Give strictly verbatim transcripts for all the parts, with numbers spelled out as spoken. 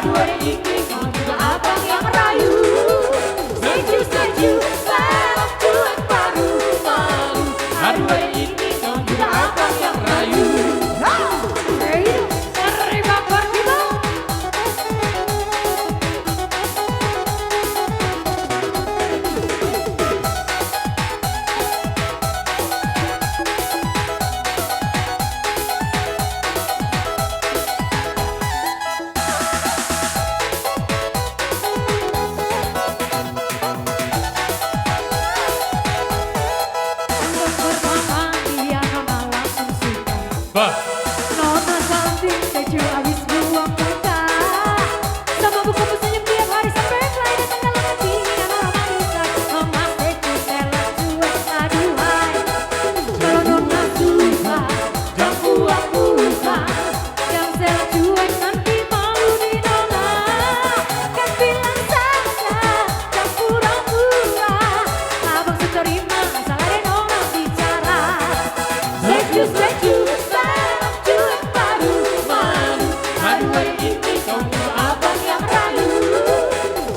Hari ini kau juga abang yang rayu. Setuju, setuju, setuju, baru malu. Hari ini kau juga abang yang rayu. Terima kasih, Bang. Bah. Nona cantik, sejuk habis buang muka. Sama buku senyum tiap hari sampai kelainan dalam hati. Nona Marisa, Nona sejuk, selak cuek, aduhai. Kalau Nona suka, jangan buang muka. Yang selak cuek nanti malu di Nona. Kan bilang saja, jangan pura-pura. Abang sudah terima, asal ada Nona bicara. Sejuk, sejuk, selak cuek, baru malu. Hari ini kau juga abang yang rayu.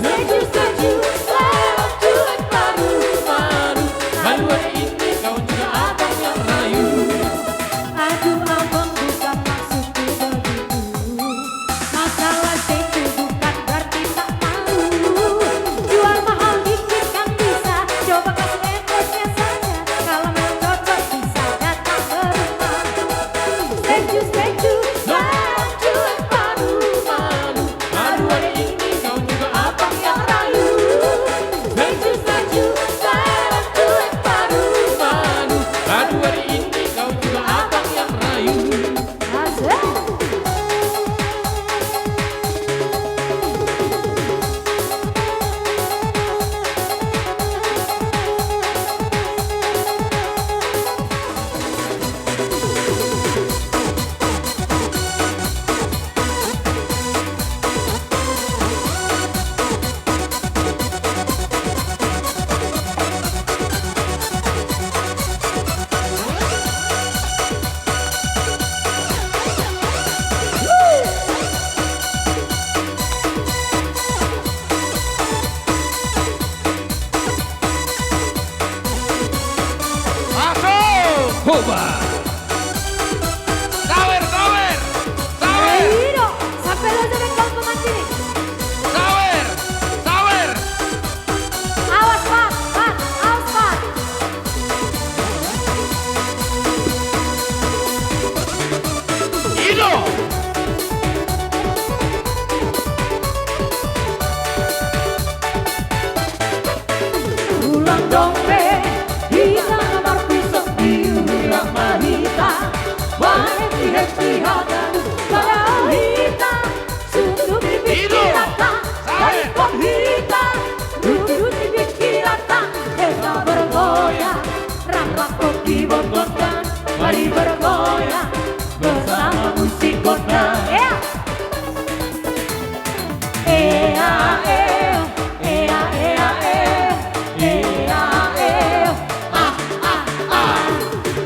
Sejuk, sejuk, selak cuek, baru malu. Hari ini kau juga abang yang rayu. Aduh, abang, bukan maksudku begitu. Masalah sejuk bukan berarti tak malu. Jual mahal dikit kan bisa, coba kasih endorse-nya saja. Kalau memang cocok bisa datang ke rumah. Sejuk, sejuk, selak cuek, baru malu. Aduh, hari ini kau juga abang yang rayu. Sejuk, sejuk, selak cuek, baru malu. Aduh, hari ini kau juga abang yang rayu. Asik. Masuk! Hoba! Sawer, sawer! Sawer! Ido, sampai lo jadi kau pemancing. Sawer! Sawer! Awas, Pak! Pak! Awas, Pak! Ido! Ulang dong pe, hita na marpusok di huhut marhita, baen di hepeng haganup, baen hita. Suntuk di pingkiranta, sawer, taringkot hita. Rungkut di pingkiranta, hita bergoyang. Rap rap kopi botolna, mari bergoyang bersama musik gondang. Ya. Ea, ea, ea, ea, ea, ea, ea. Ah, ah, ah.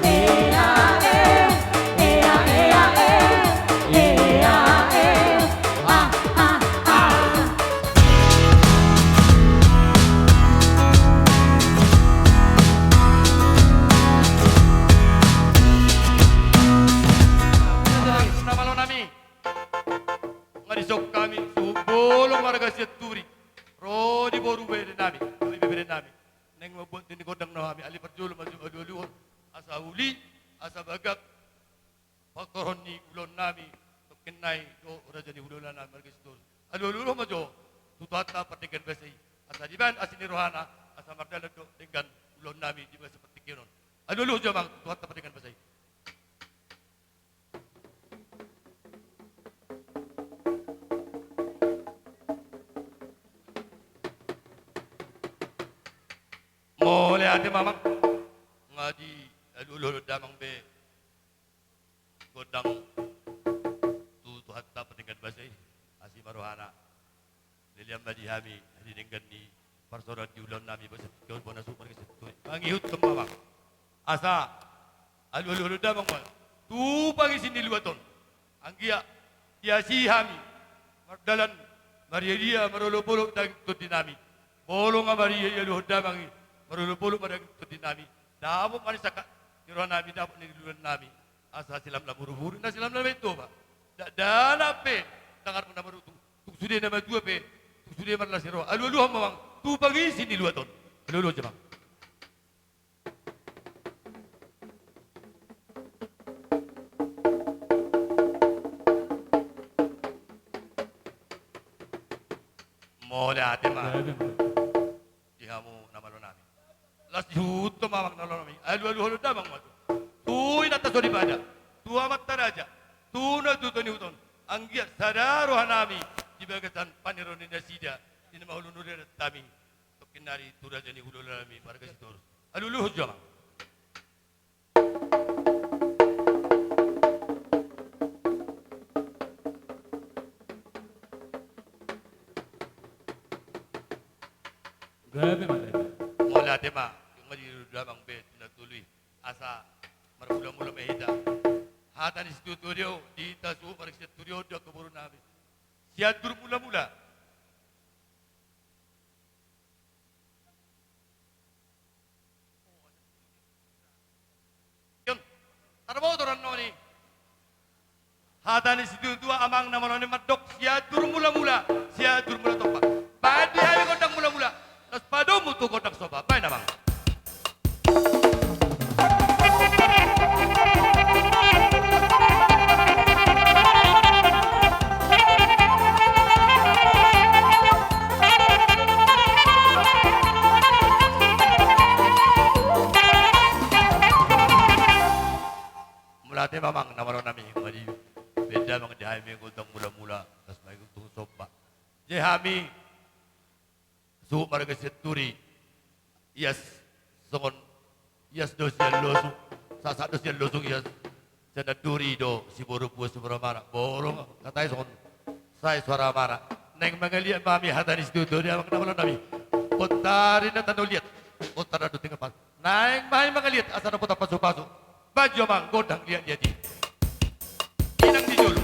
Ea, ea, ea, ea, ea, ea, ea. Ah, ah, ah. Nga dison hami suhut bolon marga Sianturi, ro di boru bere nami, ro di bere nami. Naeng mambuat ni gondang na hami, alai parjolo ma jo alualuhon asa uli, asa bagak pangkorhon ni ulaon nami, tongkin nai do raja ni ulaon nami marga Sitorus. Alualuhon ma jo tu Tuhanta pardenggan basa i, asa dibaen asi ni rohana, asa mardalan do denggan ulaon nami di bagasan partingkian on. Alualuhon jo amang tu Tuhanta pardenggan basa i. Mauliate ma amang. Nga dialualuhon damang be gondang tu Tuhanta pardenggan basa i, asi ma rohana. Lelean ma di hami di denggan ni parsaoran di ulaon nami, basa tingki on bona suhut marga Sianturi. Mangihuthon ma amang. Asa alualuhon damang ma tu pangisi ni luat on. Anggiat diasi hami mardalan Mardiadia marolopolop daging tondinami. Molo nga mardia dialuhon damang i, marolopolop ma daging tondinami. Dapot ma ni sangkap ni rohanami, dapot ni luluannami. Asa silamlam urup-urup, na silamlam i toba. Dakdanak pe, tangan na marutu. Tung sude na matua pe, tung sude marlas ni roha. Alualuhon ma amang, tu pangisi ni luat on. Alualuhon jo amang. Mauliate ma. Di hamu na malo nami. Las ni huta ma amang na malo nami. Alualuhon damang ma tu. Tu inanta soripada. Tu amanta raja. Tu natuatua ni huta on. Anggiat sada rohanami di bagasan panironi nasida. Di na mangolu ni raja nami. Tongkin nari tu raja ni hulahula nami marga Sitorus. Alualuhon jo amang. Gabe ma. Mauliate ma. Ima di damang be tu na tolu i. Asa marmulamula ma hita. Hata ni situatua do di hita suhut marga Sianturi on do angka boru nami. Sianjur Mulamula. Tarboto do annon i. Hata ni situatua amang na malo nami mandok Sianjur Mulamula, Sianjur Mulatompa. Baen di hami gondang mulamula. Laos padomu tu gondang somba. Baen amang. Mauliate ma amang na malo nami, mauliate ma di hami gondang mulamula, laos ma i gondang somba. Jadi hami suhut marga Sianturi. Ias songon ias do sian losung, sahat do sian losung ias. Sian na duri do siboru pua siboru amana. Boru ma hata i songon sai suara amana. Naeng mangaliat ma hami hata ni situatua do amang na malo nami. Bontari na tano liat. Bontari na do tinggal pas. Naeng ma hami mangaliat asa dohot pasupasu. Baen jo amang gondang liatliat i. Inang di jolo.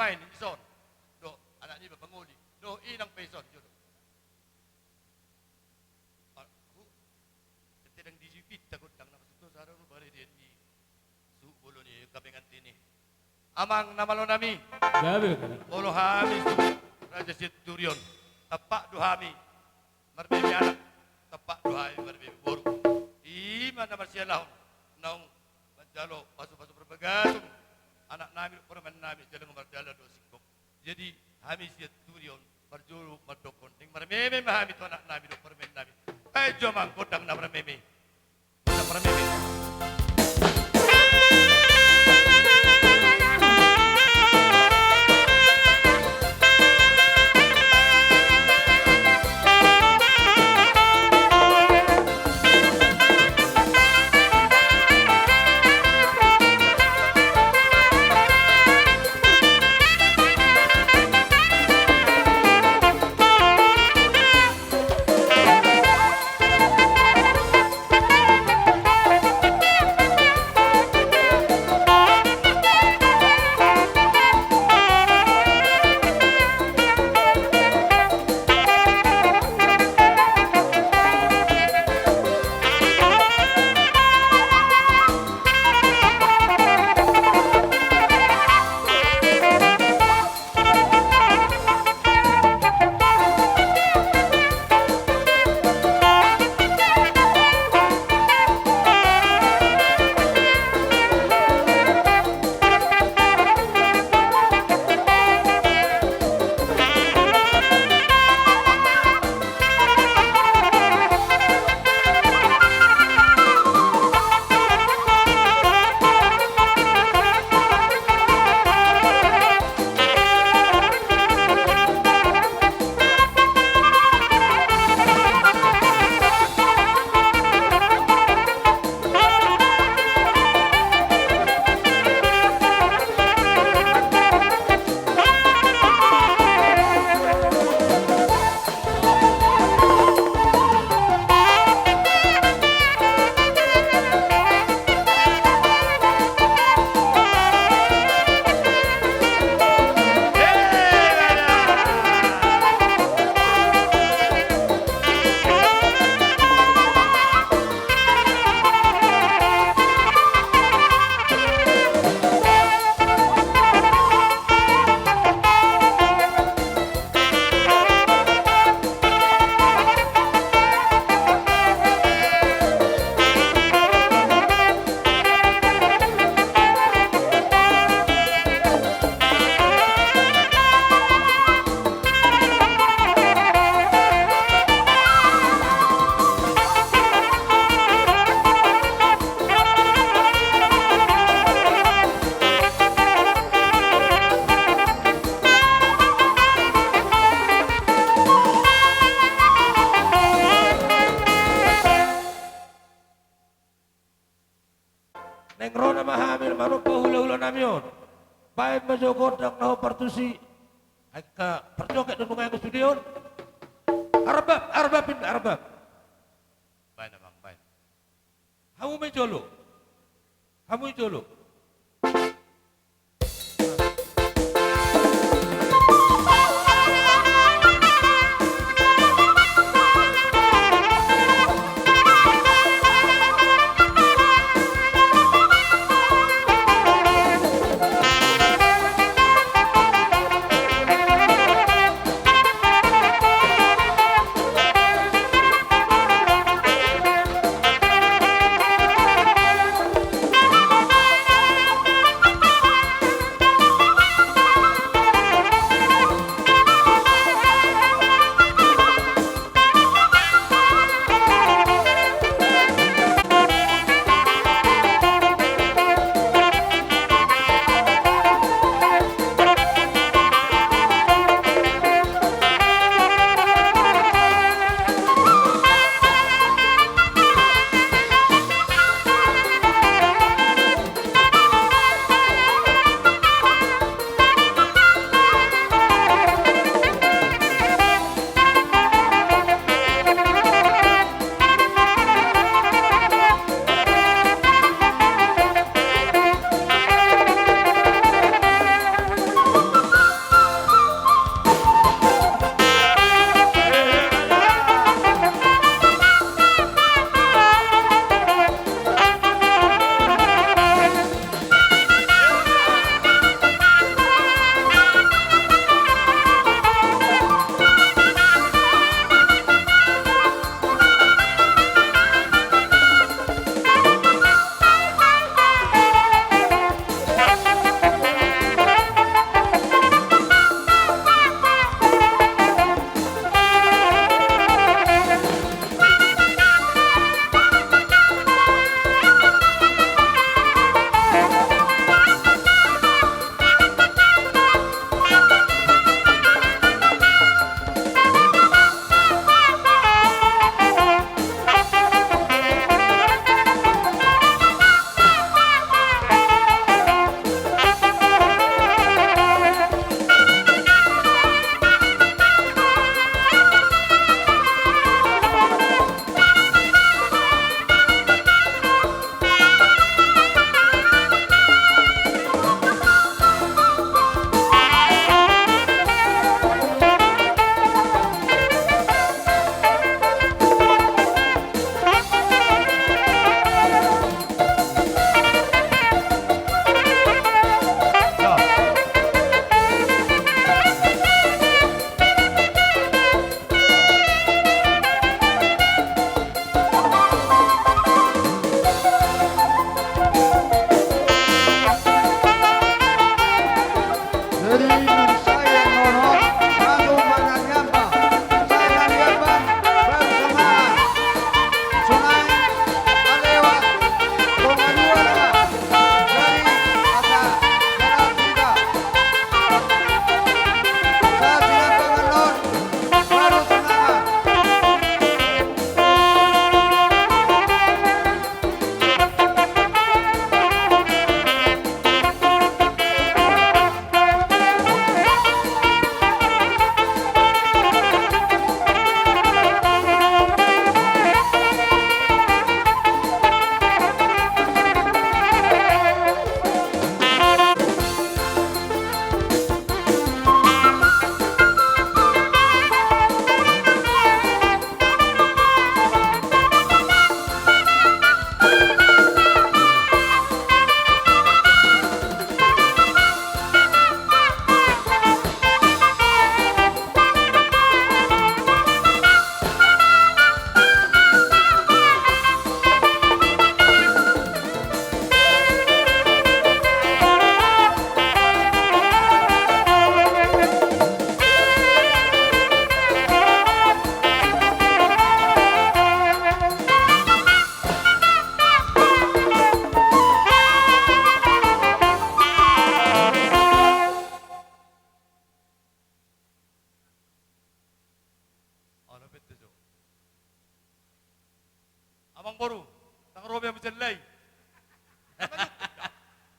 Baen dison. Dohot anak niba pangoli. Dohot inang pe dison, jolo. Hu, tete dang di jipit ta gondang na masuk dosa do, baru dia ni. Suhut bolon i, kami nganti ni. Amang na malo nami. Gabe. Molo hami suhut Raja Sianturion, tampak do hami marmeme anak, tampak do hami marmeme boru. I ma na marsialahon naung manjalo pasu-pasu parbagason anak nami dohot parumaen nami, jala nunga mardalan do singkop. Jadi hami Sianturion parjolo mandokkon, naeng marmeme ma hami tu anak nami dohot parumaen nami. Baen jo amang gondang na marmeme. Naeng ro nama hami manompa hulahula nami on. Baen ma jo gondang na hombar tusi. Angka parjoget do nunga i sude on. Arbab, arbab in, arbab. Baen amang, baen. Hamu ma i jolo. Hamu i jolo.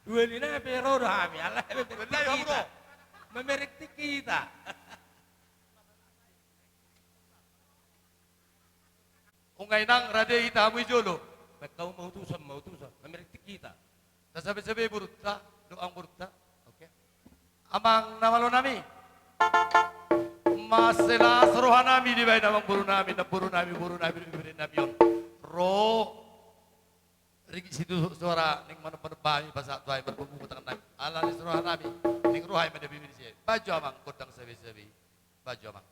Dua lina pe ro do hami, ala mamereng tingki hita. Mamereng tingki hita. Unang inang rade hita hamu i jolo. Baen hamu ma utusan, ma utusan. Mamereng tingki hita. Tasabe-sabe borunta, dohot borunta. Oke. Amang na malo nami. Mansai las roha nami dibaen amangboru nami, namboru nami, boru nami, ibebere nami on. Ro. Ringgit situ suara ning manomba-nomba hami pasahat tu hami marpungu tangan nami. Ala las roha nami, ning roha i ma di bibir si. Bajo amang gondang sabe-sabe. Bajo amang.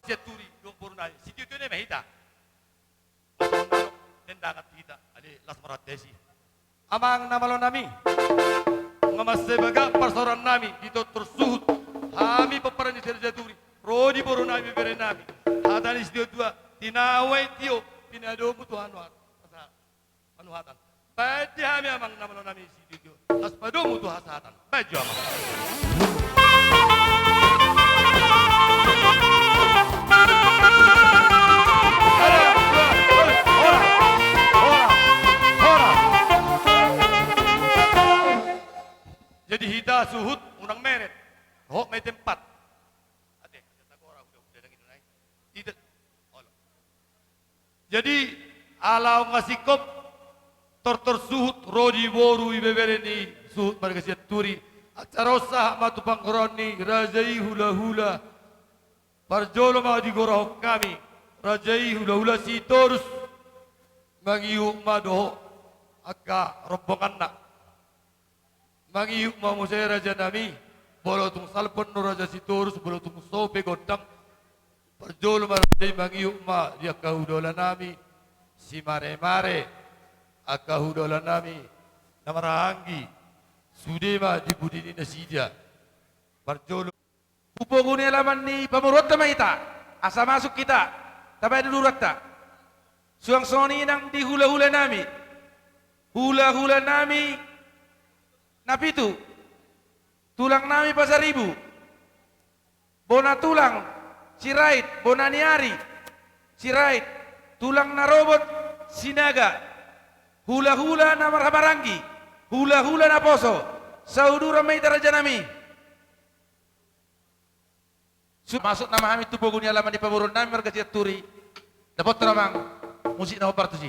Sianturi, dohot boru nai, sitio-tio nai ma hita. Tendangan hita, ale las marhata isi. Amang na malo nami, nga mansai bagak parsaoran nami di tortor suhut, hami pomparan ni Raja Turi, ro di boru nami, bere nami, hata ni sitio-tua, tinawa i tio, pinadomu tu hanu hata. Panuhatan. Baen di hami amang na malo nami sitio-tio. Las padomu tu hasahatan. Baen jo amang. Horas, horas, horas, horas. Jadi hita suhut unang meret. Hot ma i tempat. Ate, ate, tagora, udah, udah, dang itu, nai. Ida, olo. Jadi, ala on nga singkop, tortor suhut, ro di boru, ibebere ni suhut marga Sianturi. Acara on sahat ma tu panggorahon ni raja i hula-hula. Parjolo ma digorahon hami, raja i hula-hula Sitorus. Mangihut ma dohot angka rombonganna. Mangihut ma muse rajanami, molo tung salpu do raja Sitorus, molo tung so pe gondang, parjolo ma raja i mangihut ma di angka hudaolanami, simaremare, angka hudaolanami na marhahaanggi, sude ma di pudi ni nasida. Parjolo. Tu pogu ni alaman ni pamoruonta ma hita, asa masuk hita, tabaen uduranta. Suang songon i nang di hulahulanami, hulahulanami na pitu, tulangnami Pasaribu, bona tulang Sirait, bona ni ari Sirait, tulang na robot Sinaga, hulahula na marhahamaranggi, hulahula naposo, sauduran ma hita rajanami. Su-, masuk nama hami tu pogu ni alaman ni pamoruonnami marga Sianturi. Dapothon amang musik na hombar tusi.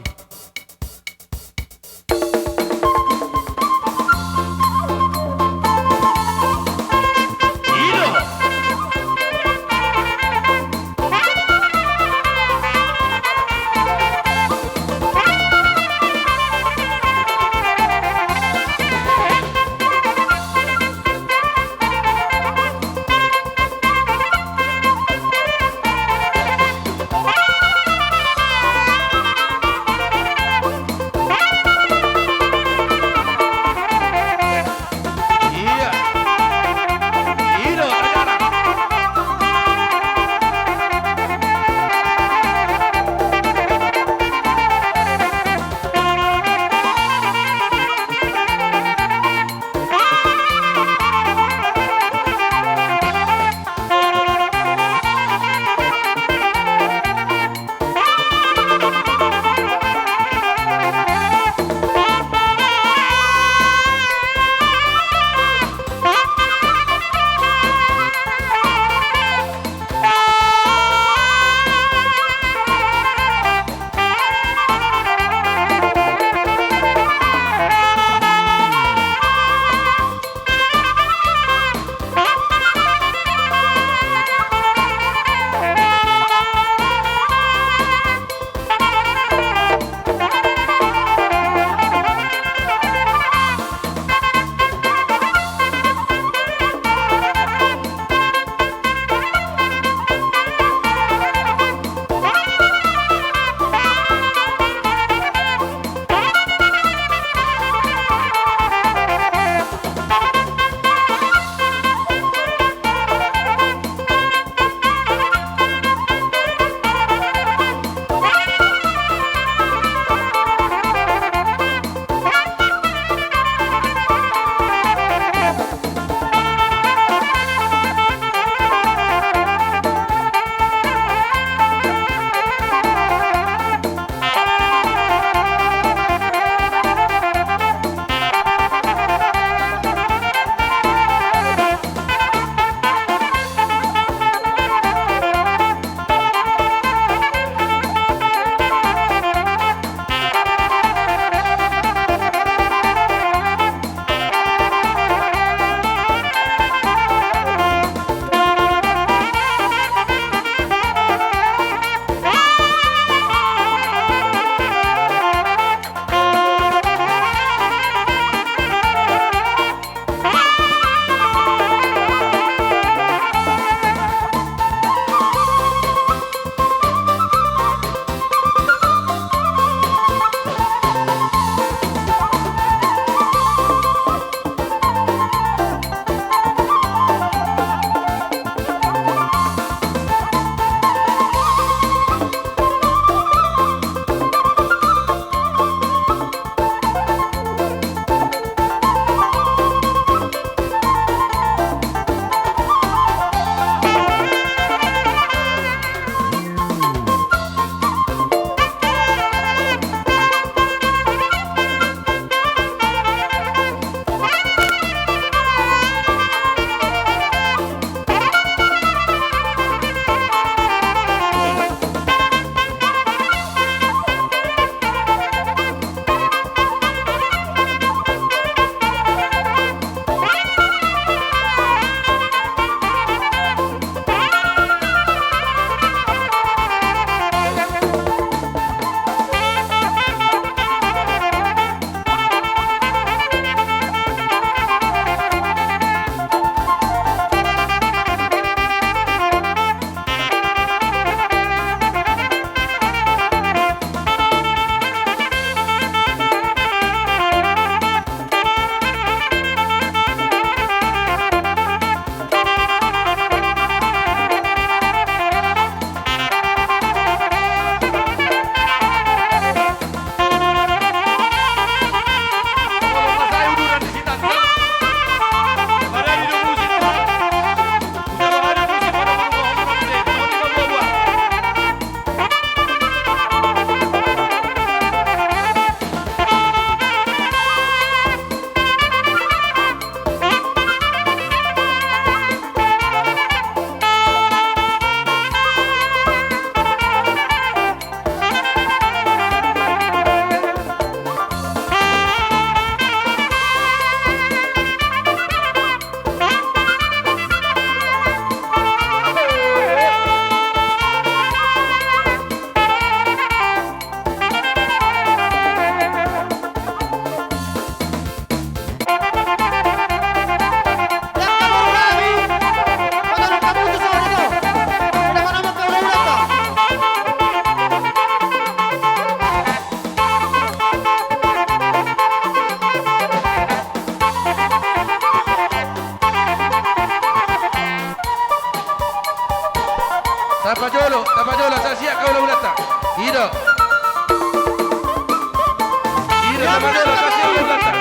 Ida sama dia, kasih dia kata.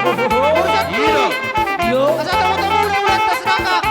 Ida. Yo. Asa tamu-tamu udah, udah, terserah, Kak.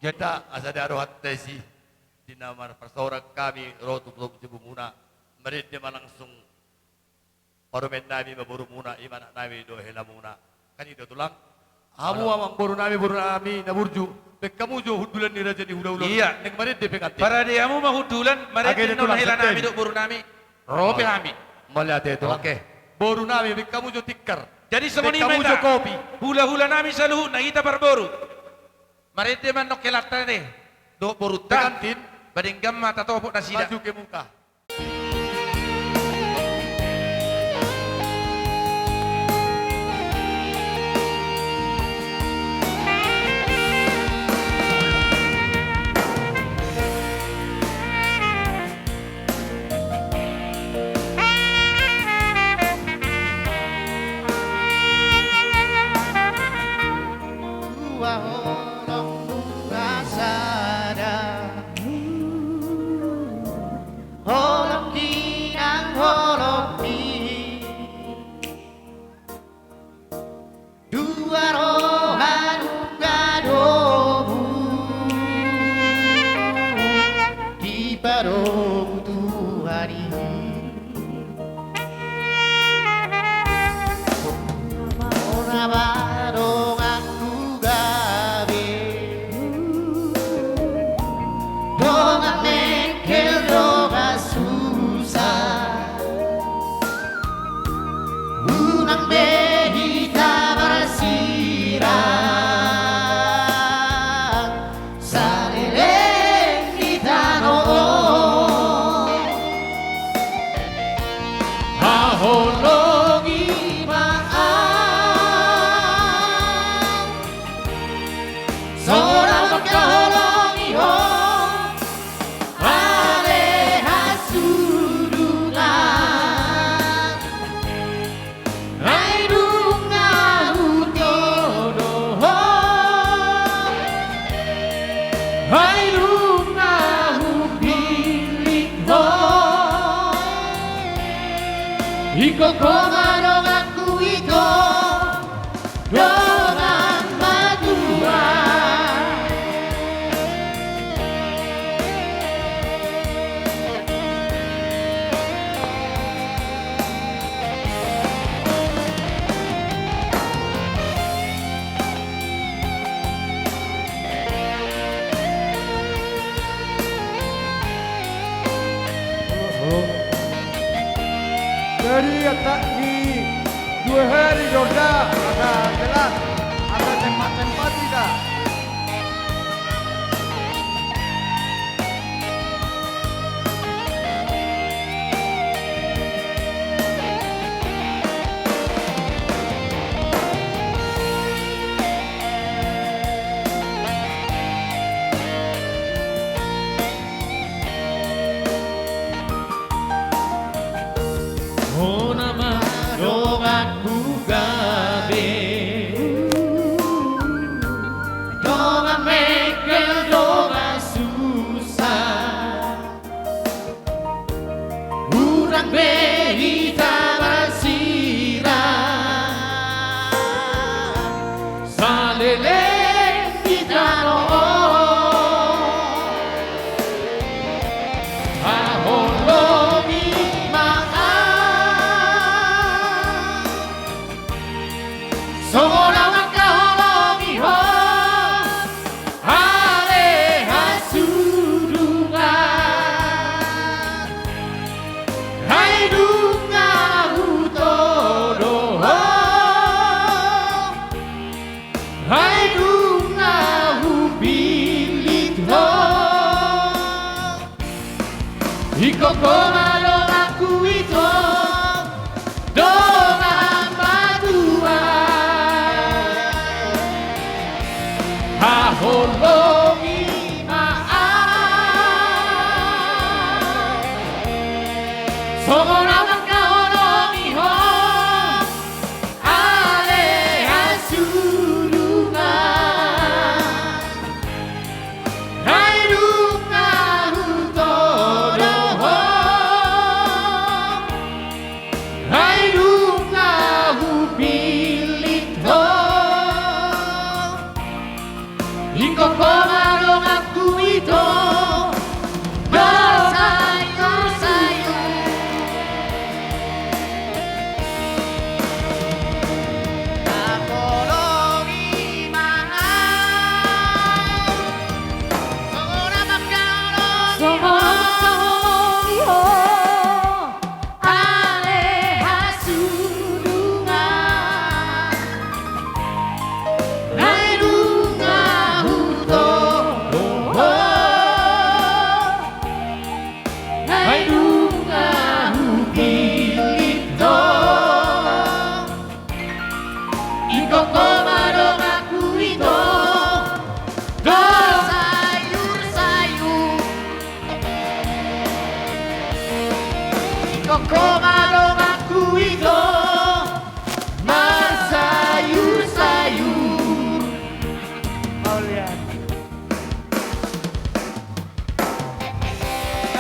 Jata asa darohanta isi di na marparsaoran hami ro tu, tu, tu jabumuna, marende ma langsung parumaen nami ma borumuna, i ma anak nami dohot helamuna. Kan i do tulang. Hamu amang boru nami, boru nami na burju, baen hamu jo hundulan ni raja ni hulahula. Iya. Naeng marende pe kan. Parade hamu ma hundulan, marende non hela nami dohot boru nami. Ro pe hami. Mauliate tulang. Oke. Boru nami, baen hamu jo tikar. Jadi songon i ma hita. Baen hamu jo kopi. Hulahula nami saluhutna hita parboru. Marende ma non helanta dohot borunta. Pe kan, Tin. Ba denggan ma tatopot nasida. Maju ke muka. Dua holong nunga sada, holong ni nang holong ni. Dua roha nunga domu dipadomu Tuhan i. Bona ma donganku gabe, dongan mengkel dongan susah. Unang be hita marsirang saleleng di tano on. Haholongi ma au, songon mangkaholongi ho, ale hasudungan. Ai nunga hutodo ho, ai nunga hupillit ho. Ingkon ho ma donganku ito, dongan matua. Jadi, atak ni dua hari do da, asa jelas, asa sempat-sempat kita. Bona ma donganku gabe, dongan mengkel dongan susah. Unang be hita marsirang saleleng di tano on. Haholongi ma au, songon au mangkaholongi ho, ale hasudungan. Ai nunga hutodo ho, ai nunga hupillit ho. Ingkon ho ma donganku ito, dongan matua. Haholongi ma au, songon au mangkaholongi ho, ale hasudungan. Ai nunga hutodo ho, ai nunga hupillit ho. Ingkon Ho ma donganku ito, do sayur-sayur. Haholongi ma au. Songon na mangkaholongi ho. Songon na mangkaholongi ho. Ale hasudungan, naeng nunga hutohon, naeng nunga hupillit ho. Ingkon ho ma donganku ito, do sayur-sayur. Ingkon ho ma donganku ito, marsayur-sayur. Mauliate.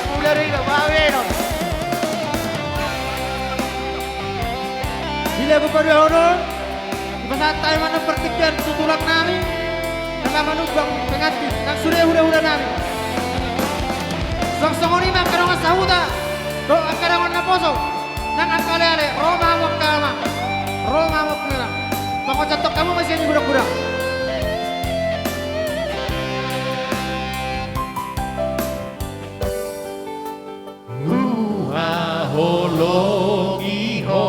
Mauliate, Pak Weno. Di lagu paduahon on, dipasahat hami ma na partingkian tu tulang nami, na manunggang pengantin, nang sude hula-hula nami. Suang songon i ma angka dongan sahuta dohot angka dongan naposo. Nang angka ale-ale, ro ma hamu angka ama, ro ma hamu angka inang. Pangonjanghon hamu ma sian i godang-godang. Huhaholongi ho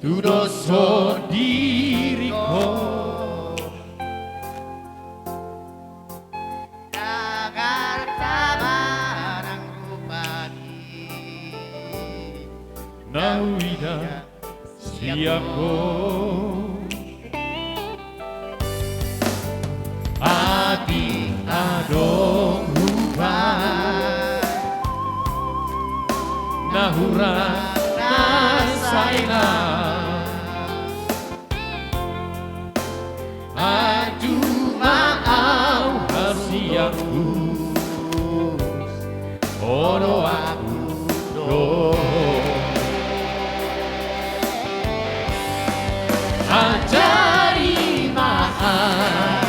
tudoshon diringkon. Ndang arta manang rupa i na huida sian ho. Atik adong huan na hurang na sai las. Anju ma au hasian hus, olo aku do. Ajari ma au,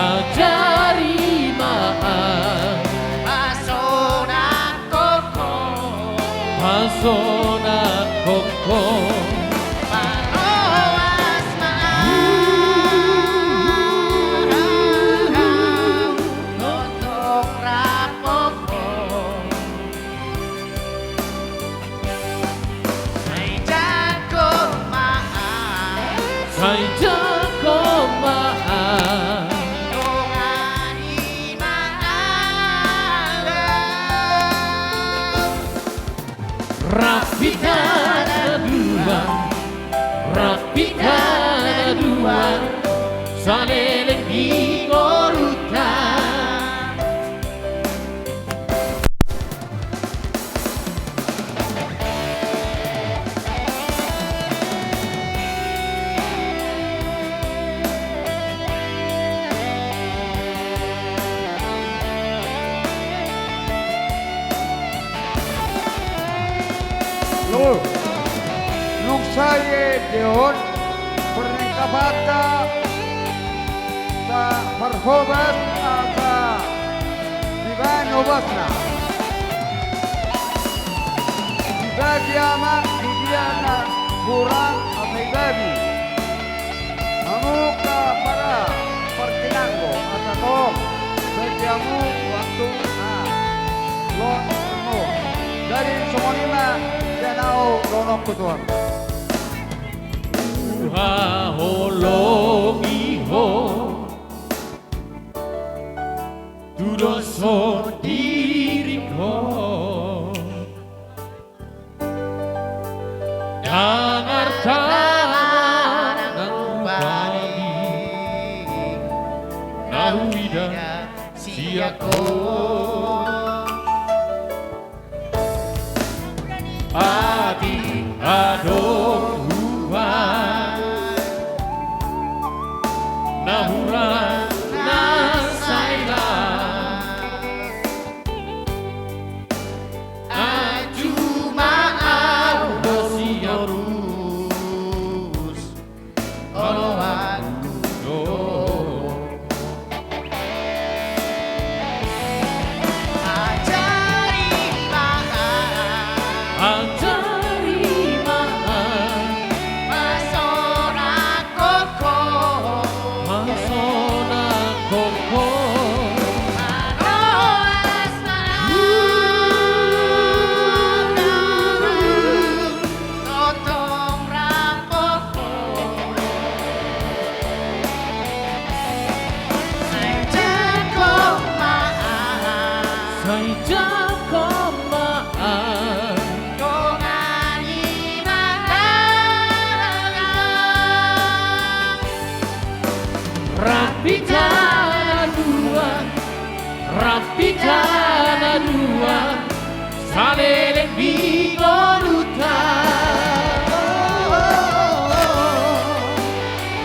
ajari ma au. Pasona koko. Pasona koko. Paroas ma au, tongtong rap ho. Sai jangkon ma au. Sai jangkon ma au. Dongani ma au. Rap hita na dua, rap hita na dua, saleleng di ngolunta. Lo, nunga sae di on, perlengkapanta, ta parhobas, asa dibaen hobasna. Dibagi amak, di dia na hurang, asa dibagi. Hamu angka para partinanggo, asa tong, sai di hamu waktu, ah, lo, lo. Jadi songon i ma, sian au dohononku tu hamu. Huhaholongi ho tudoshon diringkon. Ndang arta nang rupa i na huida sian ho. Atik adong huan na hurang na sai las. Anju ma au hasian hus, olo aku do. Rap hita na dua, rap hita na dua, saleleng di ngolunta.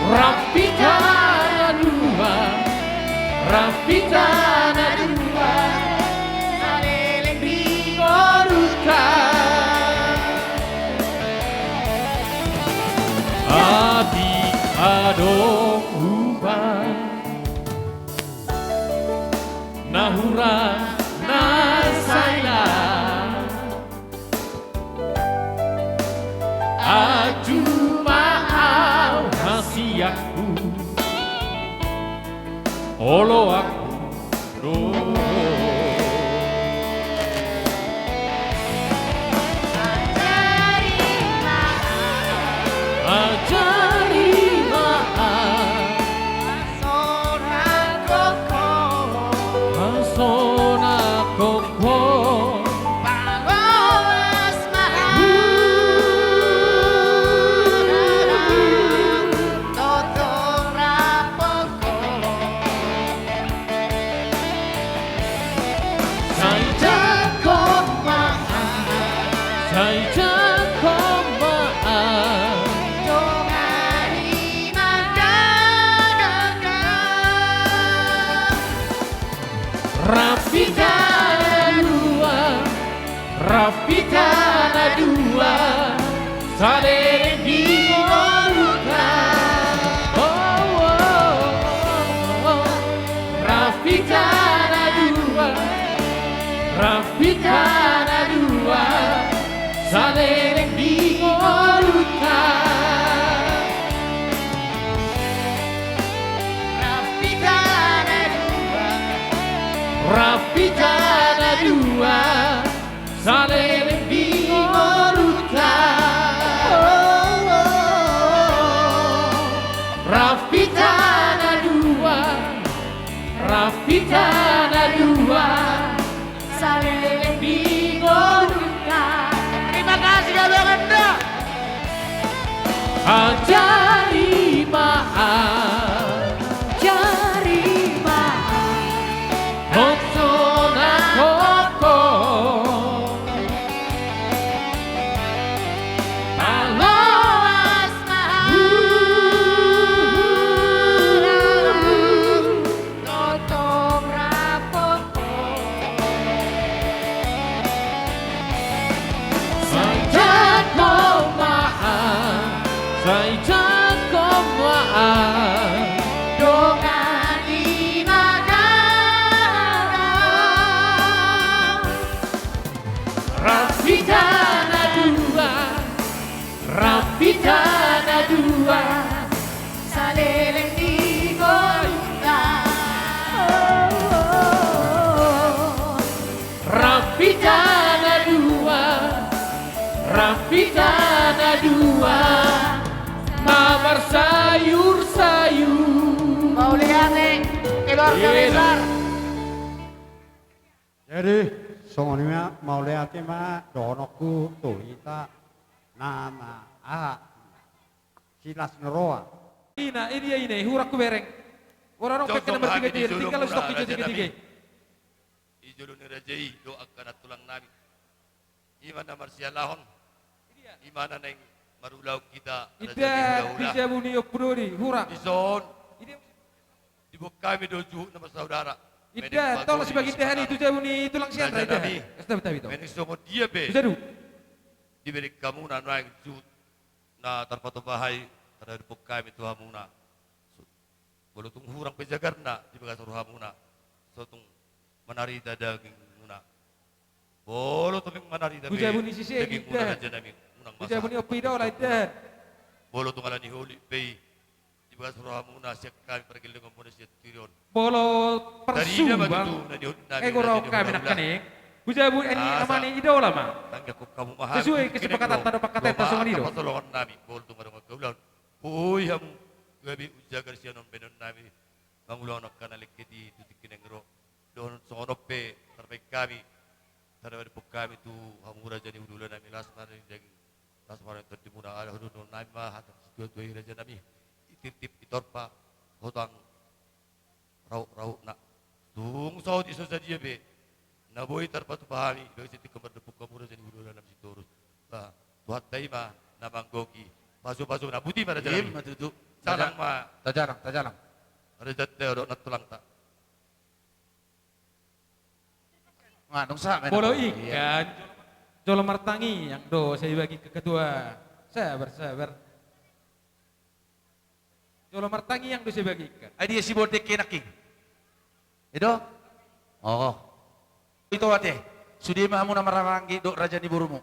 Rap hita na dua, rap hita na dua, saleleng di ngolunta. Atik adong upa na hurang na sai las, anju ma au hasianku, oloanku do. Ajari ma au. Hasonanghon ho. Hasonanghon ho. Paloas ma au. Totong rap ho. Sai jangkon ma au. Sai jangkon ma au. Dongani ma gagaga. Rap hita na dua, rap hita na dua, saleleng di ngolunta. Oh, oh, oh, oh. Rap hita na dua, rap hita na dua, saleleng di ngolunta. Rap hita na dua, rap hita na dua, saleleng di ngolunta. Rap hita na dua, rap hita na dua, saleleng di ngolunta. Terima kasih, Abang Enda. Ajari ma au. Ajari ma au. Hasonanghon ho. Paloas ma au. Totong rap ho. Sai jangkon ma au, sai jangkon ma au. Dongani ma gagaga. Rap hita na dua, rap hita na dua, saleleng di ngolunta. Rap hita na dua, rap hita na dua, na marsayur-sayur. Mauliate, keluarga besar. Jadi, songon i ma, mauliate ma dohononku tu hita na, na, aha, silas ni roha. Ina, i dia ina, hurang hubereng. Ora rong pe na martiga-tiga, tinggal stok i tiga-tiga. I jolo ni raja i do angka nantulang nami. I ma na marsialahon. I ma na naeng marulaon hita. Inda, di jabu ni ompu dodi, hurang. Dison. Diboan hami do juhut na marsaudara. Inda, tolong sibagian hami tu jabu ni tulang sian raja i. Mening songon dia pe. Dibereng hamuna nuaeng juhut na tarpatupa i, taradophon hami tu hamuna. Molo tung hurang pe jagarna di bagasan rohamuna, so tung manarita dagingmuna. Molo tung manarita pe dagingmuna, raja nami, unang masa. Molo tung ala ni holit pe i, di bagasan rohamuna sian hami pargellengonmuna sian tingki on. Molo parsuang, ego ro hami nangkaning. Hujabu ni amani idola ma. Sesuai kesepakatan tano pangkataion songon i do. Pasolongan nami, molo tung adong angka ulaon. Boi hamu gabe hujagar sian on baenon nami. Mangulahon angka na lengket i tu tingki na naeng ro. Dohot songon on pe tarbaen hami, tarbaen hami tu hamu raja ni hulahula nami, las ma di daging, las ma di tondimuna, ala hudohonon nami ma hata ni situatua i raja nami. Itirtip itorpa, hotang raup-raupna. Tung saotik so sadia pe na boi tarpatupa hami di bagasan tingki on, mardapot hamu raja ni hulahula nami Sitorus. Ba, Tuhanta i ma na manggohi pasu-pasuna. Boti ma raja nami. Ima tutu. Jalang ma. Tajalang, tajalang. Raja Teo dohot nantulangta. Nga dong sa. Molo ingkon jolo martangiang do sai bagik ketua. Sabar, sabar. Jolo martangiang do sai bagik. Ai dia si bonde ke nangkin. Ido? Oh. Ito ate. Sude ma hamu na marhahamaranggi dohot raja ni borumu.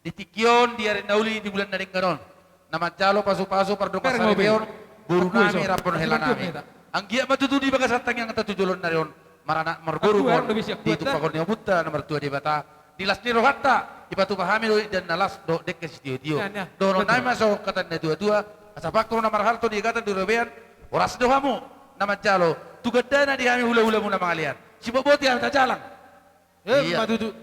Di tingki on, di ari na uli, di bulan na denggan on, na manjalo pasu-pasu pardongan saripeon boru nami rap dohot hela nami. Anggiat ma tutu di bagasan tangiangta tu joloan ni ari on, maranak marboru ma on di tumpahon ni Ompunta na martua Debata, di las ni rohanta dipatupa hami do indahan na las dohot dengke sitio-tio. Dohonon nami ma songon hata ni na tua-tua: Asa pangkor na marhalto di hegatan di robean, horas do hamu na manjalo tu gandana di hami hula-hulamuna mangalean. Sibotboti hami, tajalang. Ima tutu.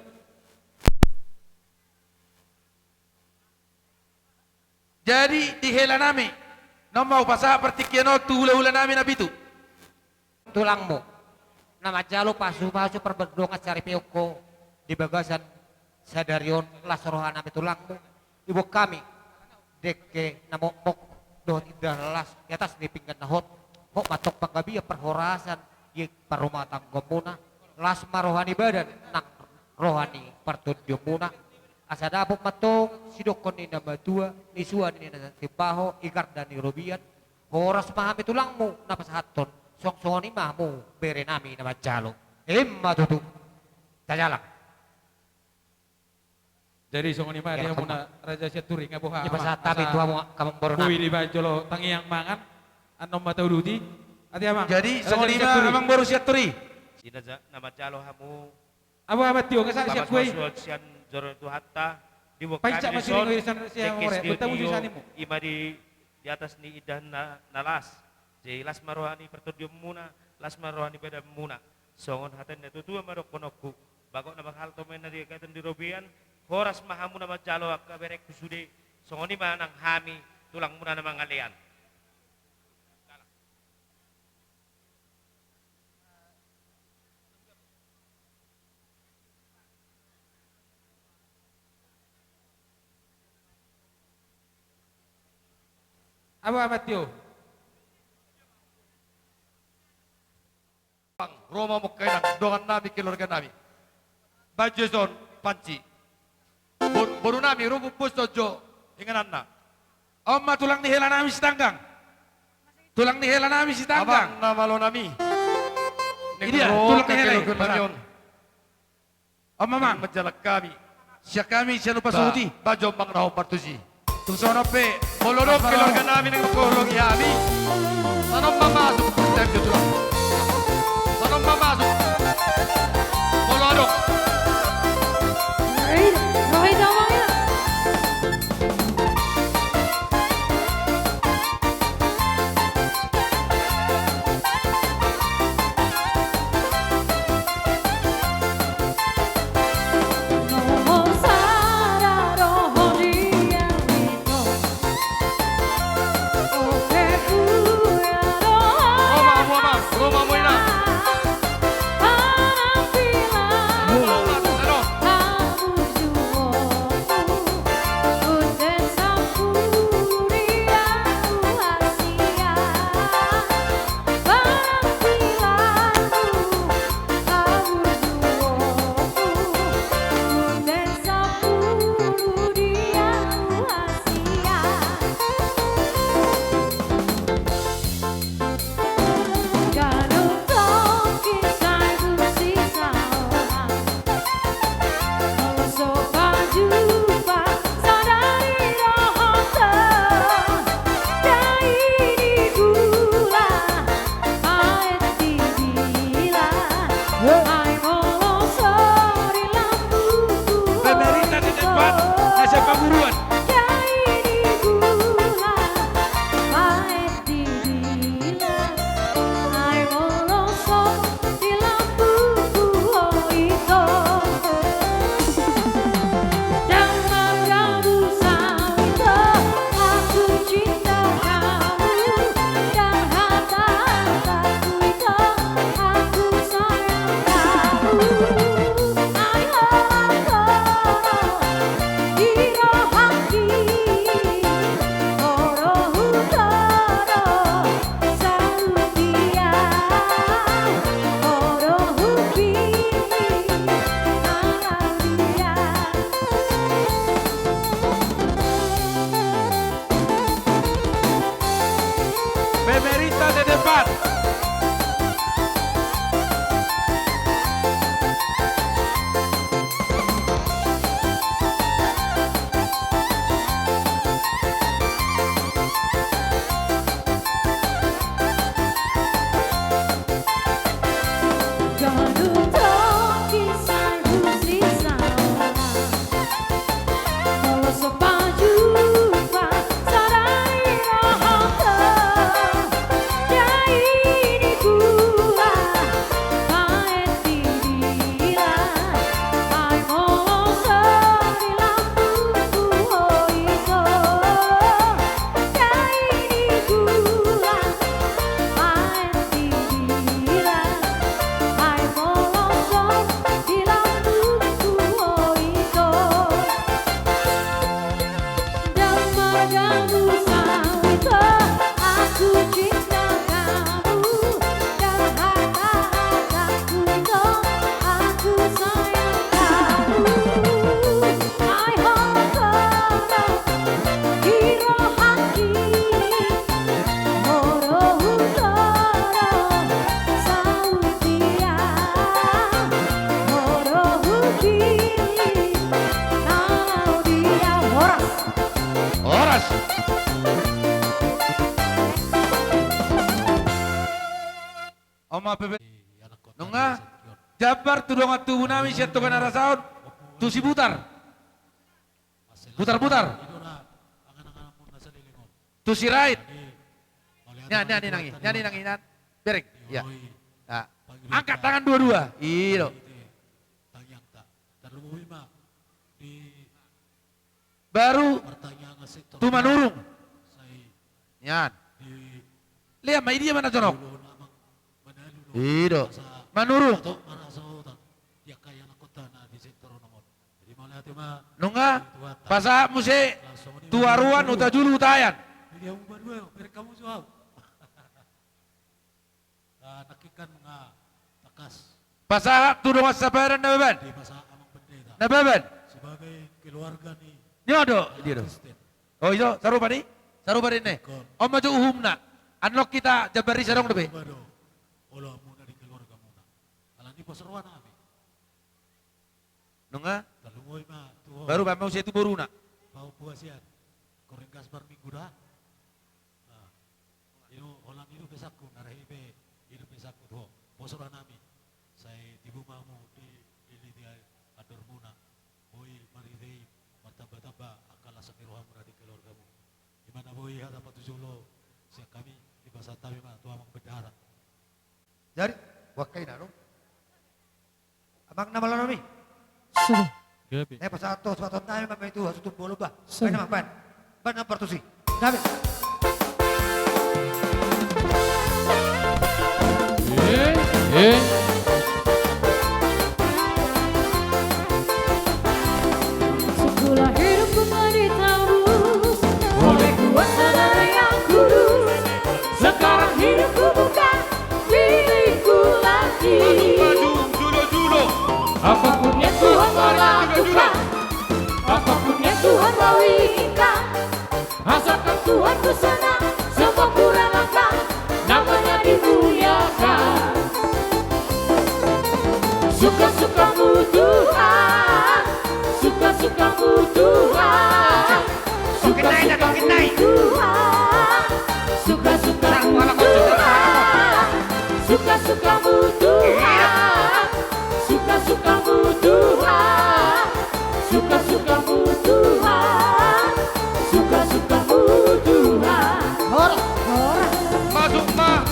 Jadi di hela nami, on ma hupasahat partingkian on tu hula-hula nami na pitu. Tulangmu na manjalo pasu-pasu pardongan saripeon ho di bagasan sadari on, las roha nami tulangmu. Diboan hami dengke na mokmok dohot indahan las di atas ni pinggan na hot. Hot ma antong panggabean parhorasan di parumatanggaonmuna. Las ma roha ni badan nang roha ni partondionmuna. Asa dapot ma antong sidohonon ni na matua, nisuan ni na timbaho, i garda ni robean. Horas ma hami tulangmu na pasahathon, suang songon i ma hamu bere nami na manjalo. Ima tutu. Tajalang. Jadi songon i ma di hamuna raja Sianturi, nga boha amang, asa boi dibaen jolo tangiang mangan. Annon ma tauduti. Ate amang. Jadi songon i ma amang boru Sianturi. Di na manjalo hamu. Abo amang tio, nga sa sian kuai. Sian joro ni Tuhanta, diboan hami dison dengke sitio-tio, i ma di, di atas ni indahan na, na las. Jadi las ma roha ni partondionmuna, las ma roha ni badanmuna. Songon hata ni na tua-tua ma dohononku: Bagot na marhalto ma inna di hegatan di robean. Horas ma hamu na manjalo angka berengku sude. Songon i ma nang hami tulangmuna na mangalean. Abo amang tio. Ro ma mungka inang, dongan nami, keluarga nami. Baen jo dison panci. Bo-, boru nami, ro bumbos jo ingananna. On ma tulang ni hela nami Sitanggang. Tulang ni hela nami Sitanggang. Amang na malo nami. Idia tulang ni hela i. On ma amang. Manjalang hami. Sian hami sian Upa Suhuti. Baen jo amang na hombar tusi. Tung songon on pe. Molo adong keluarga nami naeng manghaholongi hami, tanom ma masuk. Tanom ma masuk. Molo adong. Rohi, rohi damang ya. Oma P P. Nunga jambar tu dongan tubu nami sian Toga Narasaon, tu si Butar. Butar-butar. Tu Sirait. Nian, nian, nian, nian, nian, nian. Bereng. Ya. Ya. Angkat tangan dua-dua. Iyo. Baru tu Manurung. Nian. Lea ma i dia ma na jonok. I do. Manurung. Nunga pasahat muse tu haruan, Hutajulu, Utayan. Pasahat tu dongan sapadan Nababan. Nababan. Ni on do dia do. O ido, sarupa ni? Sarupa ni ne. On ma jo uhumna. Annon hita jambar i sadong dope. Nunga? Baru baen ma muse tu boruna. Pau puasian. Koreng gas marminggu da. Ido holan ido pe sangku, na rahi pe ido pe sangku tu ho. Poso roha nami. Sai tibu ma hamu di, di, di andormuna. Boi marhite i martamba-tamba angka las ni rohamuna di keluargamu. I ma na boi hata patujolo sian hami, dipasahat hami ma tu amang bendahara. Jadi, buat kaina do. Amang na malo nami. Sudah. Gabe. Nai pasahat ho, pasahat ho nami ma tu hasuhuton bolon ba. Sudah. Baen amang, baen. Baen amang partusi. Gabe. Eh, eh. Semula hidupku menderita terus oleh kuasa dari Yang Kudus. Sekarang hidupku bukan milikku lagi. Maju, maju, julo, julo. Apapun yang Tuhan mau lakukan, apapun yang Tuhan mau inginkan, asalkan Tuhan ku senang, semua ku relakan, namanya dimuliakan. Suka-sukamu Tuhan, suka-sukamu Tuhan. Suka-sukamu Tuhan, suka-sukamu Tuhan, suka-sukamu Tuhan, suka-sukamu Tuhan, suka-sukamu Tuhan, suka-sukamu Tuhan. Horas, horas. Masuk ma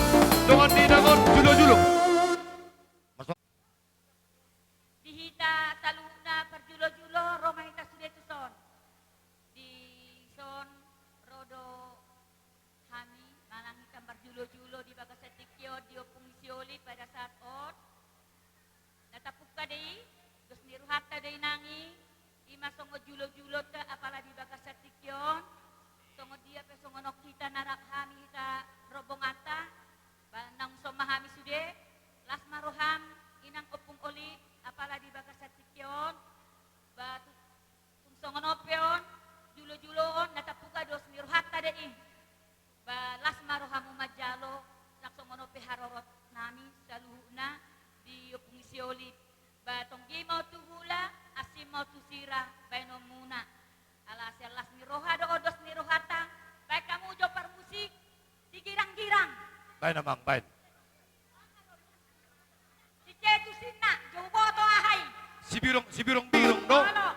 dongan di Dagon, julo-julo. Di hita saluhutna parjulo-julo, ro ma hita sude tuson. Dison ro do hami manang hita marjulo-julo di bagasan tingki on di Ompung Siolip pada saat on. Na tapungka do i, dos ni rohanta do i nang i, i ma songon julo-julonta apala di bagasan tingki on. Songon dia pe songon on hita na rap hami hita rombonganta. Ba naung son ma hami sude, las ma roham, inang Ompung Oli, apala di bagasan tingki on, ba tu-, tung songon on pe on, julo-julo on, na tapungka dos ni rohanta do i. Ba las ma rohamu manjalo, nang songon on pe harorot nami, saluhutna, di Ompung Siolip. Ba tonggi ma on tu hula, asi ma on tu sira, baenonmuna. Ala sian las ni roha do on dos ni rohanta, baen hamu jo parmusik, digirang-girang. Baen amang, baen. Sicetu sinna, jo huboto aha i. Sibirong, sibirong-birong do. Olo.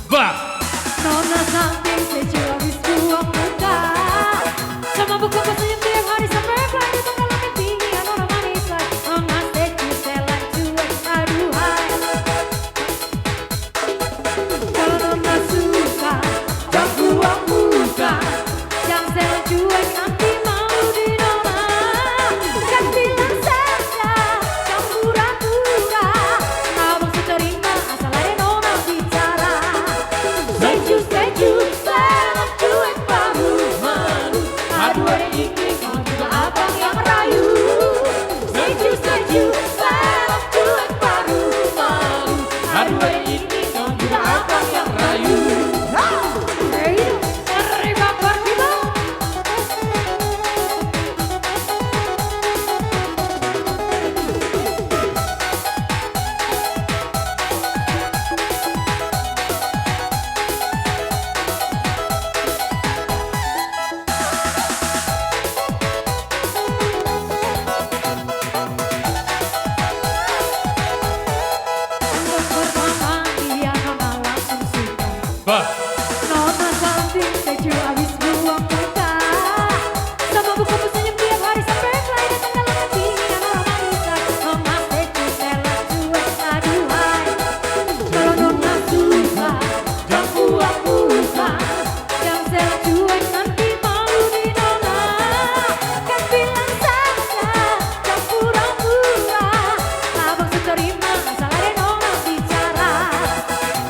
Bah. Bah. Nona Sanding, sejuk abis buang muka. Sama buka senyum tiap hari sampai kelai datang dalam hati. Yang orang bisa, oh, Mas Sejuk, sejuk, aduhai. Kalau nona susah, jangan buang muka. Jangan sejuk, nanti malu di nona. Kan bilang saja, jangan pura-pura. Abang sudah terima, salah deh nona bicara.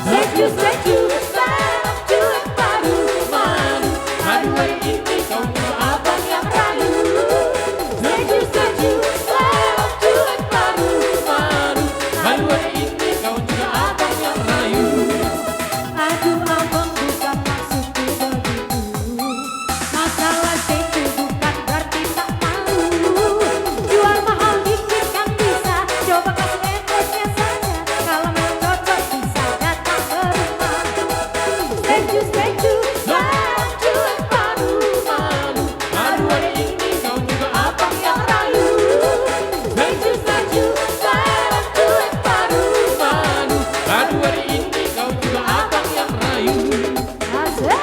Sejuk, sejuk, sejuk, baru malu. Aduh, hari ini kau juga abang yang rayu. Sejuk, sejuk, sejuk, baru malu. Aduh, hari ini kau juga abang yang rayu. Aduh, abang, bukan maksudku begitu. Masalah itu bukan berarti tak malu. Jual mahal dikit kan bisa, coba kasih endorse-nya saja. Kalau memang cocok bisa datang ke rumah. Sejuk, sejuk, sejuk, baru malu. Aduh, hari ini kau juga abang yang rayu. Sejuk, sejuk, sejuk, baru malu. Aduh, hari ini kau juga abang yang rayu. Asik.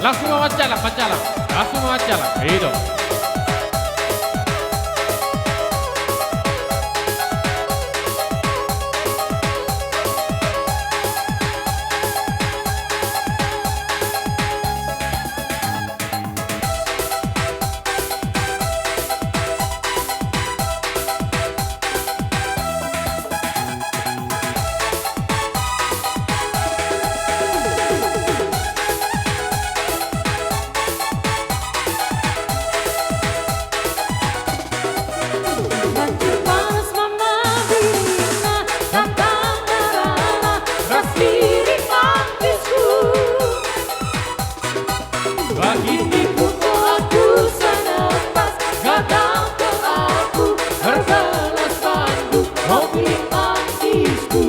Langsung ma manjalang, manjalang. Langsung ma manjalang. I do. Bagini pun telah ku selepas, gagal perahu, berbelas bandu, hobi mangisku.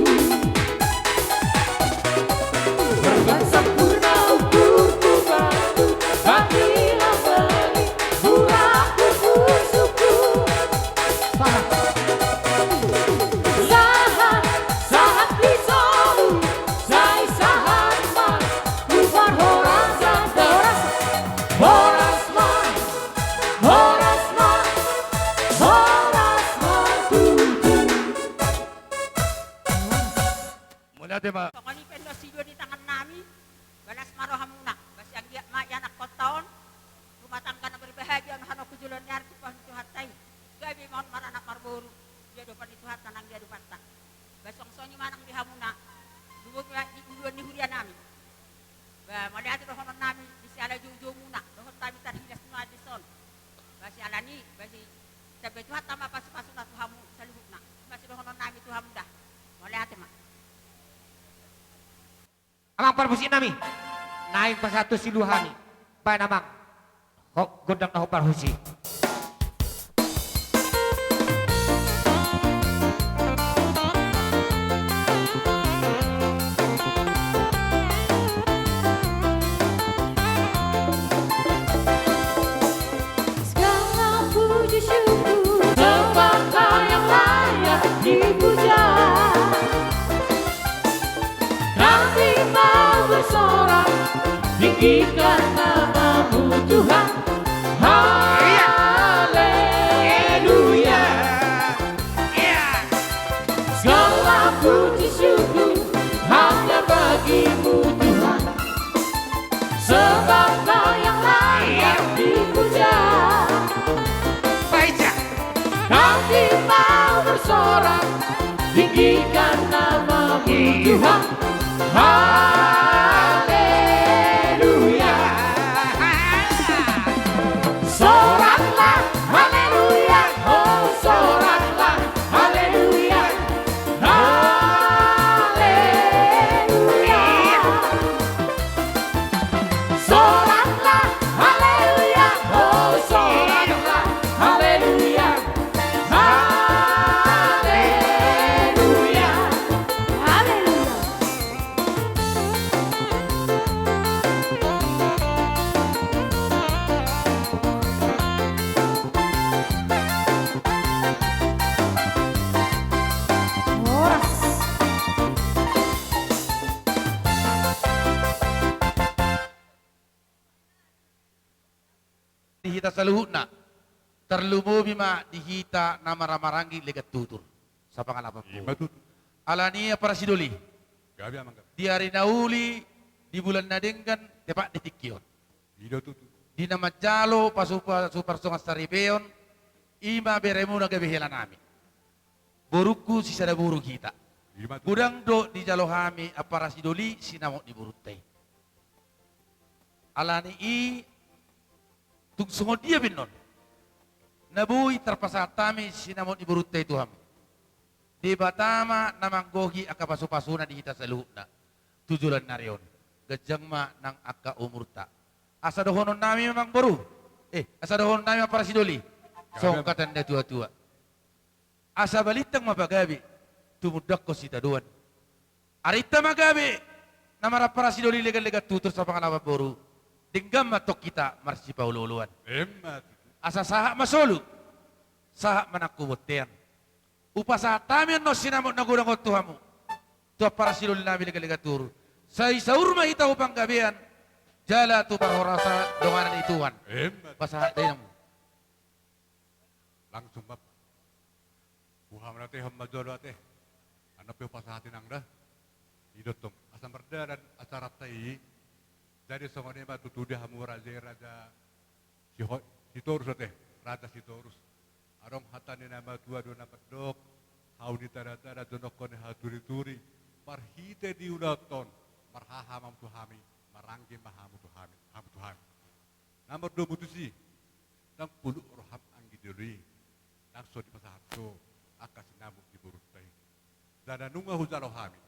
Berban sempurna ukurku batu, bagi lambeli, burakku pusuku. Sahat, sahat di solu, sai sahat ma, tu parhorasan, sahat horas, horas ma, horas ma, horas ma tutu. Mauliate ma. Songon i pe do sidua di tangan nami, balas ma rohamuna, basi anggiat ma ianakhonta on, rumah tangga na berbahagia, on hamu tu joloan ni ari, tu pasu ni Tuhanta i. Gabe ma on maranak marboru, di adopan ni Tuhanta nang di adopanta. Ba songon i ma nang di hamuna, lumobi ma di uluan ni huria nami. Ba mauliate dohonon nami di siala joujoumuna, dohot hami tarhilas nunga dison. Ba siala ni, ba si, tabe Tuhanta ma pasupasuna tu hamu saluhutna. I ma sidohonon nami tu hamu da. Mauliate ma. Amang parmusik nami, naeng pasahat tu silua hami. Baen amang, ho, gondang na hombar ho si. Segala puji syukur, sembah yang layak dipuja. Kami mau bersorak, tinggikan nama-Mu Tuhan. Haleluya. Segala puji syukur hanya bagi-Mu Tuhan. Sebab Kau yang layak dipuja. Baik, ya. Kami mau bersorak, tinggikan nama-Mu Tuhan. Haleluya. Soraklah, haleluya, oh, soraklah, haleluya, haleluya. Soraklah, haleluya, oh, soraklah, haleluya, haleluya. saluhutna. Tarlumobi ma di hita na marhahamaranggi legan tutur. Sapangalapan. Ima tutu. Alani i, ampara sidoli. Gabe, amang, gabe. Di ari na uli, di bulan na denggan, tepat di tingki on. I do tutu. Di na manjalo pasupasu parsongon saripeon, ima beremuna gabe helanami. Borungku sisada boru hita. Ima tutu. Godang do dijalo hami ampara sidoli sinamot ni borunta i. Alani i, tung songon dia pe annon na boi tarpasahat hami sinamot ni borunta i tu hamu. Debata ma na manggohi angka pasupasuna di hita saluhutna tu joloan ni ari on. Ganjang ma nang angka umurta. Asa dohononnami, amangboru, eh, asa dohononnami, ampara sidoli. Gabe. Songon hata ni natuatua: Asa balintang ma pagabe, tumundalhon sitadoan. Arinta ma gabe na marampara sidoli leganlegan tutur, sapangalapan boru. Denggan ma antong hita marsipaolooloan. Emma tutu. Asa sahat ma solu, sahat ma nangkin bontean. Hupasahat hami annon sinamot na godang on tu hamu, tu ampara sidolinami leganlegan tutur. Sai saur ma hita tu panggabean jala tu parhorasan donganan ni Tuhan. Emma tutu. Pasahat da, inang. Langsung ma. Huham na ate, hom ma jolo ate. Annon pe hupasahat, inang, da. I do antong, asa mardalan acaranta i. Jadi songon i ma tutu di hamu raja i, raja Siho-, Sitorus ate, raja Sitorus. Adong hata ni na matua do na mandok: Hau ni tadantadant, jonok ho ni haturituri. Marhite di ulaonta on, marhaha ma hamu tu hami, maranggi ma hamu tu hami, hamu tu hami. Na mardomu tusi, ndang puluk roham anggi doli, ndang so dipasahat ho angka sinamot ni borunta i. Jala nunga hujalo hami,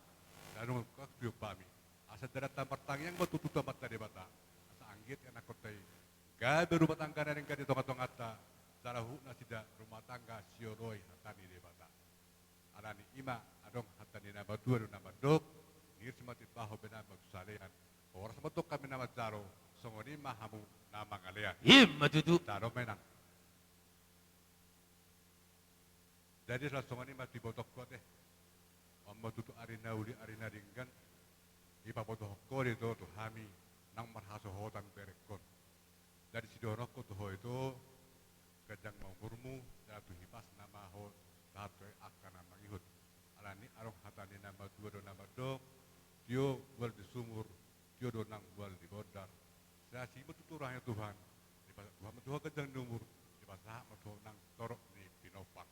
jala nunga hutuyop hami, asa jala martangiang ma tutu tu Amanta Debata, asa anggiat anakhonta i gabe rumah tangga na denggan di tongatonganta, jala huhut nasida rumah tangga sioloi hata ni Debata. Alani i ma, adong hata ni na matua do na mandok: Ngiris ma timbahon, bahen ma tu salean. Horas ma antong hami na manjalo, songon i ma hamu na mangalean. Ima tutu. Jalo ma, inang. Jadi, laos songon i ma tu ibotongku ate. On ma tutu ari na uli, ari na denggan. Dipabotohon ho do ito tu hami nang marhasohotan berengkon. Jadi sidohononku tu ho ito, ganjang ma umurmu, jala tu hipasna ma ho sahat tu angka na mangihut. Alani i, adong hata ni na matua do na mandok: Tio mual di sumur, tio do nang mual di bondar. Sai asi ma tutu roha ni Tuhan, dipasahat Tuhan ma tu ho ganjang ni umur, dipasahat ma tu ho nang torop ni pinompar.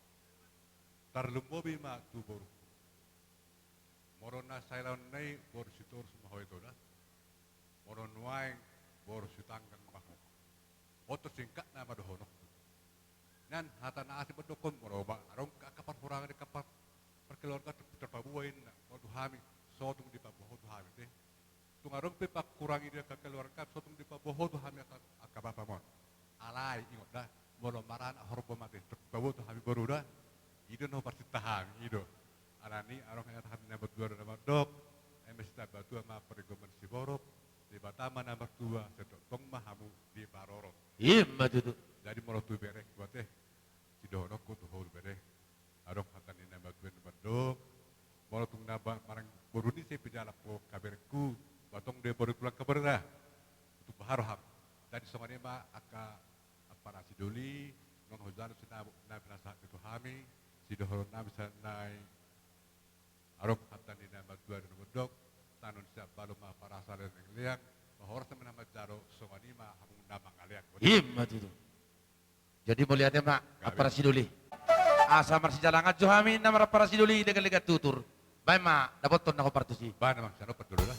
Tarlumobi ma tu borungku. Molo na sailaonna i, boru Sitorus ma ho ito, da. Molo nuaeng, boru Sitanggang ma ho. On do singkatna ma dohononku. Nian hata na asing mandokhon, molo ba adong angka parhurangan di angka par-, parkeluarga, tar-, tarpaboa inna. Molo tu hami, so tung dipaboa ho tu hami ate. Tung adong pe parhurangan di angka keluarga, so tung dipaboa ho tu hami angka, angka bapam on. Alai ingot da, molo maranak horbo ma ate, tar dipaboa tu hami boru, da. I do na huparsinta hami, i do. Alani i, adong hata ni na matua do na mandok: Eme sitamba tua ma parlinggoman ni siborok, Debata ma na martua, sai tongtong ma hamu diparorot. Ima tutu. Jadi molo tu berengku ate, sidohononku tu ho, bere. Adong hata ni na matua do na mandok: Molo tung na ba-, marang boru ni, sai pidalap ho angka berengku, ba tong do i boru tulang, angka berengku, da. Tung bahen roham. Jadi songon i ma angka ampara sidoli, nunga hujalo sinamot na pinasahat ni tu hami, sidohononnami sahat nai. Adong hata ni na matua do na mandok: Tano ni siambalu ma parasalean leangleang, ba horas ma na manjalo, songon i ma hamu na mangalean. Ima tutu. Jadi mauliate ma, gabe, ampara sidoli. Asa marsijalangan jo hami na marampara sidoli leganlegan tutur. Bahen ma dapothon na hombar tusi. Bahen ma, sai na hombar tusi, da.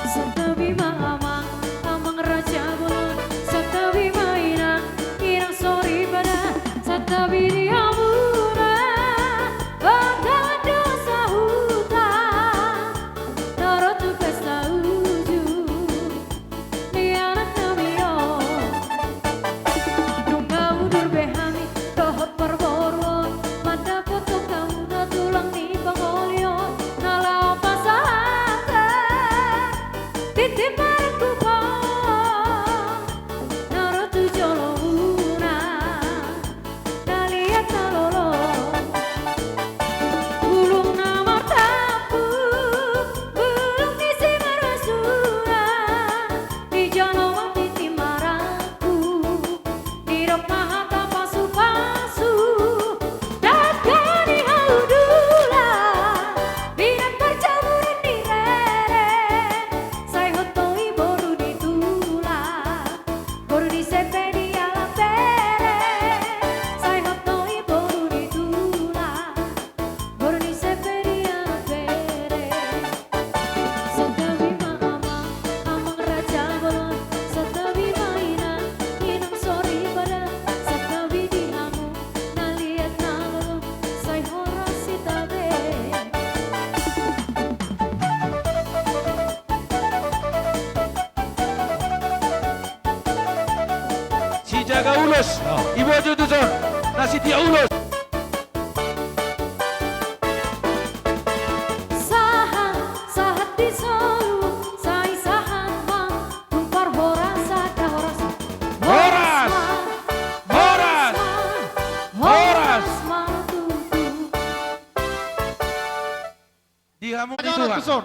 Santabi ma amang, amang raja bolon, santabi ma inang, inang soripada, santabi di hamuna, pantangan do sahuta, torop tu pesta Jaga ulos, iboto tuson, na sitia ulos. Sahat, sahat di solu, sai sahat ma tu parhorasan, horas. Horas! Horas! Horas! Horas ma tutu. Di hamu ni Tuhan.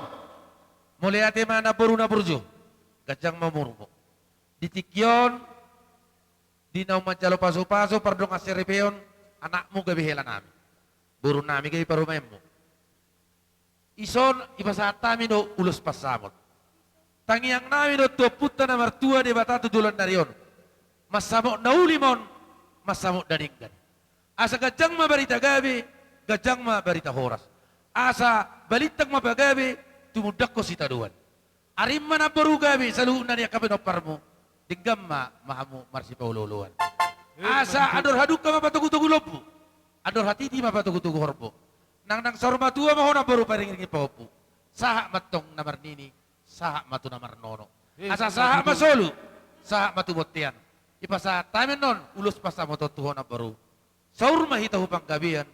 Mauliate ma namboru na burju. Ganjang ma umurmu. Di tingki on, di naung manjalo pasupasu pardongan saripeon, anakmu gabe helanami. Borunami gabe parumaenmu. Dison dipasahat hami do ulos pansamot. Tangiangnami do tu Ompunta na martua Debata tu joloan ni ari on. Mansamot na uli ma on, mansamot na denggan. Asa ganjang ma barita gabe, ganjang ma barita horas. Asa balintang ma pagabe, tumundalhon sitadoan. Arrimma namboru gabe saluhutna ni angka pinomparmu, denggan ma hamu marsipaolooloan. Asa andor hadungka ma patogutogu lombu, andor hatiti ma patogutogu horbo. Nang nang saur matua ma ho namboru pairingiringi pahompu. Sahat ma antong na marnini, sahat ma tu na marnono. Asa sahat ma solu, sahat ma tu bontean. Dipasahat hami annon ulos pansamoton tu ho namboru. Saur ma hita tu panggabean,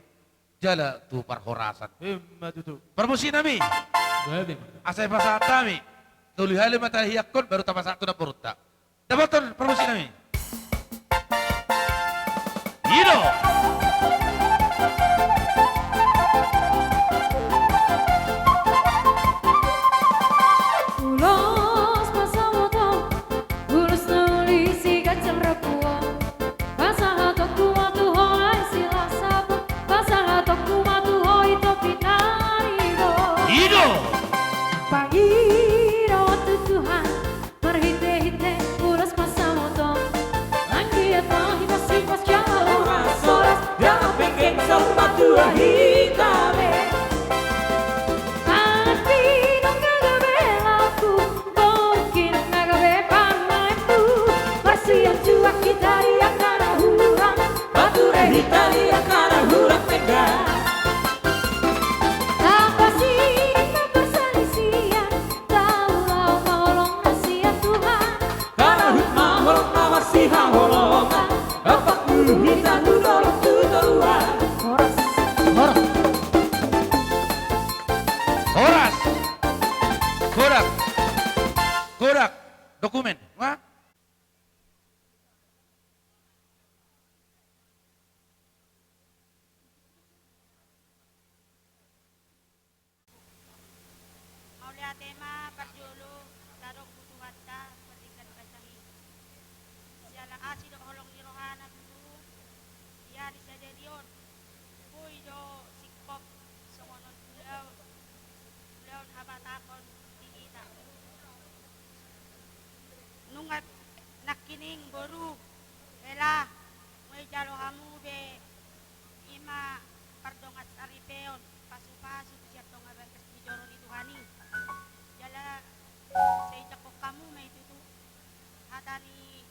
jala tu parhorasan. Ima tutu. Parmusiknami. Gabe. Asa dipasahat hami. Tolu hali ma tahianghon baru tapasahat tu namborunta. Dapothon parmusiknami. I do. Ulos pansamoton, ulos na uli siganjang rambu on. Pasahatonku ma tu ho ai silas saput, pasahatonku ma tu ho i topi na ringot. I do. Pangidoan tu Tuhan, marhitehite ulos pansamoton. Anggiat ma hita sipas jala horas, horas, jala penggeng saur matua hita be. Anak pinon na gabe laoku, borungkinan na gabe parumaenku. Marsianjuan hita di angka na hurang, marture hita di angka na hurang denggan. Tapasinang ma parsalisian, taulahon ma holong na sian Tuhan. Tarahut ma holong na marsihaholongan, gabe tu hita tu dolok tu toruan. Horas. Horas. Horas. Godang. Godang. Dokumen. Wah. Mauliate ma parjolo tadok tu Tuhanta pardenggan basa i. Siala asi dohot holong ni rohana tutu, di ari sadari on boi do singkop songon on ulaon, ulaon habatahon di hita. Nunga nangkining boru, hela, nunga dijalo hamu be, ima pardongan saripeon, pasupasu sian tonga bagas ni joro ni Tuhan i. Jala sai jangkon hamu ma i tutu hata ni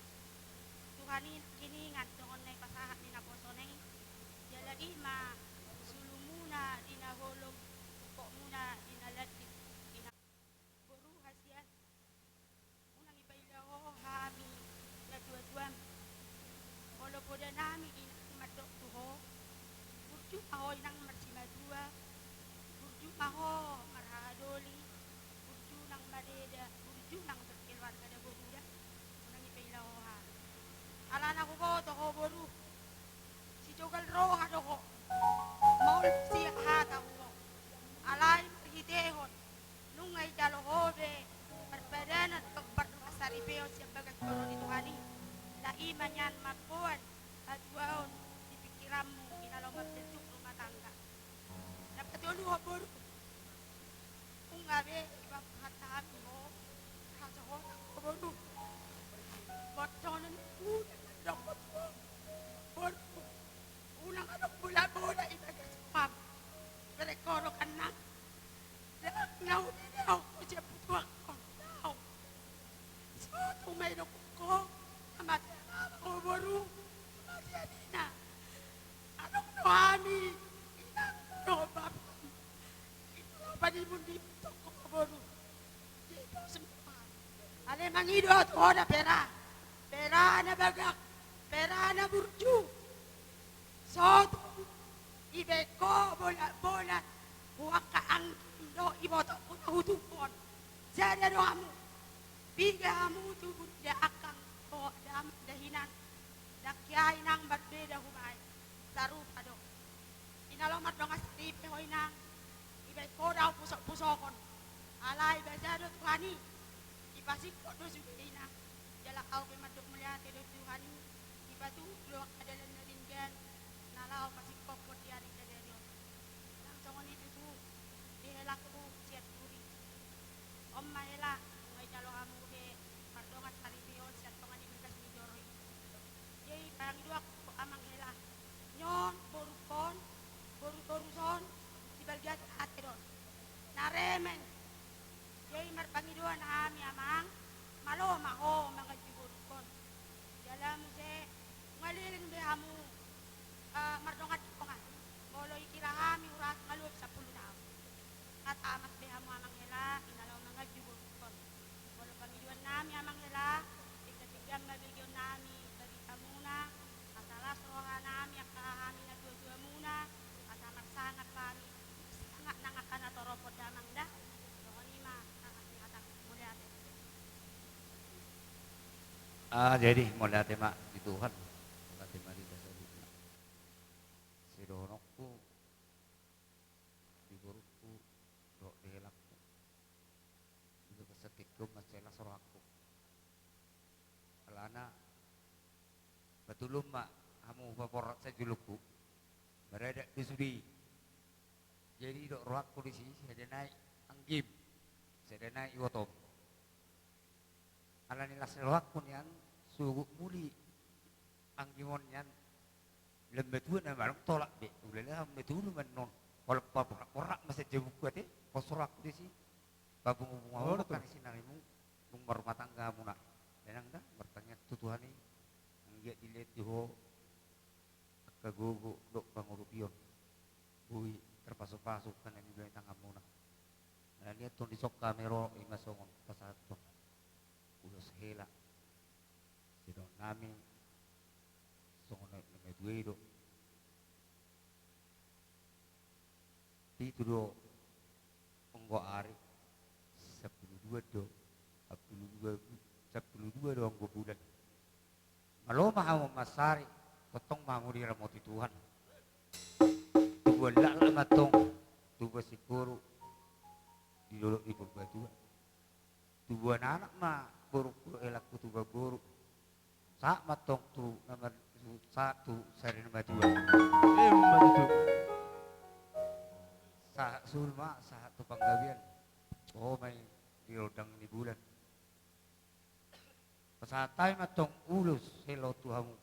Tuhan i nangkiningan songon na dipasahat ni naposona i. Jala ima sulumuna di na holom, tungkotmuna di na landit, di na boru hasian. Unang ipaila ho hami natuatuam. Molo podanami inang mandok tu ho, burju ma ho inang marsimatua, burju ma ho marhaha doli, burju nang mareda, burju nang berkeluarga da boru da. Unang ipaila ho hami. Alana huboto ho boru, sitogal roha do ho, maol sian hata ho. Alai marhitehon nunga dijalo ho be parpadanan dohot pardongan saripeon sian bagas joro ni Tuhan i. Alai ima nian mamboan hatuaon di pingkiranmu i na laho mambentuk rumah tangga. Na patoluhon boru, nunga be dipasahat hami ho, hasohotan ho boru. Botonon boru, unang adong bola-bola i bagas rumam. Bereng ho do kan nang. Ndang na hubege ho sian butuhangkon, daong. Sotung ma i dohot ho, na mate amang ho boru, na mate ina. Adong do hami, inang dohot bapam. Ito do panimbun-nimbun tong ho boru. Jadi do semua. Alai mangido au tu ho da pera. Pera na bagak. Perana burju, sotung dibaen ho bolan-bolan tu angka anggim dohot ibotongku na hutubu on. Sada do hamu, piga hamu tubu di angkang dohot damang dahinan, ndang hea inang marbeda hubaen, sarupa do. I na laho mardongan saripe ho inang, dibaen ho do ahu pusok-pusokon. Alai basa do Tuhan i, dipasingkop do sude inang. Jala ahu pe mandok mauliate do Tuhan i, dipatubu do angka dalan na denggan na laho pasingkophon di ari sadari on. Nang songon i tutu di helangku sian Turi. On ma hela, nunga dijalo hamu be mardongan saripe on sian tonga ni bagas ni joro i. Jadi pangidoanku amang hela, nion borungkon, boru-boru son, sibalga tu ate do on. Na remen. Jadi marpangidoan hami amang, malo ma ho manganju borungkon. Jala muse, nunga leleng be hamu, eh, mardongan-dongan. Molo dikira hami urasa nunga luhut sampulu taon. Nunga tamat be hamu amang hela, i na laho manganju borungkon. Molo pangidoan nami amang hela, denggan-denggan ma begeon nami bagi hamuna, asa las roha nami angka hami na tua-tuamuna, asa marsangap hami, sangap nang angka na torop on damang da. Songon i ma, sangap ni hata mauliate. Ah, jadi mauliate ma di Tuhan, mauliate ma di dasarna. Sidohononku, di borungku, dohot di helangku. Ido pasangkingkon mansai las rohangku. Alana, patulun ma hamu paporrat sahat jolongku. Maradat do sude i. Jadi didok rohangku disi, sada nai anggim, sada nai ibotom. Alani las ni rohangku nian, sogot muli anggim on nian, lam matua na mandok tolap be, ulala hamu na tolu ma annon. Holan paporrat-porrat ma sian jabungku ate, pos rohangku disi. Pabungabunga ho angka na sinamotmu, dung marrumah tangga hamuna. Inang da, martangiang tu Tuhan i, anggiat dilehon tu ho angka gogo dohot pangurupion. Boi tarpasupasu angka na niula ni tanganmuna. Alani i antong dison hami ro, i ma songon pasahathon ulos hela. Sidohonon nami, songon na, na matua i do. Pitu do anggo ari, sampulu dua do, sampulu dua, sampulu dua do anggo bulan. Malo ma hamu mansari, tongtong ma hamu diramoti Tuhan. Tubuan laklak ma antong, tubuan singkoru di dolok ni Purbatua. Tubuan anak ma borungku dohot helangku, tubuan boru. Sahat ma antong tu na mar-, tu, sahat tu sari na matua. Ima tutu. Sahat suhut ma, sahat tu panggabean. Ho ma i di rondang ni bulan. Pasahat hami ma antong ulos hela on tu hamu.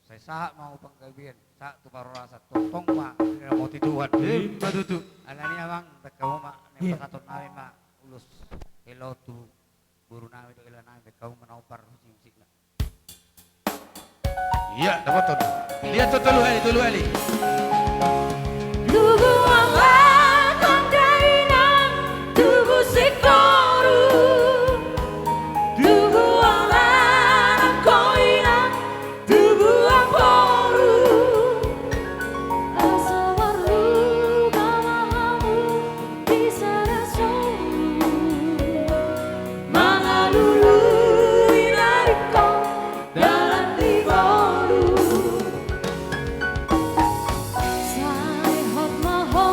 Sai sahat ma hamu panggabean, sahat tu parhorasan, tongtong ma diramoti Tuhan. Ima tutu. Alani i amang, baen hamu ma, na pasahaton nami ma ulos hela on tu boru nami dohot hela nami, baen hamu ma na hombar husikhusikna. Ia, dapoton. Lihat tu tolu hali, tolu hali. Tubuan laklak ho inang, tubu singkoru. Tubuan anak ho inang, tubuan boru. Asa marlunga ma hamu di sada soru. Mangalului na ringkot dalan di ngolu. Sai hot ma ho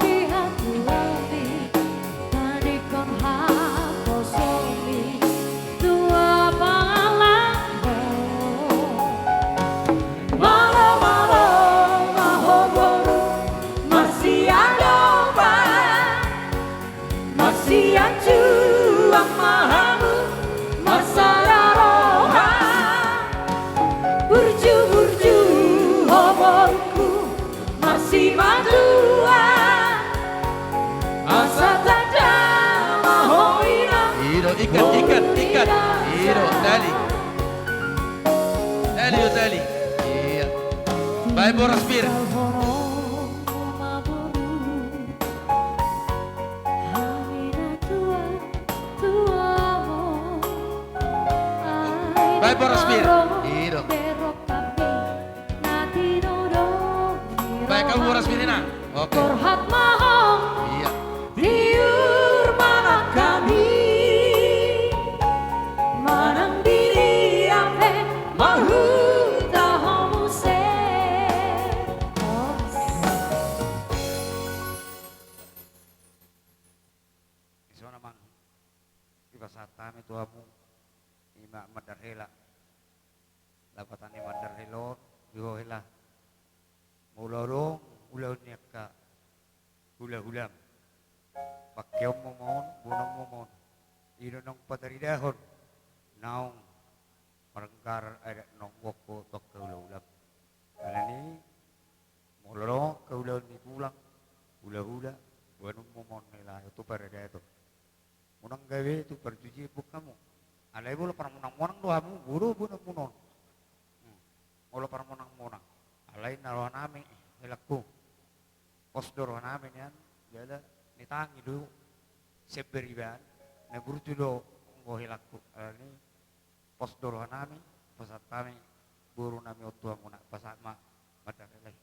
di hatuaon i, tandingkon haposoon i, tua pangalangho. Malo, malo ma ho boru, marsiadopan. Marsianjuang ma hamu, marsada roha. Burju-burju ho borungku, marsimatua. Asa tanda ma ho inang. Ido, ikat, ikat, ikat. Ido, tali. Tali, o tali. Ia. Baen boras, Pir. Baen boras, Pir. Ido. Oke. Borhat ma ho. Iya. Tiur ma nang hami. Manang didia pe manghuta ho muse. Dison amang, dipasahat hami tu hamu, ima mandar hela. Lapatan ni mandar hela on, di ho hela. Molo adong ulaon ni angka hulahulam, pangkeonmu ma on, boanonmu ma on. I do naung pataridahon naung marenggar adat naung boan ho tu angka hulahulam. Alani molo adong angka ulaon ni tulang, hulahula, boanonmu ma on hela tu paradaton. Unang gabe tu parjujian boan hamu. Alai molo parmonangmonang do hamu, boi do boanonmuna on. Hmm. Molo parmonangmonang, alai na rohanami, helangku, pos do rohanami nian, jala ni tangi do sian bariba an, na burju do, enggo helangku. Alani pos do rohanami, pasahat hami borunami on tu hamuna, pasahat ma mandar hela i.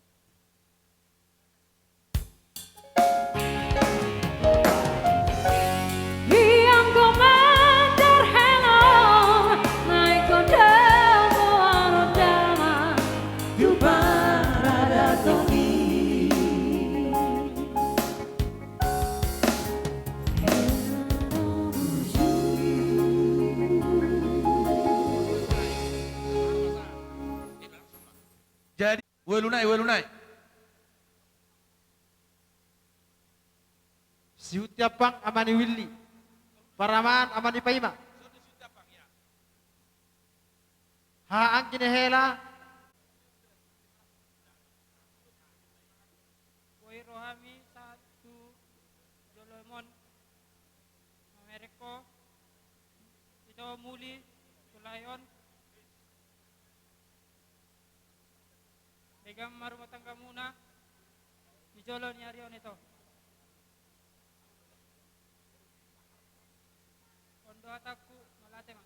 Ianggo mandar hela on, naeng gondang muaro damang tu paradaton i. Jadi, ualu nai, ualu nai. Sihunti ampang ama ni Willy. Paramaan ama ni Paima. Haha anggi ni hela. Boi rohami sahat tu joloan on. Mamereng ho. Ito muli tu lae on. Denggan ma rumah tanggamuna di jolo ni ari on, ito. On do hatangku, mauliate ma.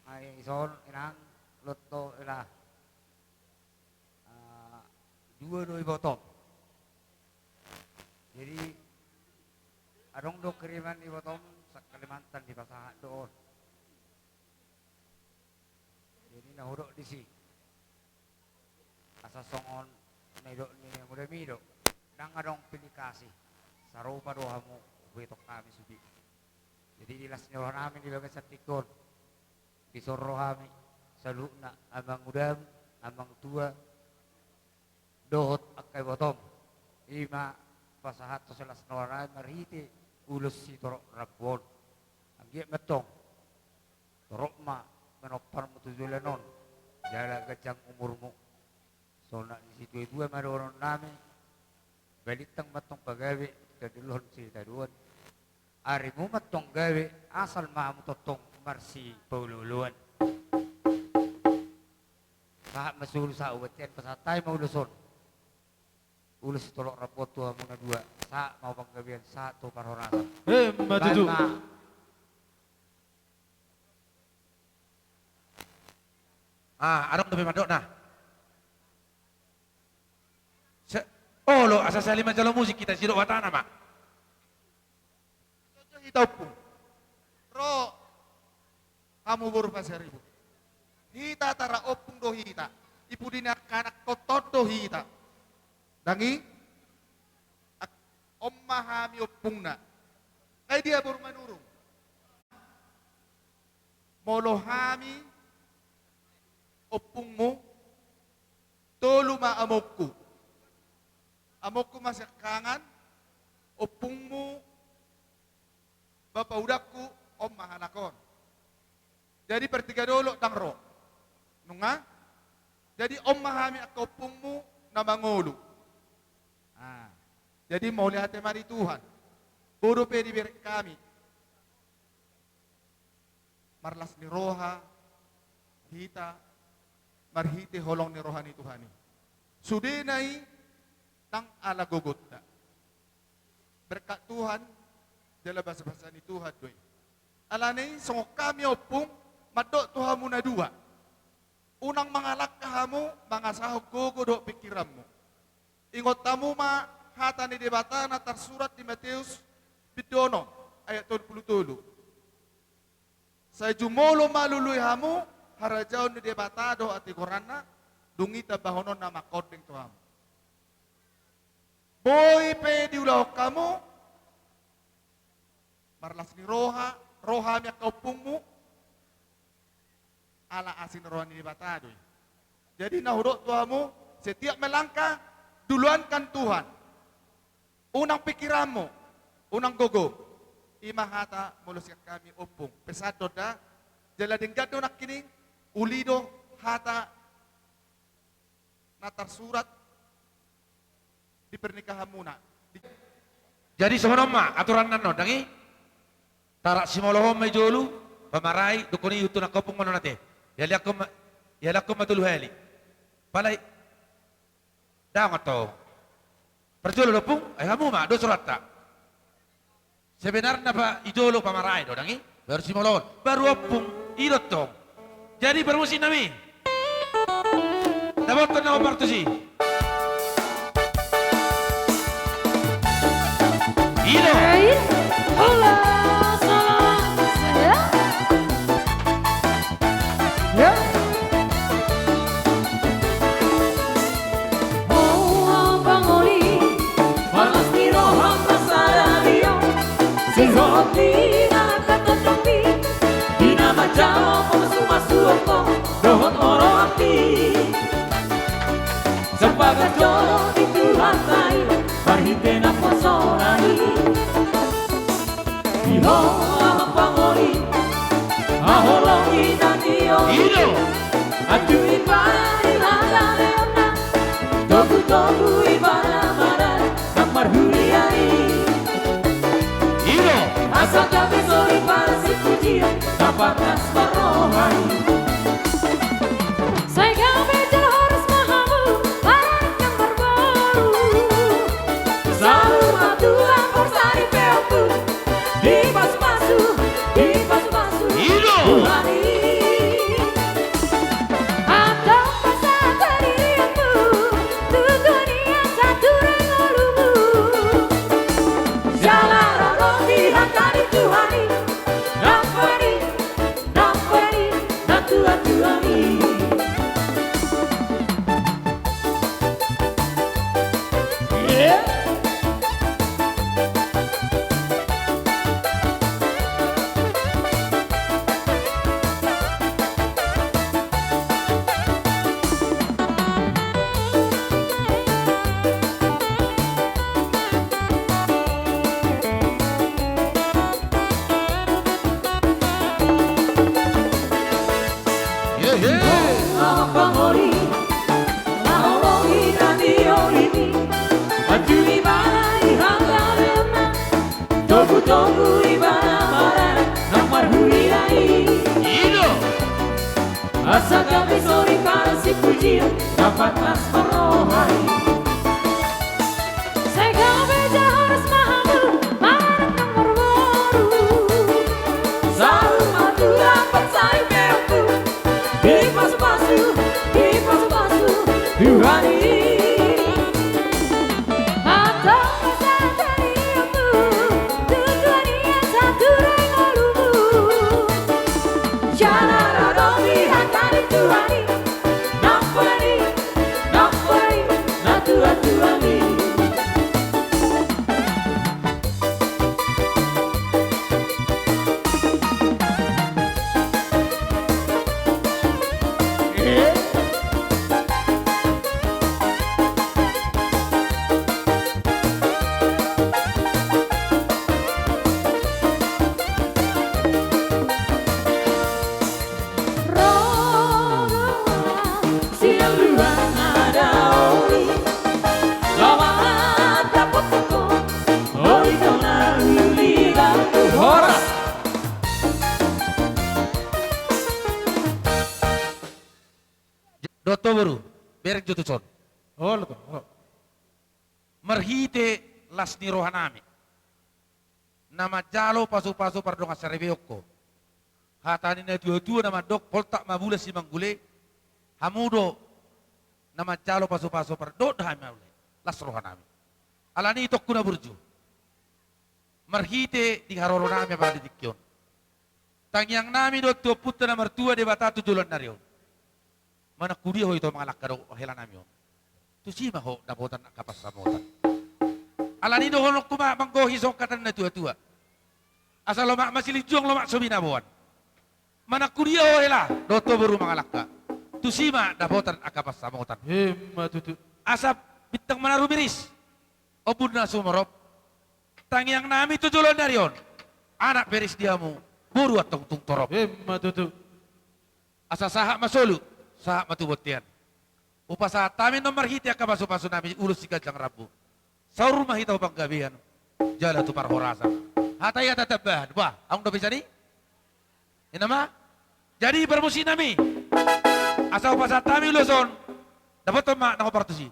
Ai ison inang, lot do hela. Ah, dua do ibotom. Jadi adong do kiriman ibotom sian Kalimantan, dipasahat do on. Jadi na hudok disi. Asa songon na nidok ni mudami do, ndang adong pilih kasih. Sarupa do hamu, huetong hami sude. Jadi di las ni rohanami di bagasan tingki on, dison rohami saluhutna, amang udam, amang tua, dohot angka ibotom. Ima pasahathon silas ni rohanami marhite ulos sitorop rambu on. Anggiat ma antong torop ma manomparmu tu joloan on, jala ganjang umurmu. Songon na di situatua ma dohononnami, balintang ma antong pagabe, tadolhon sitadoan. Arimu ma antong gabe, asal ma hamu tongtong marsipaolooloan. Sahat ma solu sahat tu bontean, pasahat hami ma ulos on. Ulos sitorop rambu on tu hamu na dua, sahat ma tu panggabean, sahat tu parhorasan. Emma tutu. Bahen ma. Ah, adong dope mandok na. Se-, olo, asa sahali manjalo musik hita, sidok watana ma. Tontu hita ompung. Ro hamu boru Pasaribu. Hita tara ompung do hita. I pudi ni angka anakhonta on do hita. Ndang i? Ak-, on ma hami ompungna. Ai dia boru Manurung? Molo hami ompungmu, tolu ma amongku. Amongku ma siangkangan, ompungmu, bapa udangku, on ma halak on. Jadi partiga dolok ndang ro. Nunga? Jadi on ma hami angka ompungmu na mangolu. Ah. Jadi mauliate ma di Tuhan. Boi dope dibereng hami marlas ni roha hita marhite holong ni roha ni Tuhan i. Sudena i ndang ala gogonta. Berkat Tuhan, jala basabasa ni Tuhan do i. Alani i songon hami ompung, mandok tu hamu na dua. Unang mangalangka hamu mangasahon gogo dohot pingkiranmu. Ingot hamu ma hata ni Debata na tarsurat di Mateus bindu onom ayat tolu pulu tolu. Sai jumolo ma lului hamu harajaon ni Debata dohot hatigoranna, dung i tambahononna mangkondeng tu hamu. Boi pe diulahon hamu marlas ni roha, ro hami angka ompungmu, ala asi ni roha ni Debata do i. Jadi na hudok tu hamu, setiap melangkah, duluankan Tuhan. Unang pingkiranmu, unang gogo. I ma hata molo sian hami ompung. Pesan do da, jala denggan do nangkining, uli do hata na tarsurat di pernikahanmuna. Di- Jadi songon on ma aturanna on, dang i? Tarak simolohon ma i jolo, pamarai, dungkon i ihuthon angka ompung ma on ate. Ialeakkon ma, ialeakkon ma tolu hali. Pala i, dang antong. Parjolo do ompung, ai hamu ma, dos rohanta. Sebenarna pa i jolo pamarai do, dang i? Baru simolohon, baru ompung, i do tong. Jadi parmusiknami, dapothon na hombar tusi. I do. Hei, hola, salam, ya. Ya. Ho pangoli, marlas ni roha ma sada di ho. Sihol ni angka tondongmi, di na manjalo pamasumasuon ho dohot oroanmi. Sabagas jolo ni Tuhanta i, marhite naposona i. Di ho amang pangoli, haholongi na nioli. I do. Anju ibana di hagaleonna, togutogu ibana ma nang marhuria i. I do. Asa gabe soripada sipujian, na pantas marroha i. Sai gabe jala horas ma hamu, maranak nang marboru. Saur matua porsari pe ompung, dipasupasu, dipasupasu. I do. Tuhan i. Antong pasahat dirimu tu Tuhan i asa ture ngolumu. Jala ro di hata ni Tuhan i, nampani, nampani, natuatuami. Amang pangoli, haholongi na niolimi, anju ibana di hagaleonna, togutogu ibana ma nang marhuria i. I do. Asa gabe soripada sipujian, na pantas marroha i. Sai gabe jala horas ma hamu, maranak nang marboru. Saur matua porsari pe ompung, dipasupasu, dipasupasu Tuhan i. Antong pasahat dirimu tu Tuhan i asa ture ngolumu. Jala ro di hata ni Tuhan i, nampani, nampani, natuatuami. Horas. Dohot ho boru, bereng jo tuson. Olo, olo. Marhite las ni rohanami na manjalo pasupasu pardongansaripeon ho. Hata ni natuatua na mandok, poltak ma bulan simanggule, Hamu do na manjalo pasupasu, pardot hami ma ule, las rohanami. Alani i, Tompuk na burju, marhite di haroronami apala di tingki on, tangiangnami do tu Ompunta na martua Debata tu joloan ni ari on. Manang tu dia ho ito mangalangka dohot helanami on, tusi ma ho dapotan angka pansamotan. Alani i dohononku ma manggohi songon hata ni natuatua: Asa lomak ma silinjuang, lomak so binaboan. Manang tu dia ho hela dohot ho boru mangalangka, tusi ma dapotan angka pansamotan. Emma tutu. Asa bintang ma na rumiris, ombun na sumorop, tangiangnami tu joloan ni ari on, anak peris di hamu, boru antong tung torop. Emma tutu. Asa sahat ma solu, sahat ma tu bontean. Hupasahat hami annon marhite angka pasupasunami ulos siganjang rambu. Saur ma hita tu panggabean jala tu parhorasan. Hata i hata tambahan. Bah, adong dope sadi? Inna ma. Jadi parmusiknami, asa hupasahat hami ulos on, dapothon ma na hombar tusi.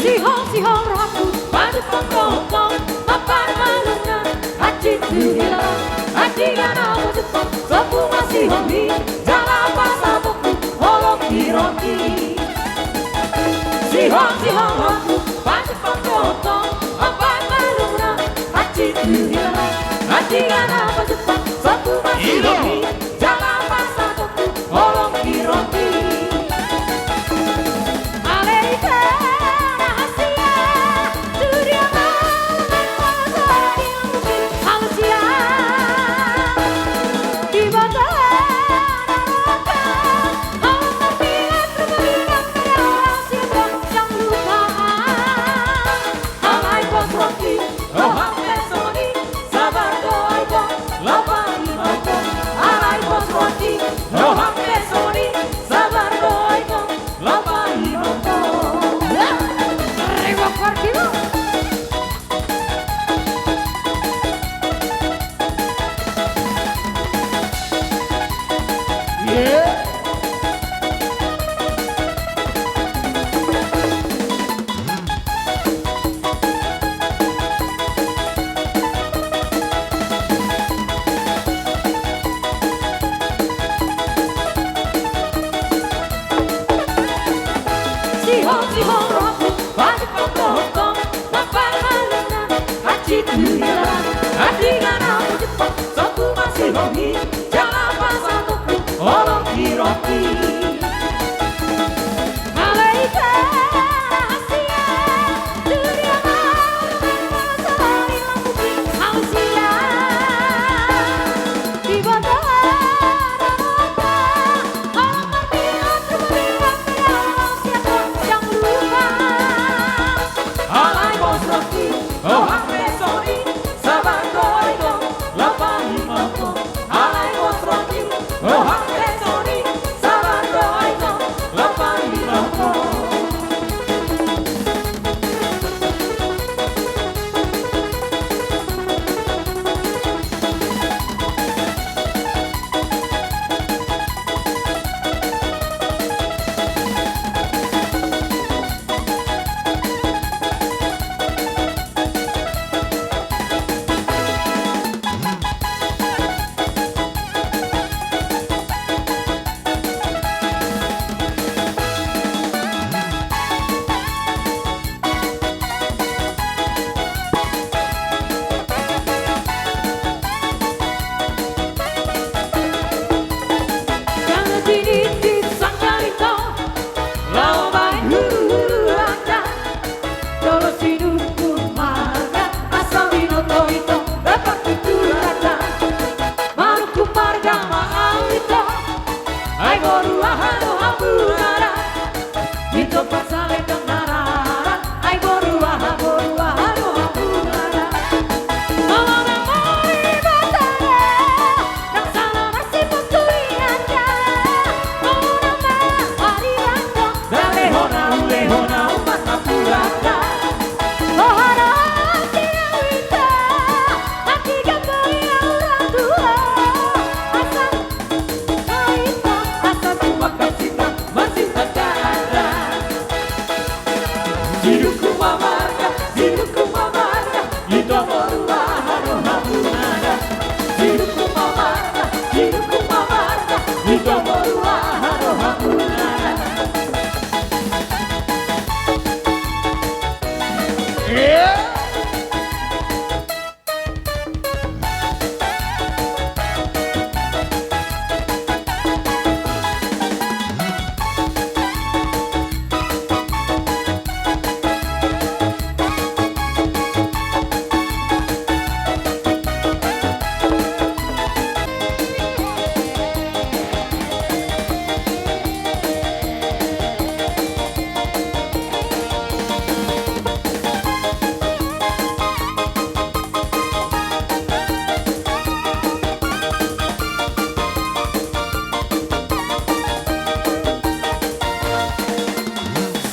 Sihol-sihol rohangku, pajumpang dohot ho, mambahen malumna, hansit tu hela, andigan na pajumpang, sombu ma sihol i, jala pasahatku holong ni roti. Sihol-sihol rohangku, pajumpang dohot ho, mambahen malumna, hansit tu hela, andigan na pajumpang, sombu ma sihol i, jala pasahatku holong ni roti. Ale ita na hasea, tu dia ma na manjalo di halusian. Debata na rohangka, hamu marpingat, rumaringan, mauliate, jangan lupa. Alai pos roti, roham pe songon i, sabar do ahu, laho paima ho. Alai pos roti, roham pe songon i,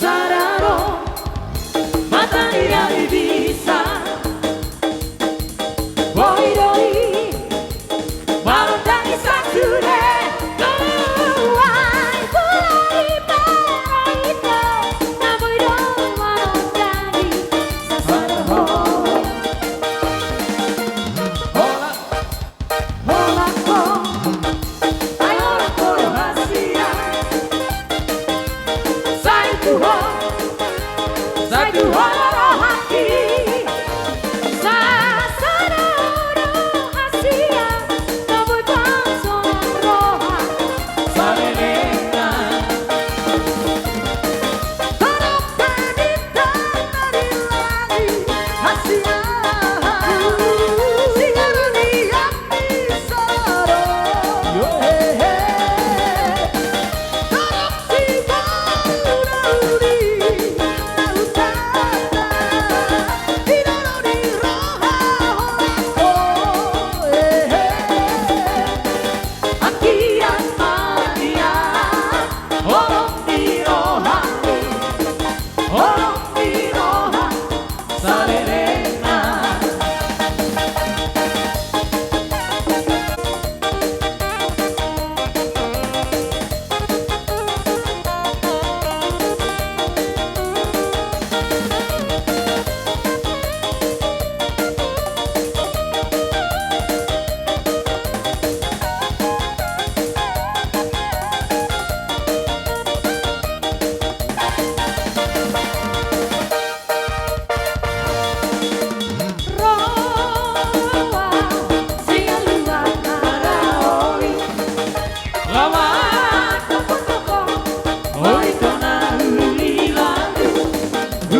Sada do mata ni ari bisa. Boi do i manondangi sasude. Nuaeng hulahula i pe ro ito, na boi do manondangi sasada ho. Holan, holan ho. Ai holan ho do hasian. Sai tu ho, sai tu ho do rohangki. Sasada ho do hasian, na boi pansonang roha salelengna. Tadok pe bintang na di langit, hasian. Singara ni api saro. Yo, he, he. Tadok si bahu na uli na hutana. Di doro ni roha holan ho, he, he. Anggiat ma dia holong ni rohami, holong ni roha salelengna. Roha sian luat na raoi, laho mantoktokhon ito na uli lalu.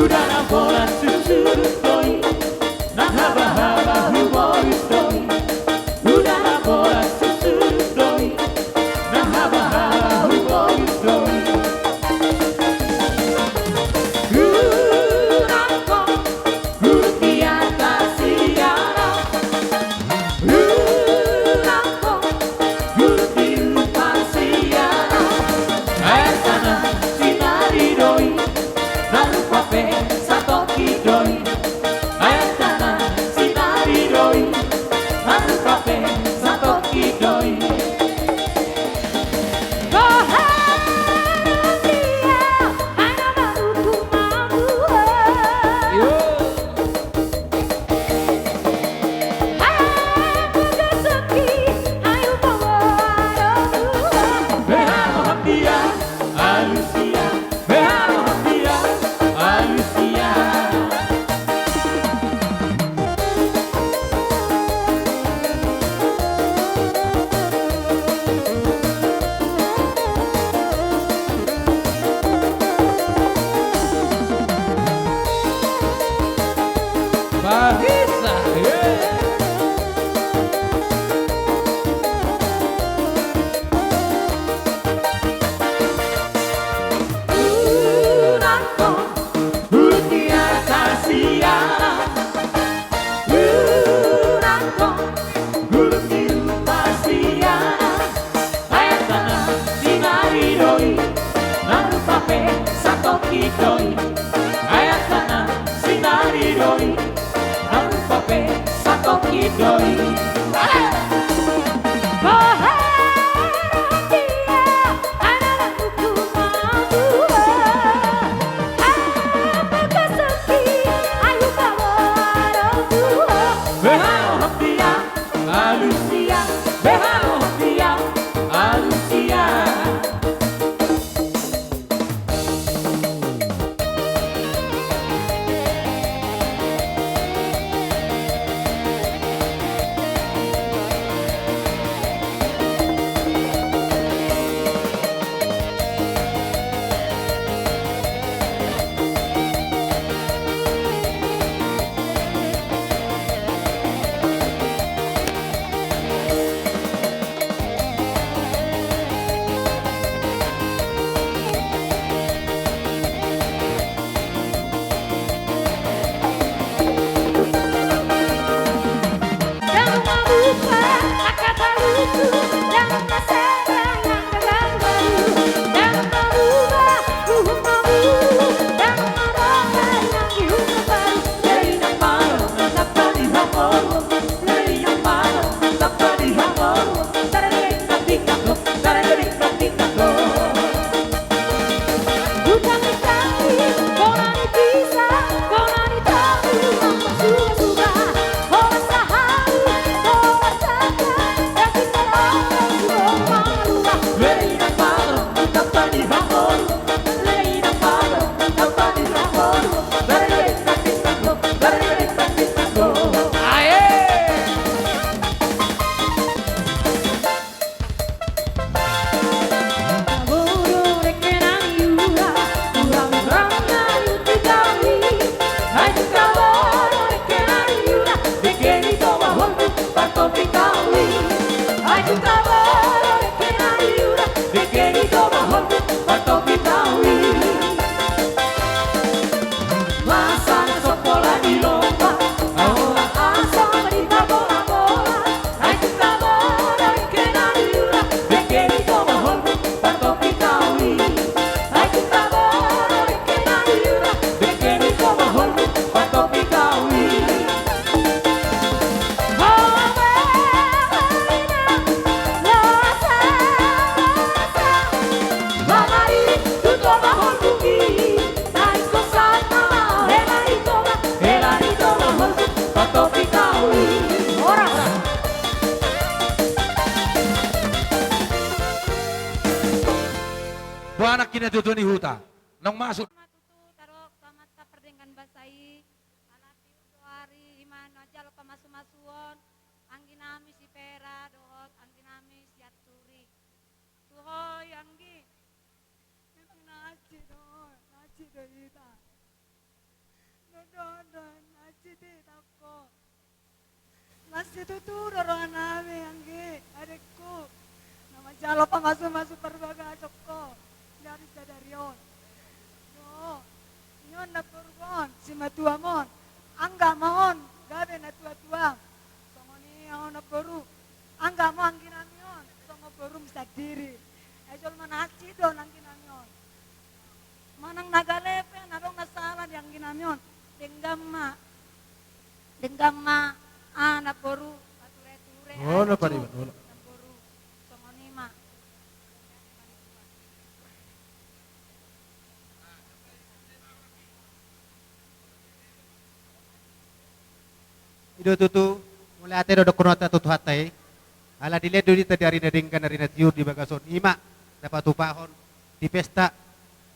Uda na pola susuduk do i, na habahaba hubolus do i. Uda na pola susuduk do i, na habahaba hubolus do i. Uda na pola huti atas siara. Uda na pola huti upa siara. Ae sana sinari do i, na rupa pe satoki Natuatua ni huta. Naung masuk. Matutu tadok tu amanta pardenggan basa i. Ala tiur do ari i ma na jalo pamasumasuon angginami si Pera dohot angginami si Anturi. Tu ho i anggi. Memang na asing do, na asing do hita. Dohot na asing do hita ho. Na asing tutu do rohanami anggi, adekku. Na manjalo pamasumasu parbagason ho dari sadari on. Yo, i on namboru on, simatuam on. Angga ma on gabe natuatuam. Songon i ho namboru. Angga ma on angginami on songon borum sandiri. Ai jolma na asing do angginami on. Manang na gale pe na adong na sala di angginami on. Denggan ma. Denggan ma. Ah, namboru. Pature-ture. Olo, acu. Pariban, olo. Namboru. Songon i ma. I do tutu, mauliate do dohononta tu Tuhanta i. Ala dilehon do hita di ari na denggan, ari na tiur di bagason i ma na patupahon di pesta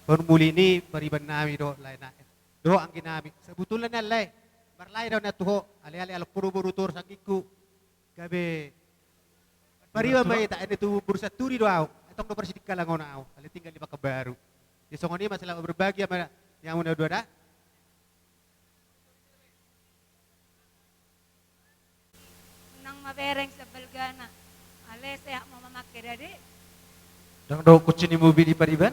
parumaen muli ni pariban nami dohot lae nami. Dohot anggi nami. Sabutulna nian lae. Marlae do nian tu ho. Ale-ale, ala podo boru torus anggingku. Gabe pariban ma hita, ene tu boru Santuri do au. Antong do parsidikalang on au. Alai tinggal di Pekanbaru. Jadi songon i ma, selamat berbahagia ma di hamu na dua da. Nang mabereng sebalgana. Ale sehat ma mamangke dade. Ndang dohot kunci ni mobil i pariban.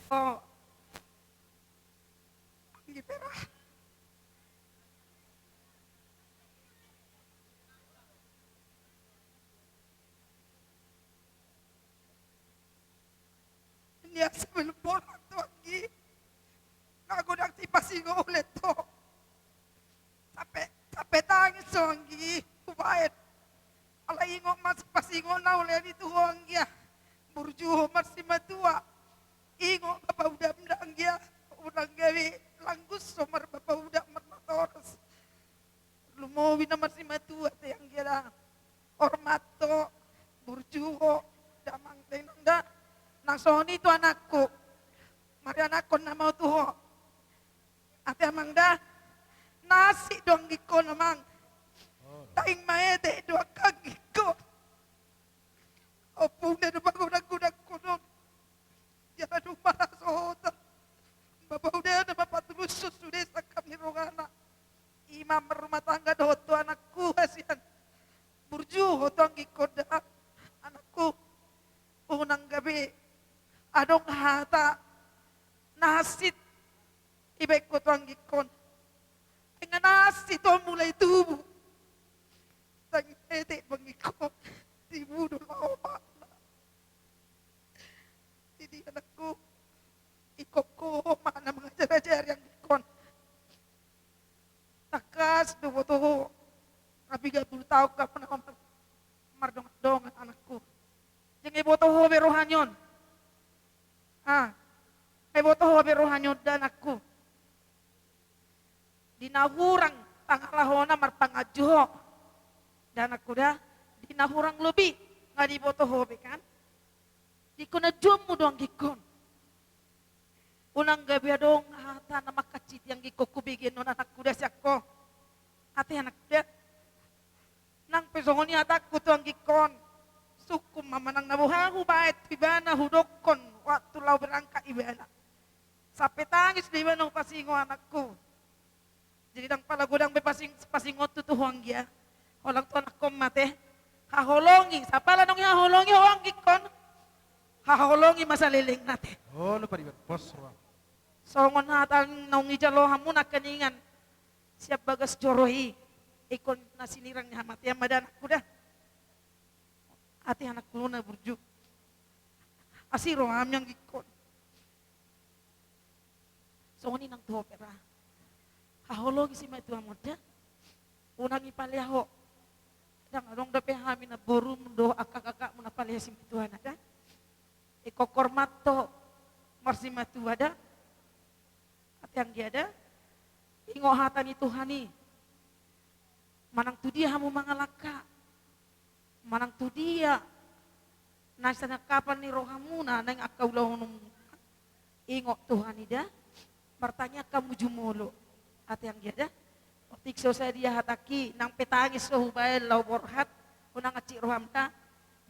Oh. Anggi Pera. Nian sebelum borat tu anggi. Nga godang sipasingot ulehon tu ho. Sampe, sampe tangis ho anggi. Hubaen. Alai ingot ma sipasingot na ulehon i tu ho anggia. Burju ho marsimatua. Ingot bapauda muna anggia. Unang gabe langgus ho marbapauda marnatoras. Lumobi na marsimatua te anggia da. Hormat ho, burju ho, damang da inang da. Nang songon i tu anakku. Marianakhon nama au tu ho. Ate amang da. Na asing do anggingkon amang. Taing maetek do angka anggingkon. Ompungna do pagodanggodangkon on. Jala dung marasota. Bapaudana ma patulushon sude sangkap ni rongana. Ima marrumah tangga dohot tu anakku hasian. Burju ho tu anggingkon da. Anakku. Unang gabe. Adong hata. Na asing. Ibaen ho tu anggingkon. Ai nga na asing tu mulai tubu. Taing maetek do anggingkon. Tibu do laho omakna. Jadi anakku, ingkon ho ma na mangajarajari anggingkon. Tangkas do iboto ho. Nga piga pulu taon hamu na mar-, mardongan-dongan anakku. Jala nga iboto ho be roha ni on. Ah, nga iboto ho be roha ni on da anakku. Di na hurang pangalahona marpanganju ho. Da anakku da, di na hurang lobi nga diboto ho be kan. Di ingkon anjuonmu do anggingkon. Unang gabe adong hata na mangkansiti anggingkon hubegeon on anakku da sian ho. Ate anakku da. Nang pe songon i hatangku tu anggingkon. Sungkun ma manang na boha hubaen tu ibana hudokkon waktu laho berangkat ibana. Sampe tangis do iba naung pasingot anakku. Jadi ndang pala godang be pasing-, pasingot tu ho anggia. Holan tu anakku mate. Haholongi, sapala naung haholongi ho anggingkon. Haholongi ma saleleng na te. Olo pariban pos roa. Songon hata naung ijalo hamu nangkiningan. Sian bagas joro i. Ingkon na sinirang ni hamatean ma da anakku da. Ate anakku na burju. Asi roham anggingkon. Songon i nang tu ho pe ra. Haholongi simatuam on da. Unang ipalea ho. Ndang adong dope hami namborum dohot angka kakakmu na palea simatuana da. Ingkon hormat ho marsimatua da. Ate anggia da. Ingot hata ni Tuhan i. Manang tu dia hamu mangalangka. Manang tu dia na sinangkapan ni rohamuna naeng angka ulaonmuna. Ingot Tuhan i da. Martangiang hamu jumolo. Ate anggia da. Otik so sadia hatangki nang pe tangis so hubaen laho borhat. Unang hansit roham da.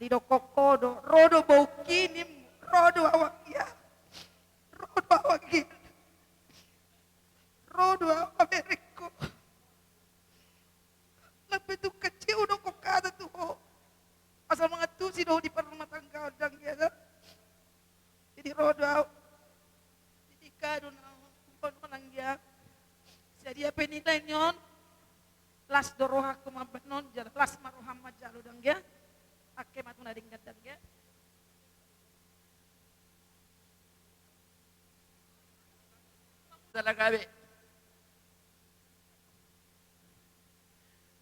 Didokkon ho do. Ro do bongki nim. Ro do au anggia. Ro do au anggia. Ro do au aberengko. Nang pe tung hansit hudokkon hata tu ho. Asa mangantusi do ho di parrumatanggaon da anggia da. Jadi ro do au. Jadi tingki do na on, on anggia. Sadia pe nilai ni on. Las do rohangku mambaen on, jala las ma roham manjalo da anggia. Angke ma tu na denggan da anggia. Salah gabe.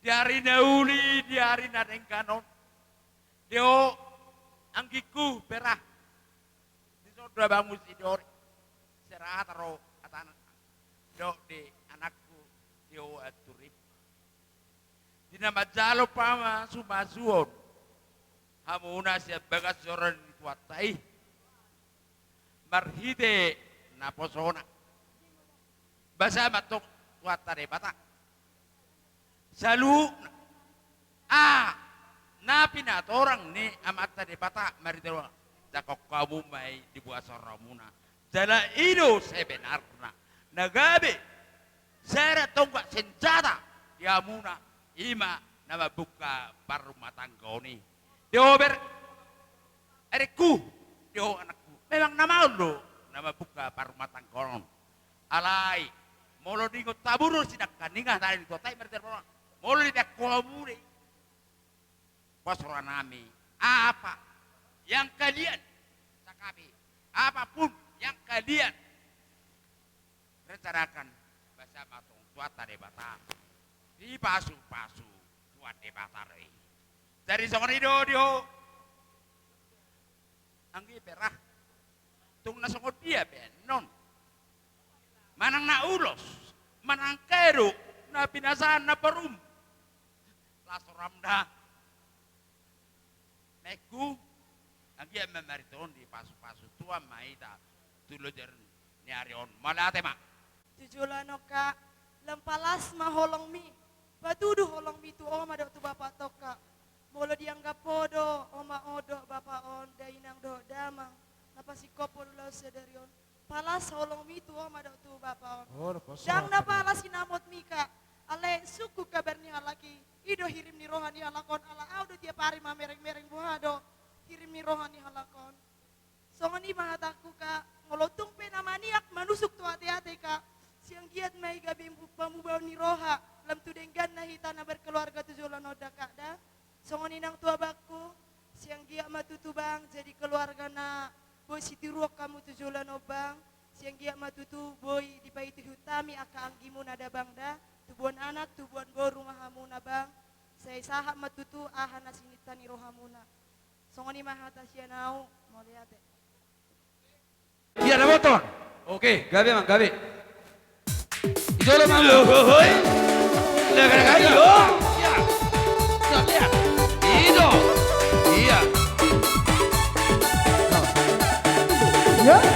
Di ari na uli, di ari na denggan on. Di ho anggingku Pera. Dison do abangmu Sidori. Serahat ro hatana. Dohot di anakku di ho anturim. Di na manjalo pamasumasuon hamuna sian bagas joro ni Tuhanta i. Marhite naposona. Basa ma antong Tuhanta Debata. Saluhutna. Ah, na pinatorang ni Amanta Debata marhite roha. Jangkon hamu ma i di boason rohamuna. Jala i do sebenarna. Na gabe. Sada tonggak senjata di hamuna, i ma na mambuka parrumatanggaon i. Di ho ber-, arekku, di ho anakku. Memang na maol do na mambuka parrumatanggaon on. Alai, molo diingot hamu do sinangkaningan hata ni Tuhanta i marhite roha. Molo dibaen hamu do i. Pos rohanami, apa yang kalian sangkapi, apa pun yang kalian rencanakan, basa ma antong Tuhanta Debata, dipasupasu Tuhan Debata do i. Jadi songon i do di ho. Anggi Pera. Tung na songon dia pe annon. Manang na ulos, manang kedo, na pinasahan namborum. Las roham da. Mengku, anggiat ma marhite on dipasupasu Tuhan ma hita tu loja ni ari on. Mauliate ma. Tu joloan on, Kak, lam palas ma holongmi, patudu holongmi tu oma dohot tu bapa on, Kak. Molo dianggap ho do oma on dohot bapa on, dainang dohot damang, na pasingkop ho do laos sadari on. Palas holongmi tu oma dohot tu bapa on. Oh, na palas. Ndang na palas sinamotmi, Kak. Alai sungkun kabar ni halak i, i do hirim ni roha ni halak on, ala au do tiap ari mamereng-mereng boha do hirim ni roha ni halak on. Songon i ma hatangku, Kak, molo tung pe na maniak manusuk tu ateate, Kak, sianggiat ma i gabe mu-, pamubaon ni roha, lam tu dengganna hita na berkeluarga tu joloan on da, Kak, da. Songon i nang tu abangku, sianggiat ma tutu, Bang, jadi keluarga na boi sitiruon hamu tu joloan on, Bang. Sianggiat ma tutu boi dipaihutihut hami angka anggimuna da, Bang, da. Tubuan anak, tubuan boru ma hamuna, Bang. Sai sahat ma tutu aha na sininta ni rohamuna. Songon i ma hata sian au, mauliate. Ia, dapoton. Oke, gabe, Mang, gabe. Ijolo, Mang. Hoi. Ia. Ia. Ia. Ia.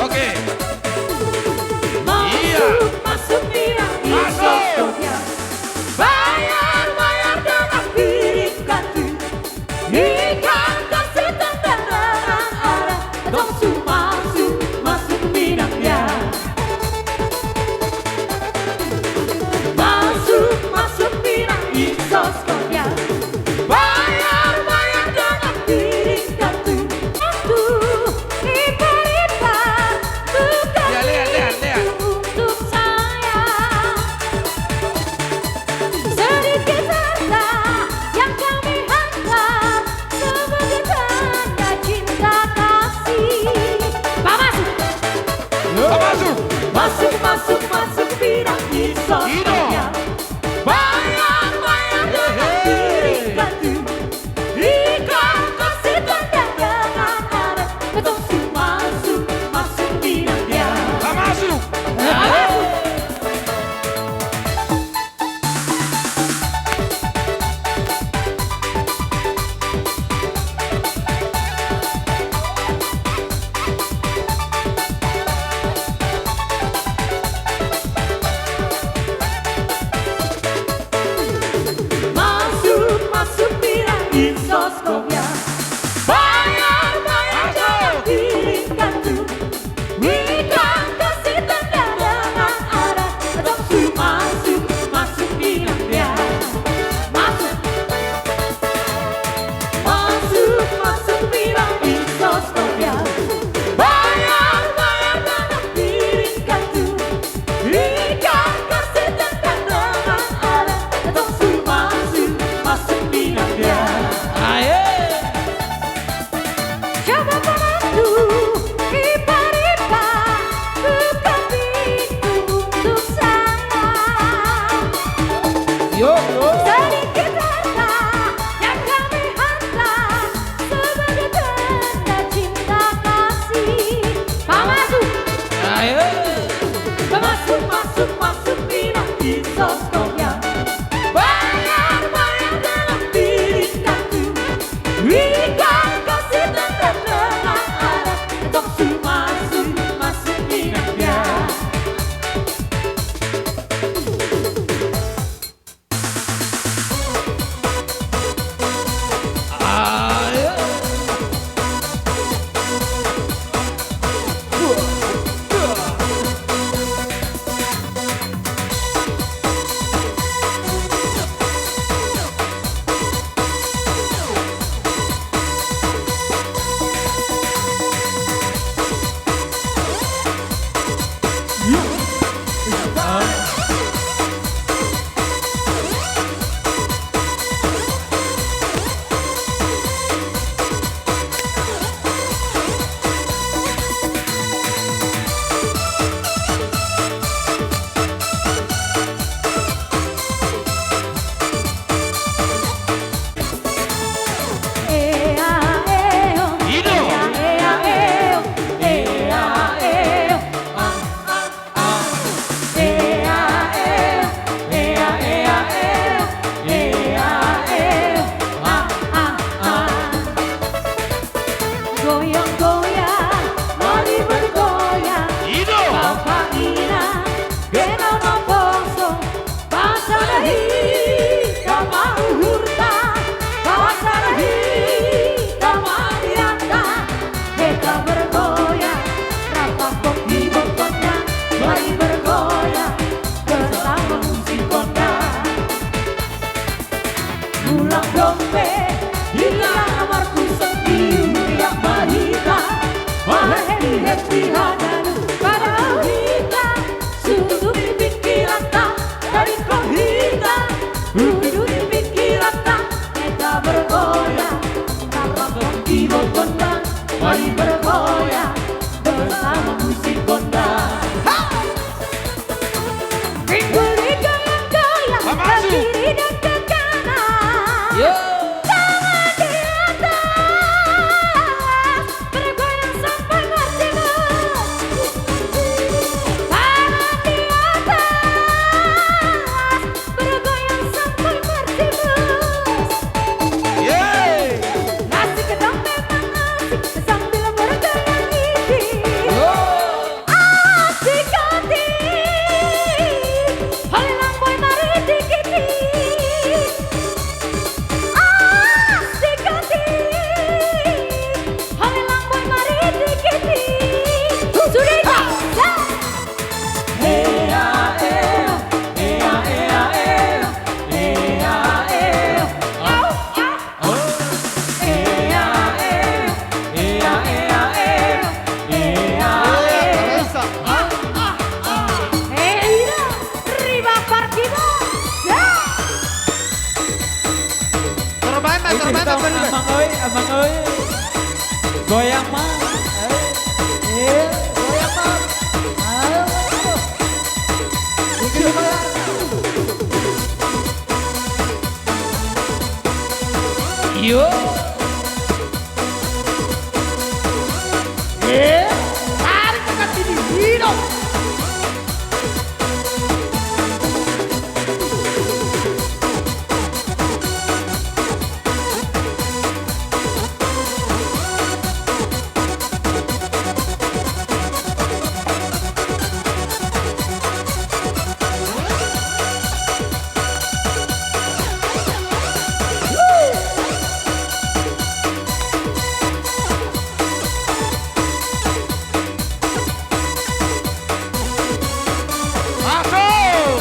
Oke. Masuk, masuk, bilang di Masuk. Sosoknya. Bayar, bayar dengan piring kaki. Tong su masuk, masuk minang dia. Masuk, masuk minang, insos kau dia. Bayar, bayar dengan piring katu. Katu, ipar-ipar, bukan. Ya, lihat, lihat, lihat. Untuk saya. Sedikit harta yang kami hantar sebagai tanda cinta kasih. Pak masuk. Pak masuk. Masuk, masuk, masuk, pinang insos kau dia. Bayar, bayar dengan piring katu. Ikau kasih tanda dengan adat, ketong su masuk, masuk minang dia. Masuk. Masuk. Masuk, masuk minang insos kau dia. Bayar, bayar dengan piring katu. Ikau kasih tanda dengan adat, ketong su masuk, masuk minang dia. Masuk. Masuk, masuk minang insos kau dia. Bayar, bayar dengan piring katu. Ikau kasih tanda dengan adat, ketong su masuk, masuk minang dia. Ayo. Coba pembantu, ipar-ipar, buka pintu untuk saya. Yo, yo. Sedikit harta yang kami hantar sebagai tanda cinta kasih. Pak masuk. Ayo. Masuk, masuk, masuk, minang insos kau dia. Bayar, bayar dengan piring katu. Ikau kasih tanda dengan adat, ketong su masuk, masuk minang dia. Goyang, goyang, mari bergoyang. Bapak Ina, kena naposo. Pasada hita ma uhurta, pasada hita ma rianta. Hita bergoyang, rap tangkok di botonna, mari bergoyang bersama musik kondang. Ulang dompe, hita na marpusat di huria ma hita, ma happy-happy haganup, padao hita. Suduti pingkiranta, tadingkon hita. Suduti pingkiranta, hita bergoyang. Rap tangkok di botonna, mari bergoyang bersama musik kondang. Ha! Pinggul digoyang-goyang, ke kiri dan ke kanan. Yo. Tangan di atas. Bergoyang sampai marsimus.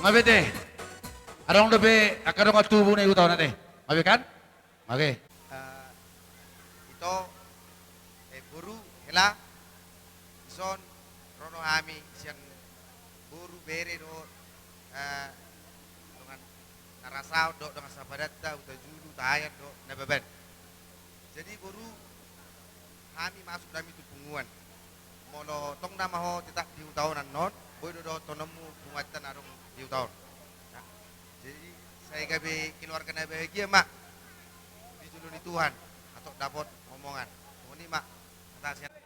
Nga be te. Adong dope angka dongan tubu na di huta on ate. Nga be kan? Oke. Eh, ito, eh, boru, hela, dison, ro do hami, sian boru, bere dohot, eh, dongan na rasaon dohot dongan sapadanta, uta julu, uta ayat dohot na baban. Jadi boru, hami masuk do hami tu punguan. Molo tong nama ho tetap di huta on annon, boi do dohononmu punguanta na adong di huta on. Nah, jadi sai gabe keluarga na bahagia ma di jolo ni Tuhan, atik dapot omongan. Songon i ma.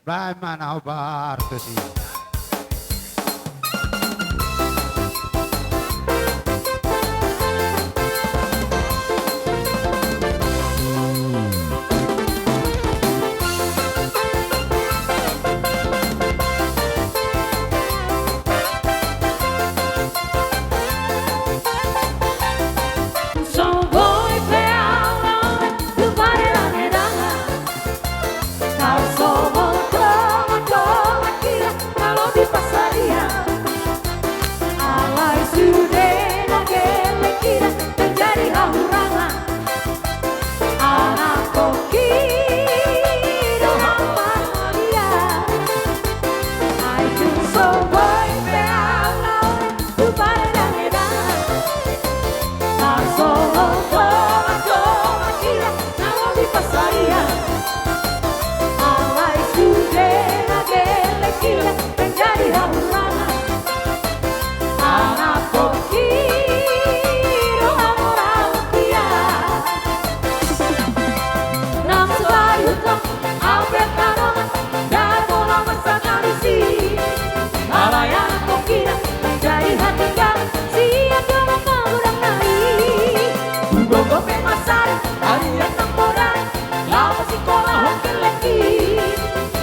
Baen ma na hombar tusi. Alai sude na gelleng hira, terjadi hahurangan. Anak pongki do hamu marlia. Ai tung so boi pe au laho tu paredang-edangan. Tarsongon dongan-dongan hira na lobi pansarian. Alai sude na gelleng hira, terjadi hahurangan. Anak pongki do hamu marlia. Nang so bayu tong, au pe tadongan, ndada pola masa tarisi. Alai anak pongki na manjadi hatinggalan sian dongan na godang nai. Umgogo pe masada, arian nang bodari, laho sikola hon gellengki.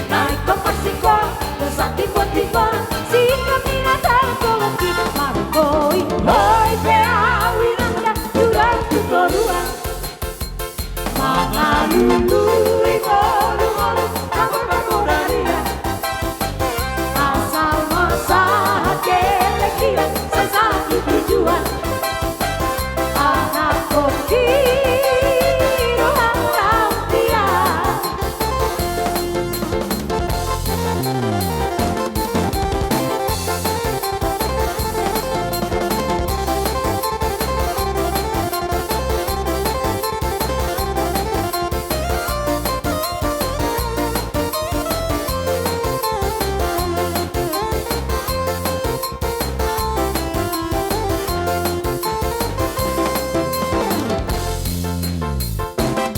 Na ingkon marsikola, dosa timbul-timbul, singkop ni na tahu kolongki. Margoi, hoi pe au inangna, tu dalan tu toruan. Mangalului ngolu-ngolu, na marmodarian. Asal marsahat gelleng hira, sai sahat tu tujuan. Anak pongki do hamu marlia.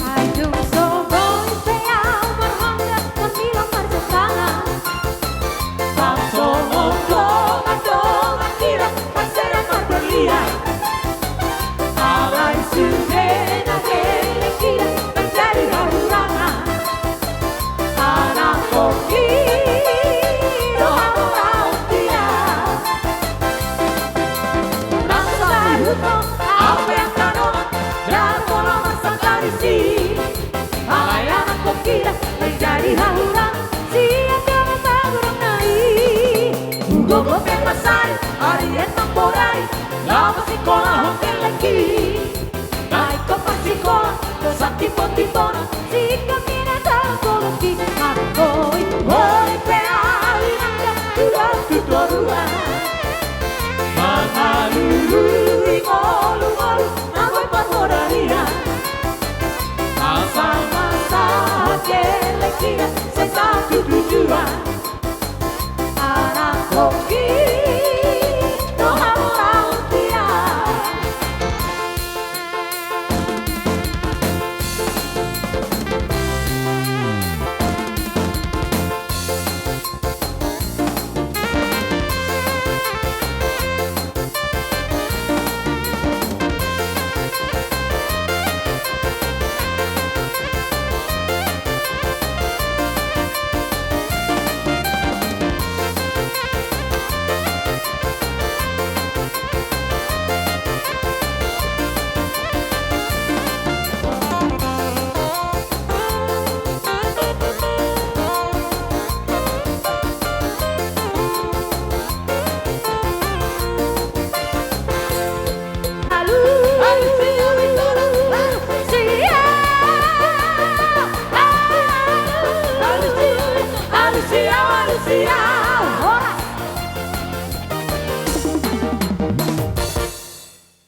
Ai tung so boi pe au marhanda, marmilo marjempangan. Tarsongon dongan-dongan hira, marsedang marberlian. Alai sude na gelleng hira, manjadi hahurangan. Anak pongki do hamu marlia. Nang so bayu tong, au pe tadongan, ndada pola masa tarisi. Di hahurang sian dongan pagodangna i, hugogo pe mansai ari enom bodari, laho sikolahon helean i. Na ingkon marsikola do satimbontimbona, singkop ni na salah solusi. Mangkoihoi pe ahu inang da tu toruan, mangalului ngolungolu na boi parmodarian. Asa masa helean i, sai satu tujuan. Anak hoki do hamu raut ia.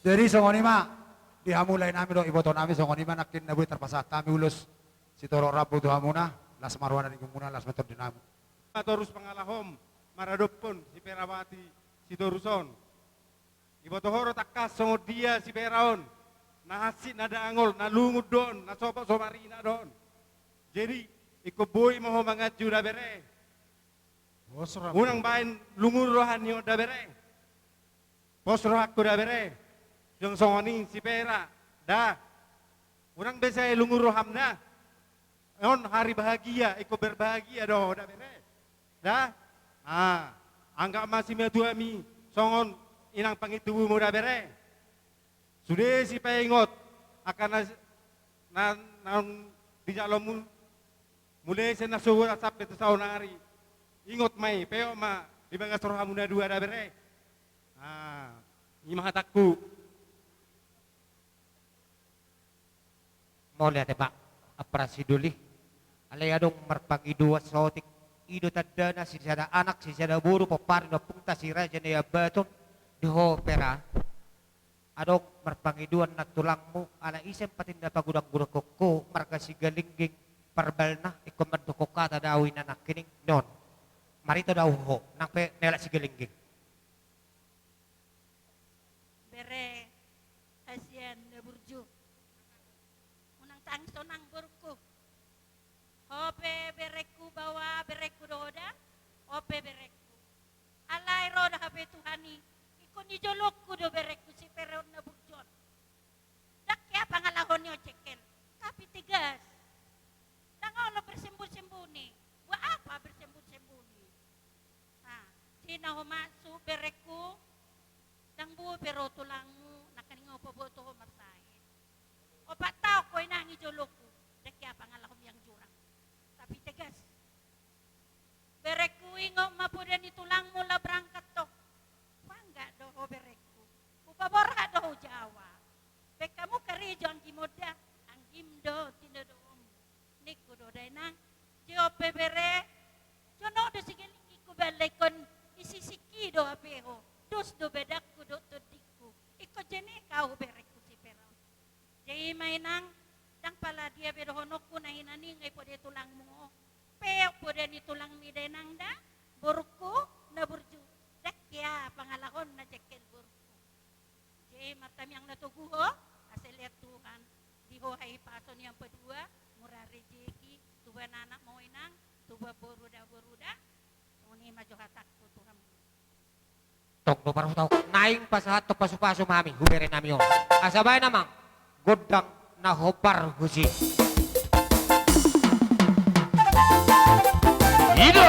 Jadi songon i ma di hamu lae nami dohot iboto nami, songon i ma nangkin na boi tarpasahat hami ulos sitorop rambu tu hamuna. Las ma roha na ningkungmuna, las ma tondinami. Torus pangalahom maradophon si Perawati Sitorus on. Diboto ho do tangkas songon dia si Pera on, na hansit na dangol, na lungun do on, na sopot so marina do on. Jadi ingkon boi ma ho manganju da bere. Unang baen lungun roha ni on da bere. Pos rohangku da bere. Suang songon i si Pera da. Unang be sai lungun roham da. On hari bahagia, ingkon berbahagia do ho da bere. Da? Ah, anggap ma simatuami songon inang pangintubumu da bere. Sude sipaingot angka na, na, naung dijalomu mulai sian na sogot sampe tu saonari. Ingot ma i, peop ma di bagas rohamu na dua da bere. Ah, i ma hatangku. Mauliate, Pak, ampara sidoli. Alai adong marpangidoan saotik. I do tandana sisada anak, sisada boru, pomparan ni ompungta si Raja Nai Ambaton, di ho Pera. Adong marpangidoan nang tulangmu, ala ise patinda pagodang-godangkon ho, marga Sigalingging, parbalna, ingkon mandokkon hata do ahu i na nangkining, non. Marhite do ahu ho, nang pe nealap Sigalingging. Bere, hasian na burju. Unang tangis ho nang borungku. Ho pe berengku, baoa berengku do ho da, ho pe berengku. Alai ro do hape Tuhan i, ingkon di jolongku do berengku si Pera on na burju on. Ndang hea pangalahon ni on jengkel, tapi tegas. Ndang olo bersembunyi-sembunyi. Buat apa bersembunyi-sembunyi? Nah, jadi na ho masuk berengku, ndang boi be ro tulangmu, nangkining ho paboto ho marsae. Opat taon ho inang i jolongku, ndang hea pangalahon ni on jurang. Tapi tegas. Berengku, ingot ma poda ni tulangmu laho berangkat ho. Panggat do ho berengku. Hupaborhat do ho Jawa. Baen hamu karejo anggim on da, anggim do tinodohonmu. Ningku do da inang, jea on pe bere, jonok do Sigalingging hubalekon, i sisik i do hape ho. Dos do badanku dohot tondingku. Ingkon jenek ahu berengku si Pera on. Jadi i ma inang, ndang pala dia be dohononku na hinan i, nga i poda ni tulangmu ho. Peop poda ni tulangmi da inang da, borungku na burju. Ndang hea pangalahon na jengkel borungku. Jadi i ma tamiang na togu ho, asa lean Tuhan. Di ho hahipason i ampadua, mura rejeki, tubuan anak ma ho inang, tubuan boru da, boru da. Songon i ma jo hatangku tu hamu. Tong do parhutahon, naeng pasahathon pasupasu ma hami tu berenami on. Asa baen amang gondang na hombar husi. I do.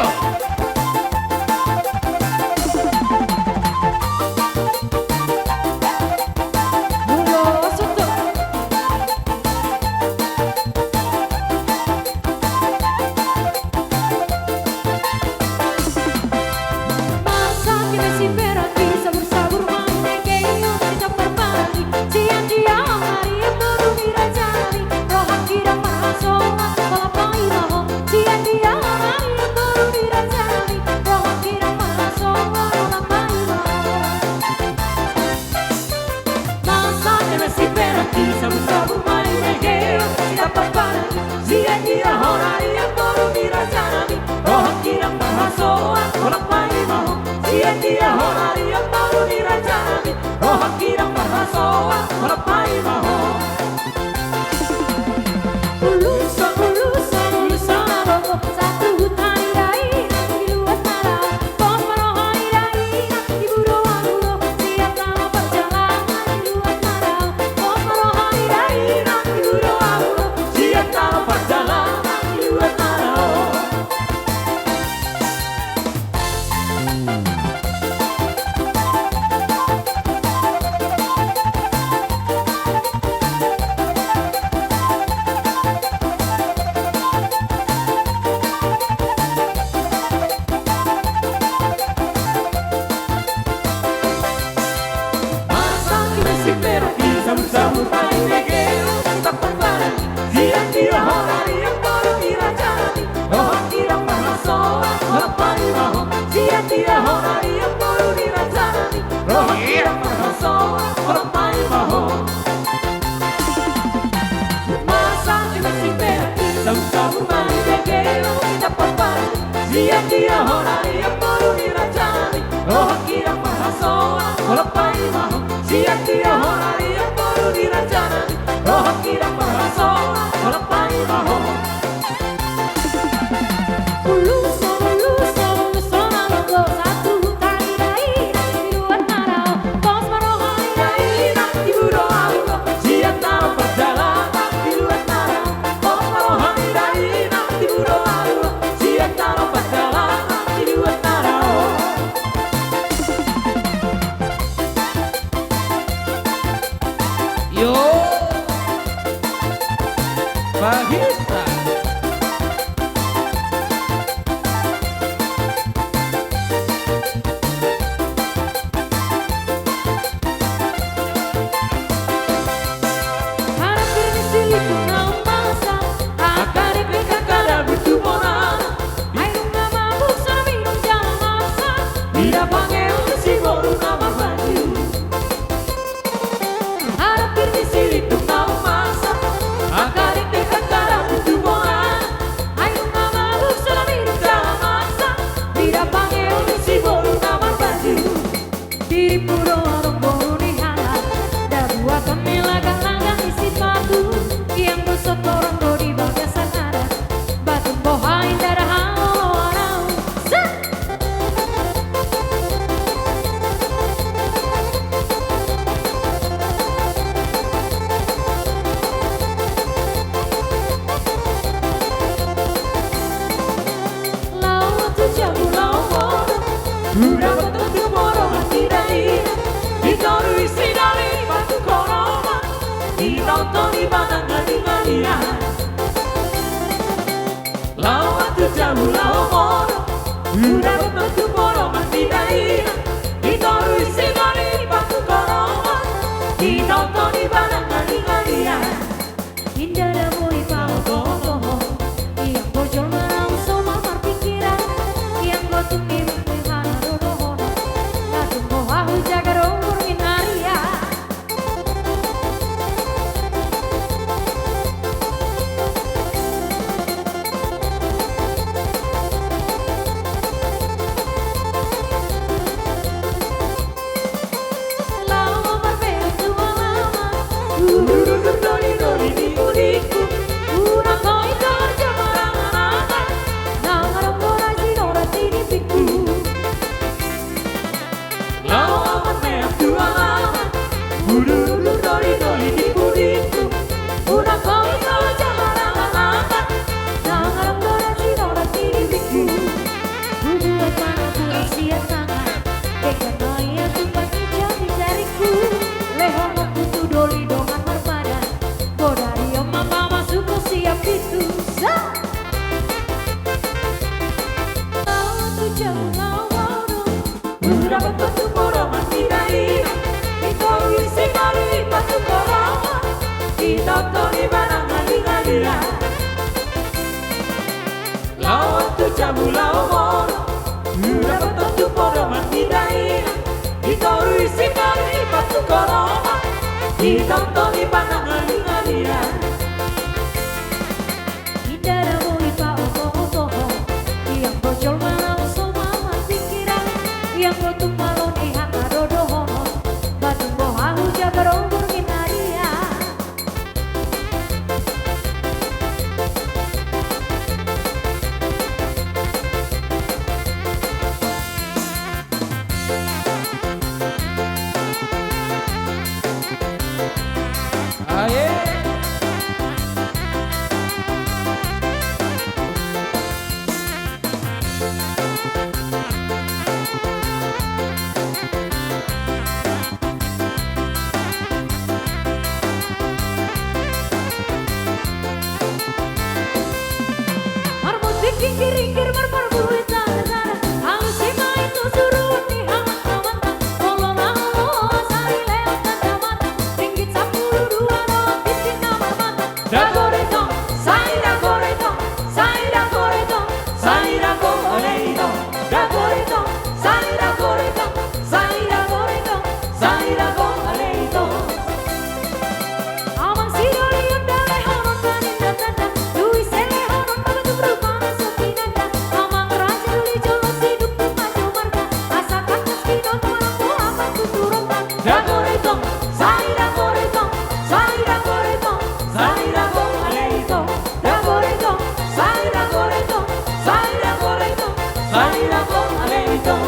Sabur-sabur ma di Megeo, Sitampar Padan. Sian dia ho rade, amang boru ni raja nami, rohangki ndang marhasoan, holan paima ho. Sian dia ho rade, amang boru ni raja nami, rohangki ndang marhasoan, holan paima ho. Ulos on, ulos on, ulos on na gogo, sahat tu huta ni dainang di luat na dao. Pos ma roha ni dainang di Budo Ahu Ro, sian tano parjalanan di luat na dao. Pos ma roha ni dainang di Budo Ahu Ro, sian tano parjalanan di luat na dao. Marsak i ma si Perak i, sabur-sabur ma di Megeo, Sitampar Padan. Sian dia ho rade, amang boru ni raja nami, rohangki ndang marhasoan, holan paima ho. Sian dia ho rade, amang boru ni raja nami, rohangki ndang marhasoan, holan paima ho. Marsak i ma si Perak i, sabur-sabur ma di Megeo, Sitampar Padan. Sian dia ho rade, amang boru ni raja nami, rohangki ndang marhasoan, holan paima ho. Sian dia ho rade, amang boru ni raja nami, rohangki ndang marhasoan, holan paima ho. Ulos on, ulos on, ulos on na gogo, sahat tu huta ni dainang di luat na dao. Pos ma roha ni dainang di Budo Ahu Ro, sian tano parjalanan di luat na dao. Pos ma roha ni dainang di Budo Ahu Ro, sian tano parjalanan di luat na dao. Yo. Bahisa. Harap pir ni silitung na ummasa, angka dekdek angka dabu tu bona. Ai nunga mabuk so minum jala masa, ida pangeon ni si boru na marbaju. Harap pir ni silitung na ummasa, angka dekdek angka dabu tu bona. Ai nunga mabuk so minum jala masa, ida pangeon ni si boru na marbaju. Dirimu do adong boru ni halak, dabuatan ni lagang-lagang ni sipatu, ianggo so torang do di bagasan adat, batum boha inda da halomoan au. Sa! Laho ma tu jabu laho modom, hudapothon tu podoman ni dainang, ditorui si doli patukorongan, ditaontol ibana ngadi-ngadian. Laho ma tu jabu laho modom, hudapothon tu podoman ni dainang, ditorui si doli patukorongan, ditaontol ibana ngadi-ngadian. Inda da boi paoto-otohon, ianggo jolma naung somal marpingkiran, ianggo tung ni bumi hana do dohonon, na tung boha hujaga do umur ni narian. Laho ma marmeam tu alaman, hududur doli-doli di pudingku, unang ho ito arja marangan-angan, naung adong do rasi-rasi di pingku. Laho ma marmeam tu alaman, hududur doli-doli di pudingku, unang ho ito arja marangan-angan, naung adong do rasi-rasi di pingku. Hubuat panaturan sian tangan, denggan ma i tumpak ni jari-jarinku. Lehononku tu doli dongan marpadan, bodari on ma pamasuk ho sian pintu. Sa! Laho tu jabu laho modom, hudapothon tu podoman ni dainang, ditorui si doli patukorongan, ditaontol ibana ngadi-ngadian. Laho tu jabu laho modom, hudapothon tu podoman ni dainang, ditorui si doli patukorongan, ditaontol ibana Ringgit-ringgit marmarbue tanda-tanda, alusi ma i tu suruon ni amang-amanta, molo na loas ari lewat tanda mata, ringgit sampulu dua do tingki na marmata. Dagoretong, sai dagoretong, sai dagoretong, sai dago ale itong. Dagoretong, sai dagoretong, sai dagoretong, sai dago ale itong. Amang sidoli on da lehonon ma ninna tanda, tu ise lehonon ma batu rupa na so tinanda. Amang raja doli jolo siduk tu majo marga, asa tangkas pinotoran boha ma tuturonta. Dagoretong, sai dagoretong, sai dagoretong, sai dago ale itong. Dagoretong, sai dagoretong, sai dagoretong, sai dago ale itong.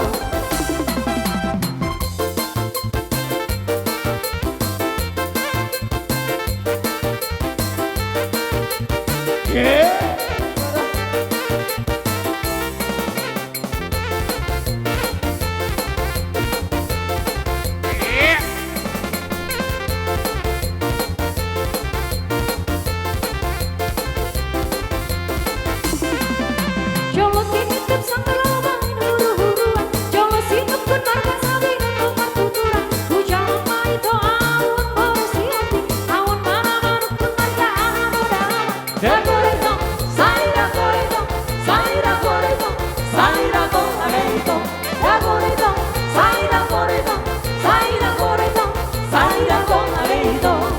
Jolo tinitip sangkal bahen huru-huruan, jolo sinungkun marga sabinan do martuturan. Hujalo ma ito ahu on boru Sihombing, ahu on ma na manungkun marga aha do damang. Dagoretong, sai dagoretong, sai dagoretong, sai dago ale itong. Dagoretong, sai dagoretong, sai dagoretong, sai dago ale itong.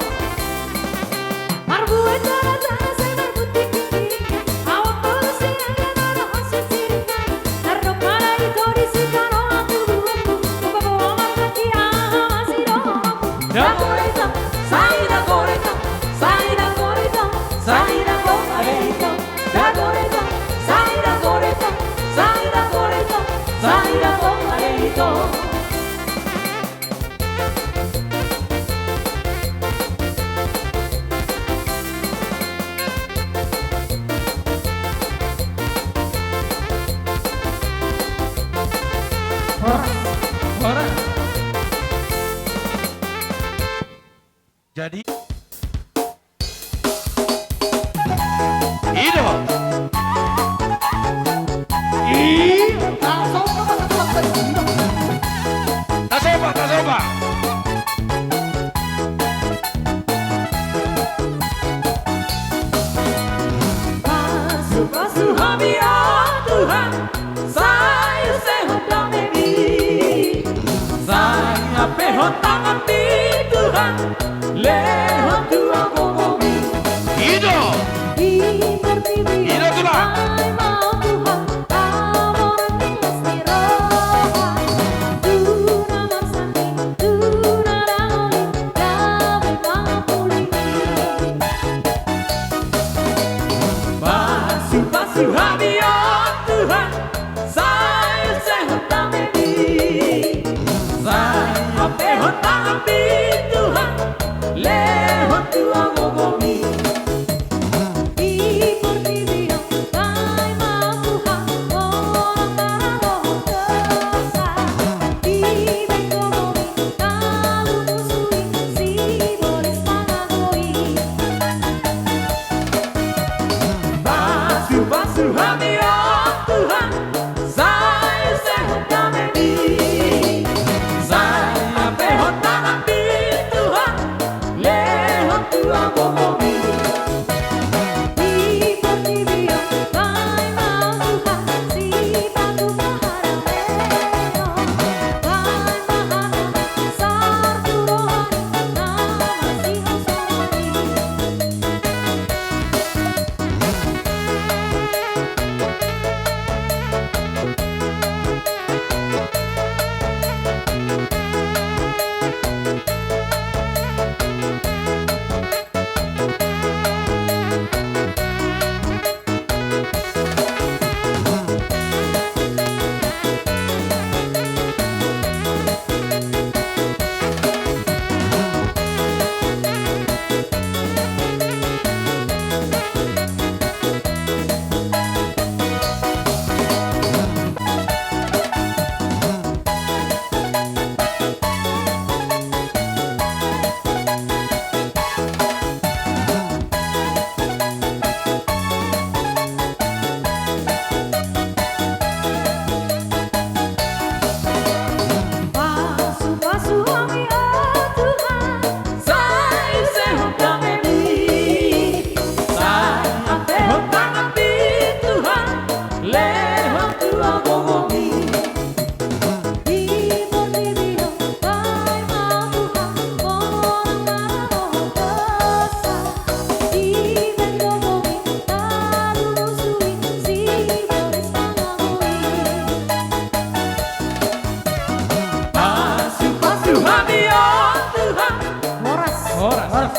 Marbue tanda-tanda sai marbutik tingki-tingki, ahu on boru Sihombing na dohot siriring nami. Tardo pada ito disi tano hatubuanku, hupaboa marhati aha ma sidohononku. Dagoretong, sai dagoretong, sai dagoretong, sai dago ale itong. Dagoretong, sai dagoretong, sai dagoretong, sai dago ale itong. Horas, horas. Jadi, i do. I, tasomba, tasomba, tasomba. Pasu-pasu hami, o Tuhan, sai use hot damemi. Sai hape hot tanganmi, Tuhan, lehon tu gogomi. I do. Di portibi on, i do, Tulang. Ai ma Tuhan, amor las ni roha. Tu na marsangking, tu na daholi, gabe pangapulingki. Pasu-pasu hami, o Tuhan, sai use hot damemi. Sai hape hot tanganmi, Tuhan, lehon tu gogomi. Di portibi on, ai ma Tuhan, holan taralohon dosa. Dibahen gogomi, talu musu i, sibolis pangago i. Pasu-pasu hami, o Tuhan, sai use hot damemi. Sai hape hot tanganmi, Tuhan, lehon tu gogomi. Di portibi on, ai ma Tuhan, sipatupa harameon. Ai ma hata na saur tu roha ni na masihoshon i. Horas. Horas.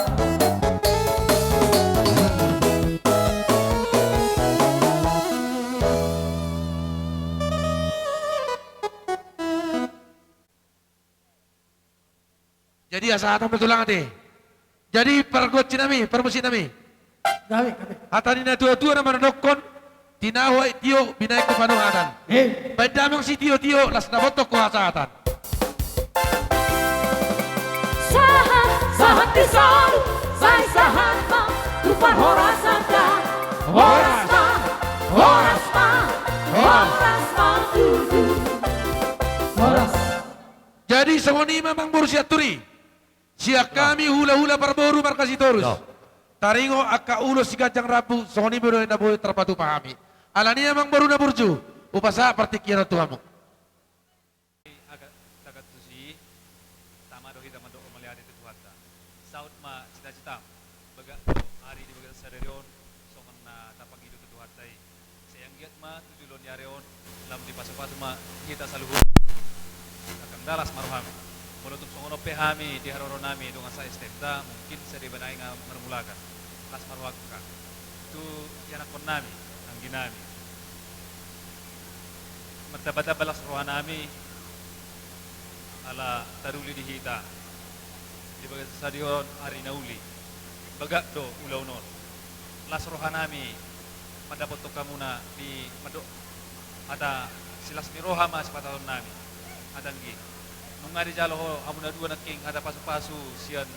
Jadi asa hata ma tulang ate. Jadi pargonsi nami, parmusik nami. Gabe, gabe. Hata ni na tua-tua na mandokkon, tinahu aek tio, binahen tu panuhatan. Eh. Baen damang sitio-tio, las na botok tu hasahatan. Sahat, sahat di solu, sai sahat ma tu parhorasan da. Horas ma, horas ma, horas ma tutu. Horas. Jadi songon i ma amangboru Sianturi. Sian hami hula-hula parboru marga Sitorus. Taringot angka ulos siganjang rambu, songon i ma do na boi tarpatupa hami. Alani i amangboru na burju, hupasahat partingkian on tu hamu. Agat, tagat tusi, tama do hita mandok mauliate tu Tuhanta. Saut ma cita-cita, bagak do ari di bagasan sadari on, songon na tapangido tu Tuhanta i. Sai anggiat ma tu jolo ni ari on, lam dipasu-pasu ma hita saluhut. Angka las ma roham. Molo tung songon on pe hami di haroro nami dongan sa-S T M-ta, mungkin sai dibaen nai nga marmulakan. Las ma rohangka. Tu ianakhon nami, anggi nami. Martamba-tamba las roha nami, ala taruli di hita. Di bagasan sadari on ari na uli. Bagak do ulaon on. Las roha nami mandapothon hamuna di mandok hata silas ni roha ma sipatahon nami. Hata anggi. Nunga dijalo hamuna dua nangkin hata pasu-pasu sian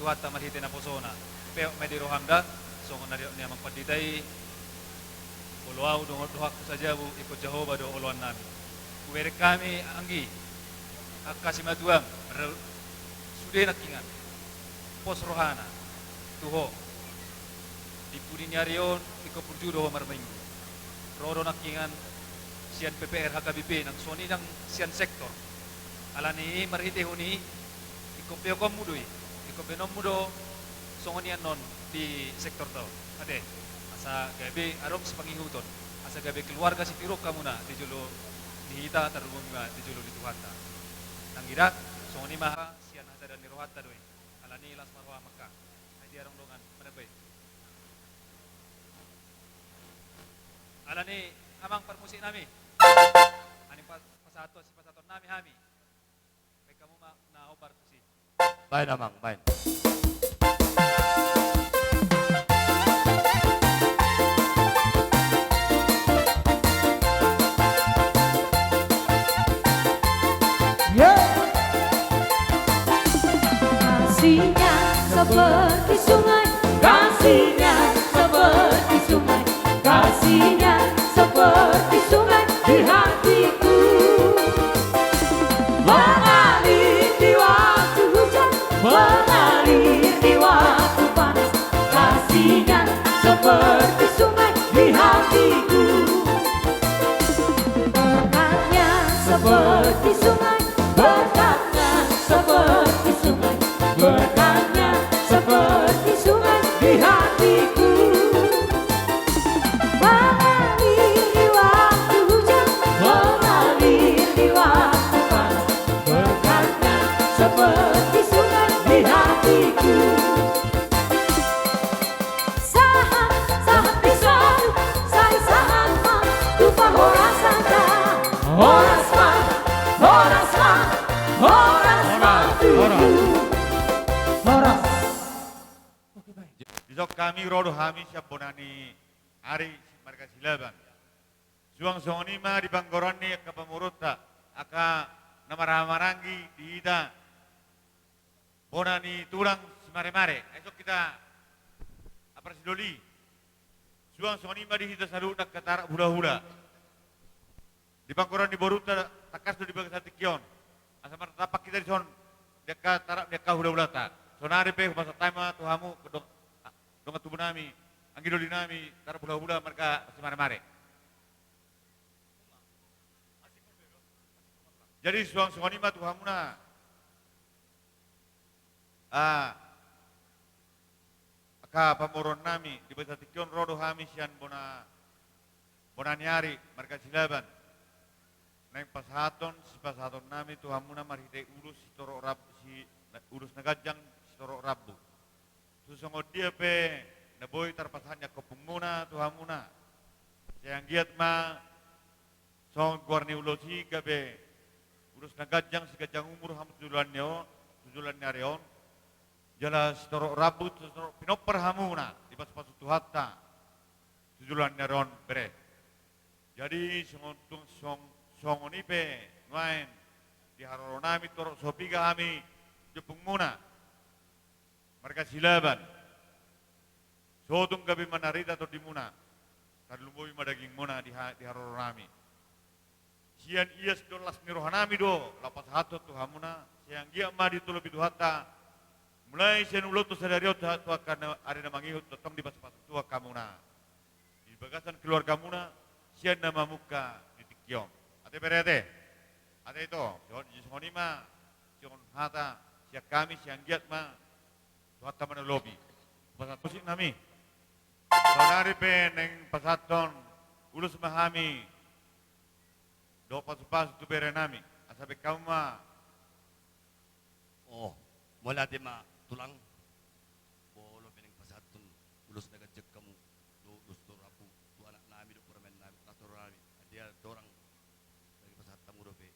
Tuhanta marhite naposona. Peop ma i di roham da, songon na nidok ni amang pandita i. Olo ahu dohot rohangku sajabu, ingkon Jahowa do oloan nami. Hubereng hami anggi, angka simatuam, ra-, sude nangkiningan. Pos rohana tu ho. Di pudi ni ari on, ingkon burju do ho marminggu. Ro do nangkiningan sian P P R H K B P, nang songon i nang sian sektor. Alani i marhitehon i, ingkon beokonmu do i, ingkon baenonmu do songon i annon di sektorta on. Ate, asa gabe adong sipangihuton, asa gabe keluarga sitiruon hamuna di jolo ni hita, tarlumobi ma di jolo ni Tuhanta. Nang i da, songon i ma sian hasadaon ni rohanta do i. Alani i las ma roham angka. Ai dia adong dongan manambai. Alani i amang parmusik nami. Ani pa-, pasahathon, sipasahaton nami hami. Baen hamu ma na hombar tusi. Baen amang, baen. Kasihnya seperti sungai, kasihnya seperti sungai, kasihnya seperti sungai di hatiku. Mengalir di waktu hujan, mengalir di waktu panas, kasihnya seperti sungai di hatiku. Berkatnya seperti sungai, berkatnya seperti sungai, berkatnya seperti sungai di hatiku. Mengalir di waktu hujan, mengalir di waktu panas, berkatnya seperti sungai di hatiku. Sahat, sahat di solu, sai sahat ma tu parhorasan da. Horas ma, horas ma, horas ma tutu. Horas. Horas. Oke, baik. Dison hami ro do hami sian bona ni ari marga Silaban. Suang songon i ma di panggoran ni angka pamoruonta, angka na marhahamaranggi di hita, bona ni tulang Simaremare. Ai songon hita apar sidoli. Suang songon i ma di hita saluhut angka tarap hulahula. Di panggoran ni borunta tangkas do di bagasan tingki on. Asa martatap hita dison di angka tarap ni angka hulahulanta. Saonari pe hupasahat hami ma tu hamu, dong-, dongan tubu nami, anggi doli nami, tarap hulahula marga Simaremare. Jadi suang songon i ma tu hamuna. Ah, angka pamoruon nami, di bagasan tingki on ro do hami sian bona, bona ni ari marga Silaban. Naeng pasahathon, sipasahaton nami tu hamuna marhite ulos sitorop rab-, si, ulos na ganjang sitorop rambu. Songon dia pe na boi tarpasahat ni angka ompungmuna tu hamuna, sai anggiat ma songon goar ni ulos i gabe ulos na ganjang, siganjang umur hamu tu joloan ni on, tu joloan ni ari on. Jala sitorop rambu, sitorop pinompar hamuna dipasupasu Tuhanta tu joloan ni ari on, bere. Jadi songon tung-, song-, songon i pe nuaeng di haroro nami torop so piga hami di ompungmuna marga Silaban. Sotung gabe manarita tondimuna, tarlumobi ma dagingmuna di ha-, di haroro nami. Sian ias dohot las ni roha nami do laho pasahathon tu hamuna, sai anggiat ma ditolopi Tuhanta, mulai sian ulaonta sadari on tu angka na, ari na mangihut, tongtong dipasupasu Tuhan hamuna di bagasan keluargamuna sian na mamungka di tingki on. Ate bere ate. Ate ito, songon, songon i ma, songon hata sian hami, sai anggiat ma Tuhanta manolopi. Pasahat musik nami. Saonari pe naeng pasahathon ulos ma hami dohot pasupasu tu bere nami. Asa baen hamu ma. Oh, mauliate ma tulang. Molo pe naeng pasahathon ulos na ganjang hamu, do ulos torop tu anak nami dohot parumaen nami, na torop nami. Dia dorang lagi pasahat hamu dope.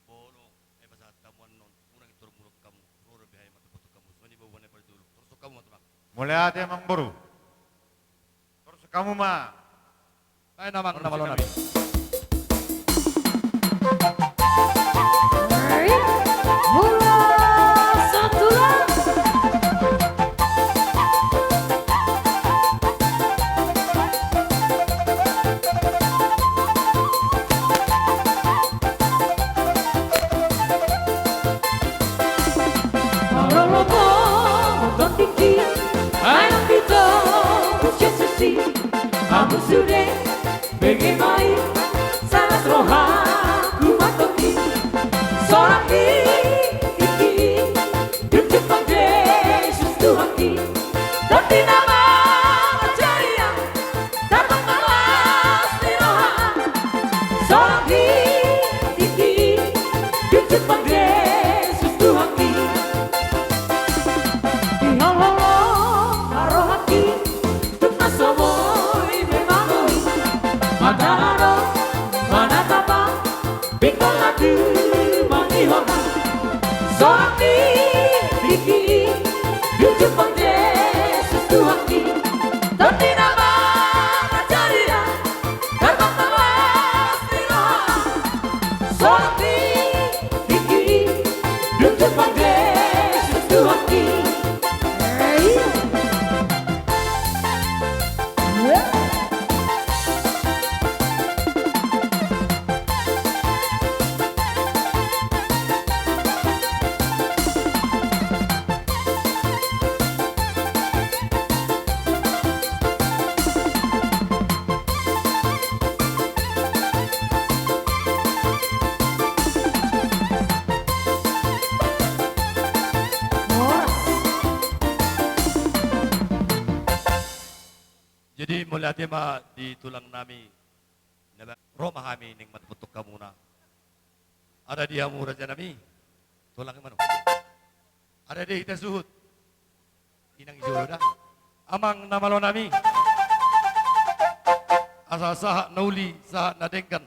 Molo, eh, pasahat hamu annon, unang i tor mulak hamu, ro dope hami martopotop hamu, songon i ma boha na parjolo, torus hamu ma tulang. Mauliate amang boru. Torus hamu ma. Baen amang na malo nami. Mula satulang. Hamu sude, bege ma i, sahat rohaku ma tongkin. Solang di tingki, dung jumpang Jesus Tuhanki. Tondi na mangajaria, tarbang ma las ni roha. Solang di tingki, dung jumpang Jesus Tuhanki. Di holong-holong ni rohangki, tung na so boi be mangoli. Mata na ro manatap, pinggol na tumangihon. Solang di tingki, dung jumpang Jesus Tuhanki. Tondi na mangajaria, tarbang ma las ni roha. Solang di tingki, dung jumpang Jesus Tuhanki. Jadi mauliate ma di tulang nami. Ro ma hami naeng martopotop hamuna. Ada di hamu raja nami. Tulang i ma on. Ada di hita suhut. Inang i jolo da. Amang na malo nami. Asa sahat na uli, sahat na denggan.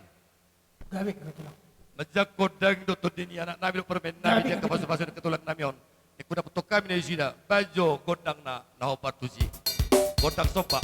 Gabe, gabe tulang. Manjangkon daging dohot tondi ni anak nami dohot parumaen nami, gabe, gabe tulang. Di angka pasupasu ni angka tulang nami on. Ingkon dapothon hami nasida, baen jo gondangna na hombar tusi. Gondang somba.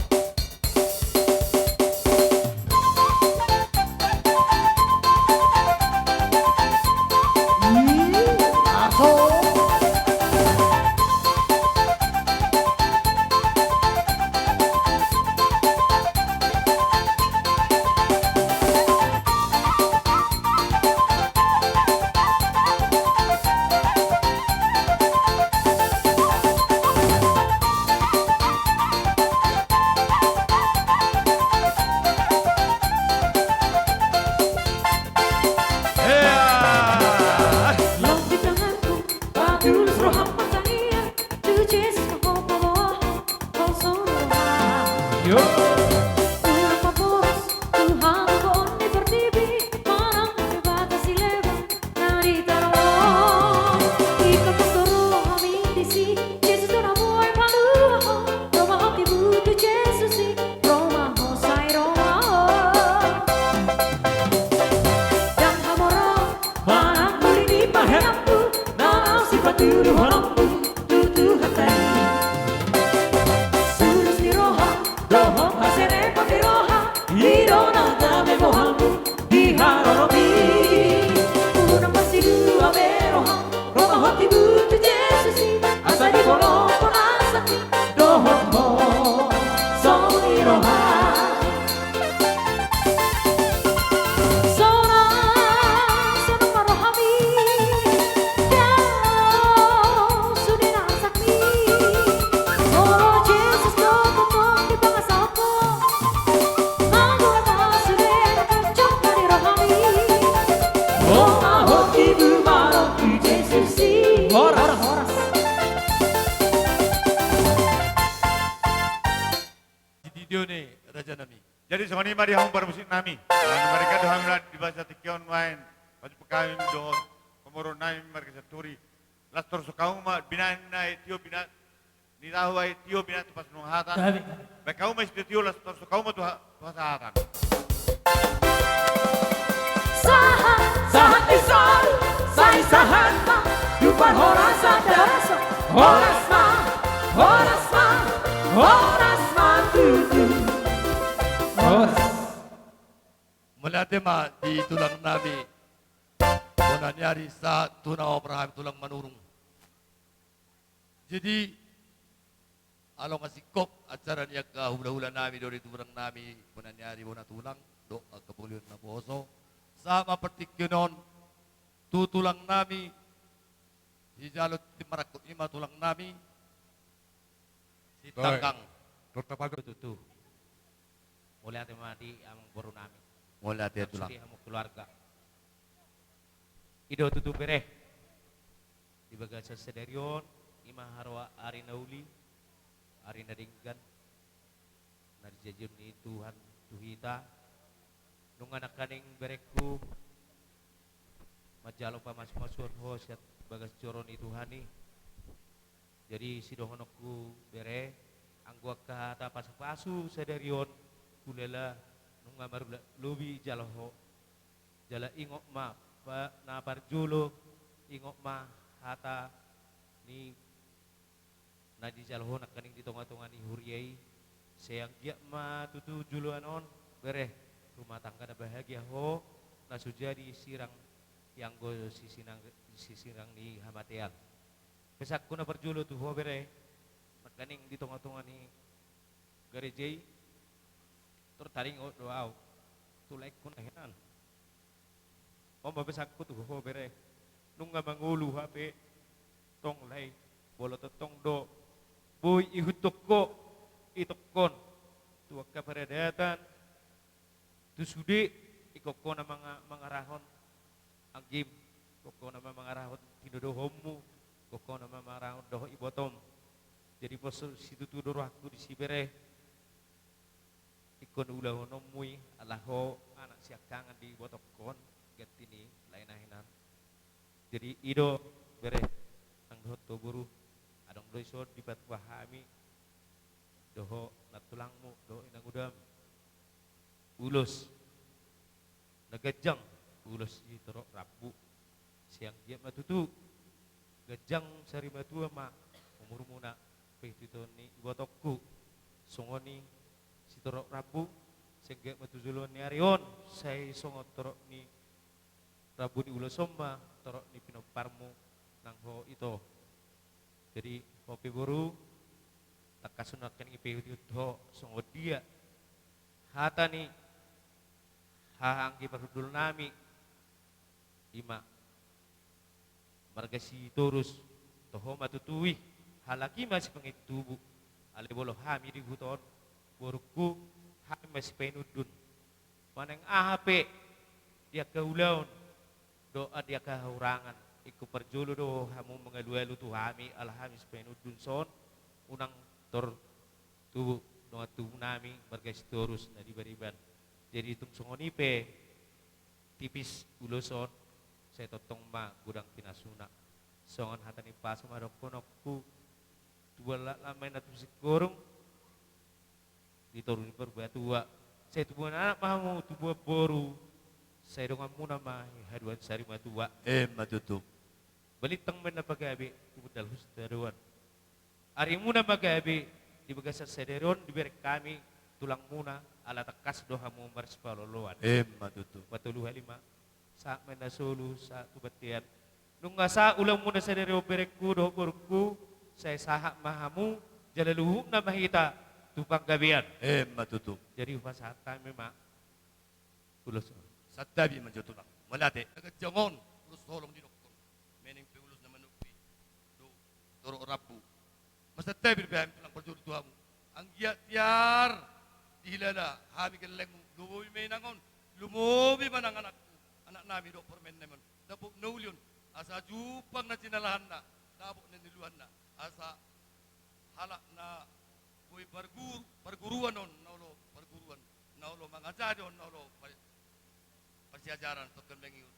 Iyo ni, raja nami. Jadi songon i ma di hamu parmusik nami. Anu, marga do hami di bagasan tingki on nuaeng. Pajumpang hami dohot pamoruon nami marga Sianturi. Las torus hamu ma, binahen na i tio bina, ni tahu ai tio bina tu pas nung hata. Baen hamu ma i tio las torus hamu ma tu ha-, tu hasahatan. Sahat, sahat di solu, sai sahat ma, di parhorasan tarasa, horas ma, horas ma, horas ma tutu. Horas. Mauliate ma di tulang nami. Bona ni ari sahat tu na ompar hami tulang Manurung. Jadi, alo nga singkop acara ni angka hulahula nami dohot di tulang nami, bona ni ari bona tulang, dohot angka palian na poso. Sahat ma partingkian on tu tulang nami, dijalo tim marangkup i ma tulang nami, si Tanggang. Torta paga tutu. Mauliate ma di amang boru nami. Mauliate tulang. Sude hamu keluarga. I do tutu bere. Di bagasan sadari on, i ma haroa ari na uli, ari na denggan, na dijanjion ni Tuhan tu hita. Nunga nangkaning berengku manjalo pamasumasuon ho sian bagas joro ni Tuhan i. Jadi sidohononku bere, anggo angka hata pasupasu sadari on, hulala nunga marulak lobi jalo ho. Jala ingot ma, pa-, na parjolo, ingot ma hata ni na dijalo ho nangkaning di tongatonga ni huria i. Sai anggiat ma tutu joloan on bere, rumah tangga na bahagia ho, na so jadi sirang, ianggo sisirang, sisirang ni hamatean. Pesanku na parjolo tu ho bere, nangkaning di tongatonga ni gareja i, tor taringot do au tu laengku na hinan. On ma pesanku tu ho bere, nunga mangolu hape, tong lae, molo tongtong do boi ihuthon ho, itongkon tu angka paradatan, tu sude, ingkon ho na manga-, mangarahon anggim, ingkon ho na ma-, mangarahon tinodohonmu, ingkon ho na ma-, mangarahon dohot ibotom. Jadi pos situtu do rohangku disi bere, ingkon ulahononmu i, ala ho anak siangkangan di ibotongkon, ganti ni lae na hinan. Jadi i do bere, nang dohot ho boru, adong do dison dipatua hami dohot nantulangmu dohot inangudam. Ulos na ganjang, ulos sitorop rambu. Sai anggiat ma tutu ganjang sari matua ma umurmuna, paihuthon ni ibotongku. Songon i sitorop rambu, sai anggiat ma tu joloan ni ari on, sai songon torop ni rambu ni ulos on ma torop ni pinomparmu nang ho ito. Jadi ho pe boru, tangkas nangkaning ipaihutihut ho songon dia hata ni haha anggi parhundul nami, i ma marga Sitorus, toho ma tutu i, halak i ma sipangihuthon tubu. Alai molo hami di huta on, borungku, hami ma sipainundun. Manang aha pe di angka ulaon dohot di angka hahurangan, ingkon parjolo do hamu mangalualu tu hami, ala hami sipainundun son, unang tor tubu dongan tubu nami marga Sitorus na di bariban. Jadi tung songon i pe tipis ulos on, sai tongtong ma godang pinasuna. Songon hata ni umpasa ma dohononku, tubuan laklak ma inna tu singkoru, di toru ni parbatua. Sai tubuan anak ma hamu, tubuan boru, sai donganmuna ma i haduan sari matua. Emma tutu. Balintang ma inna pagabe, tumundalhon sitadoan. Arimuna ma gabe di bagasan sadari on dibereng hami tulangmuna, ala tangkas do hamu marsipaolooloan. Emma tutu. Patolu hali ma. Sahat ma inna solu, sahat tu bontean. Nunga sahat ulaonmuna sadari on berengku dohot borungku, sai sahat ma hamu, jala luhutna ma hita tu panggabean. Emma tutu. Jadi hupasahat hami ma ulos on. Santabi ma jo tulang. Mauliate. Na ganjang on ulos holong didokkon. Mening pe ulos na manompi. Do, torop rambu. Masantabi dope hami tulang parjolo tu hamu. Anggiat tiar dihilala hami gellengmu, lumobi ma inang on, lumobi ma nang anakku, anak nami dohot parumaen nami on. Dapot na uli on, asa jumpang na jinalahanna, dapot na niluanna, asa halak na Oi, parguru, parguruan on, na olo parguruan, na olo mangajari on, na olo par-, parsiajaran, tongkin mangihut.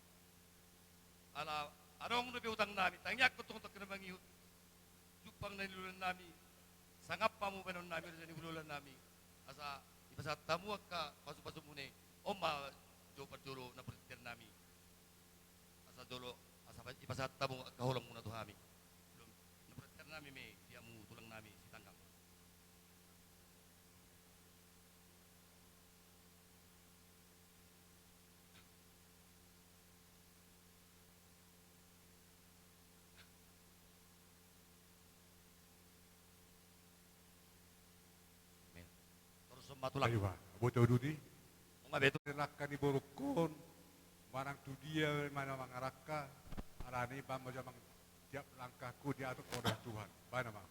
Ala adong dope utang nami, tangiangkon tong tongkin mangihut. Jumpang na niluluan nami, sangap hamu baenon nami, raja ni hulahula nami. Asa dipasahat hamu angka pasu-pasumuna i, on ma jo parjolo na partingkian nami. Asa jolo, asa pa-, dipasahat hamu angka holongmuna tu hami. Jolo na partingkian nami ma i, di hamu tulang nami, Sitanggang. Torus ma tulang. Ayo, Pak. Boto dudi. Unga betul. Langka ni borungkon, manang tu dia ma na mangarangka, alani baen ma jo amang tiap langkahku diatur oleh Tuhan. Baen amang.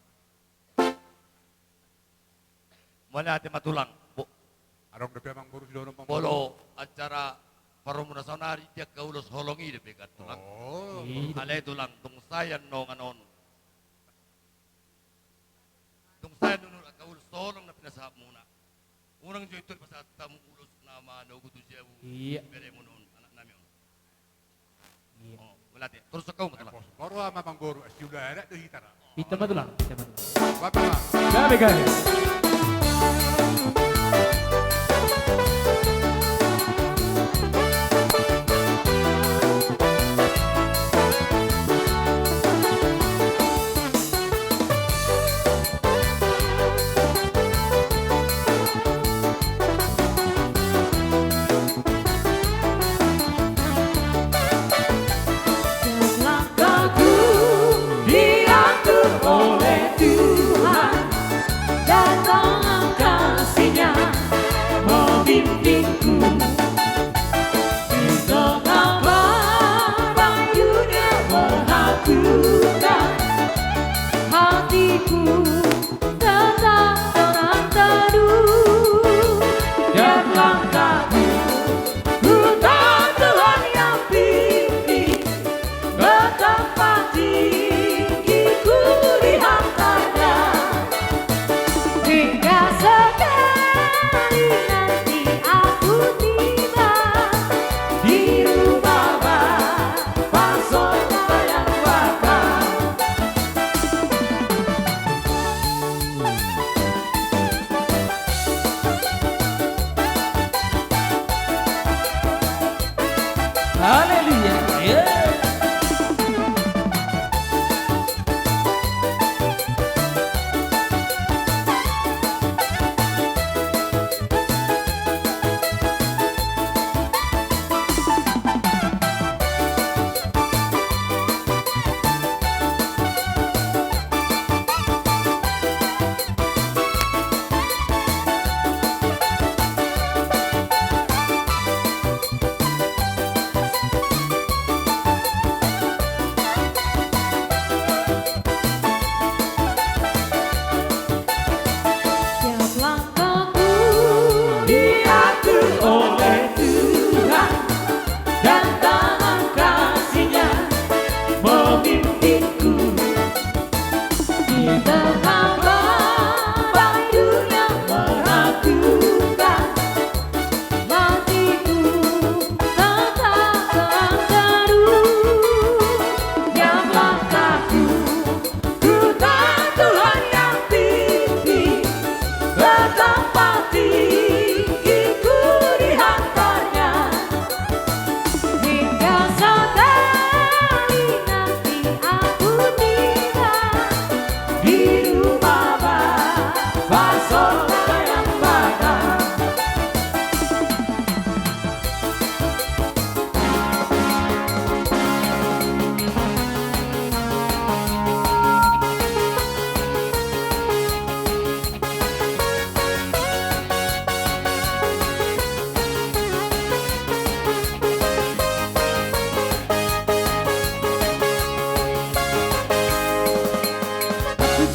Mauliate ma tulang. Bo-, adong dope amang boru sidohonon amang boru. Molo acara paromuna saonari di angka ulos holong i dope kan tulang. Oh. Alai tulang, tung sae annon, annon. Tung sae annon angka ulos holong na pinasahatmuna. Unang jo ito dipasahat hamu ulos na manogu tu jabu. Iya. Beremon on, anak nami on. Iya. Oh, mauliate. Torus angka ulos ma tulang. Boru ma amang boru, asi ula adat do hita ra. Pinta ma tulang, pinta ma tulang. Bapak. Gabe, gabe. Langkahku diatur oleh Tuhan, datang Kasih-Nya memimpinku. Di tengah badai dunia menakutkan, hatiku tetap tenang teduh. Tiap langkahku ku tahu Tuhan yang pimpin, ke tempat tinggi ku dihantarnya. Hingga sekali nanti aku tiba di rumah Bapa sorga yang bakal. Haleluya. Ya. Tiap langkahku diatur oleh Tuhan, dan tangan Kasih-Nya memimpinku. Di tengah badai dunia menakutkan, hatiku tetap tenang teduh. Tiap langkahku ku tahu Tuhan yang pimpin, ke tempat tinggi ku dihantarnya. Hingga sekali nanti aku tiba di rumah Bapa sorga yang bakal.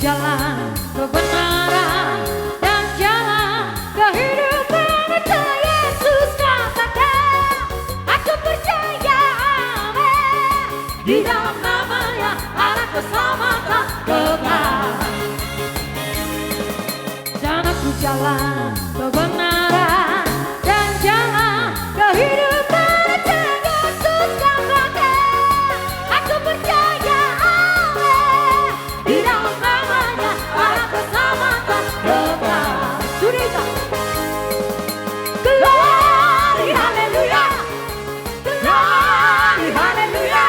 Jalan kebenaran dan jalan kehidupan, kata Yesus katakan. Aku percaya, amin. Di dalam nama-Nya ada keselamatan kekal. Jalan kebenaran dan jalan kehidupan, Tuhan Yesus kau pakai. Aku percaya, amin. Di dalam namanya ada keselamatan kekal. Sudah itu. Glory, haleluya. Glory, haleluya.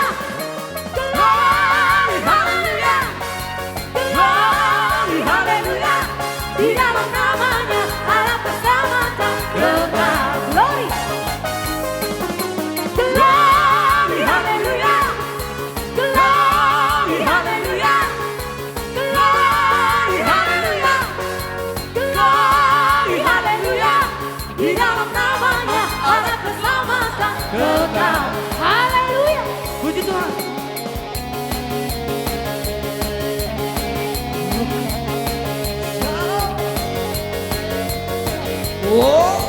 Glory, haleluya. Glory, haleluya. Di dalam namanya ada keselamatan kekal. Glory. Glory, haleluya. Glory, haleluya. Glory, haleluya. Glory, haleluya. Di dalam namanya ada keselamatan kekal. Haleluya. Puji Tuhan. Oh.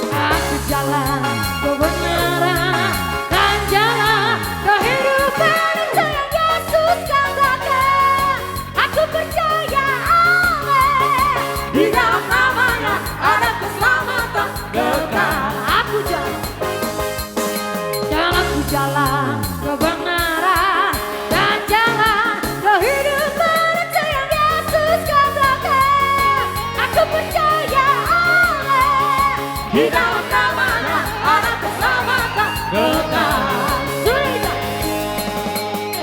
Aku jalan kebenaran dan jalan kehidupan, Tuhan Yesus kau pakai. Aku percaya, amin. Di dalam namanya ada keselamatan kekal. Aku jalan, dan aku jalan kebenaran dan jalan kehidupan, Tuhan Yesus kau pakai. Aku percaya, amin. Di dalam namanya ada keselamatan kekal. Sudah itu.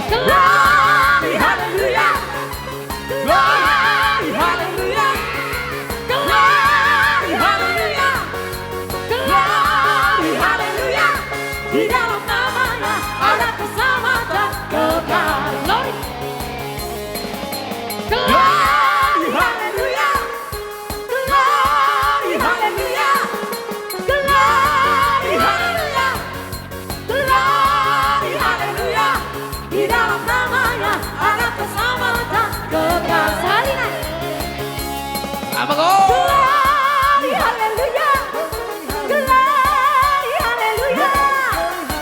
Glory, haleluya. Glory, haleluya. Glory, haleluya. Glory, haleluya. Di dalam namanya ada keselamatan kekal. Glory. Glory, haleluya. Glory, haleluya. Glory, haleluya. Glory, haleluya. Di dalam namanya ada keselamatan kekal. Sekali lagi. Apa kau? Glory, haleluya. Glory, haleluya.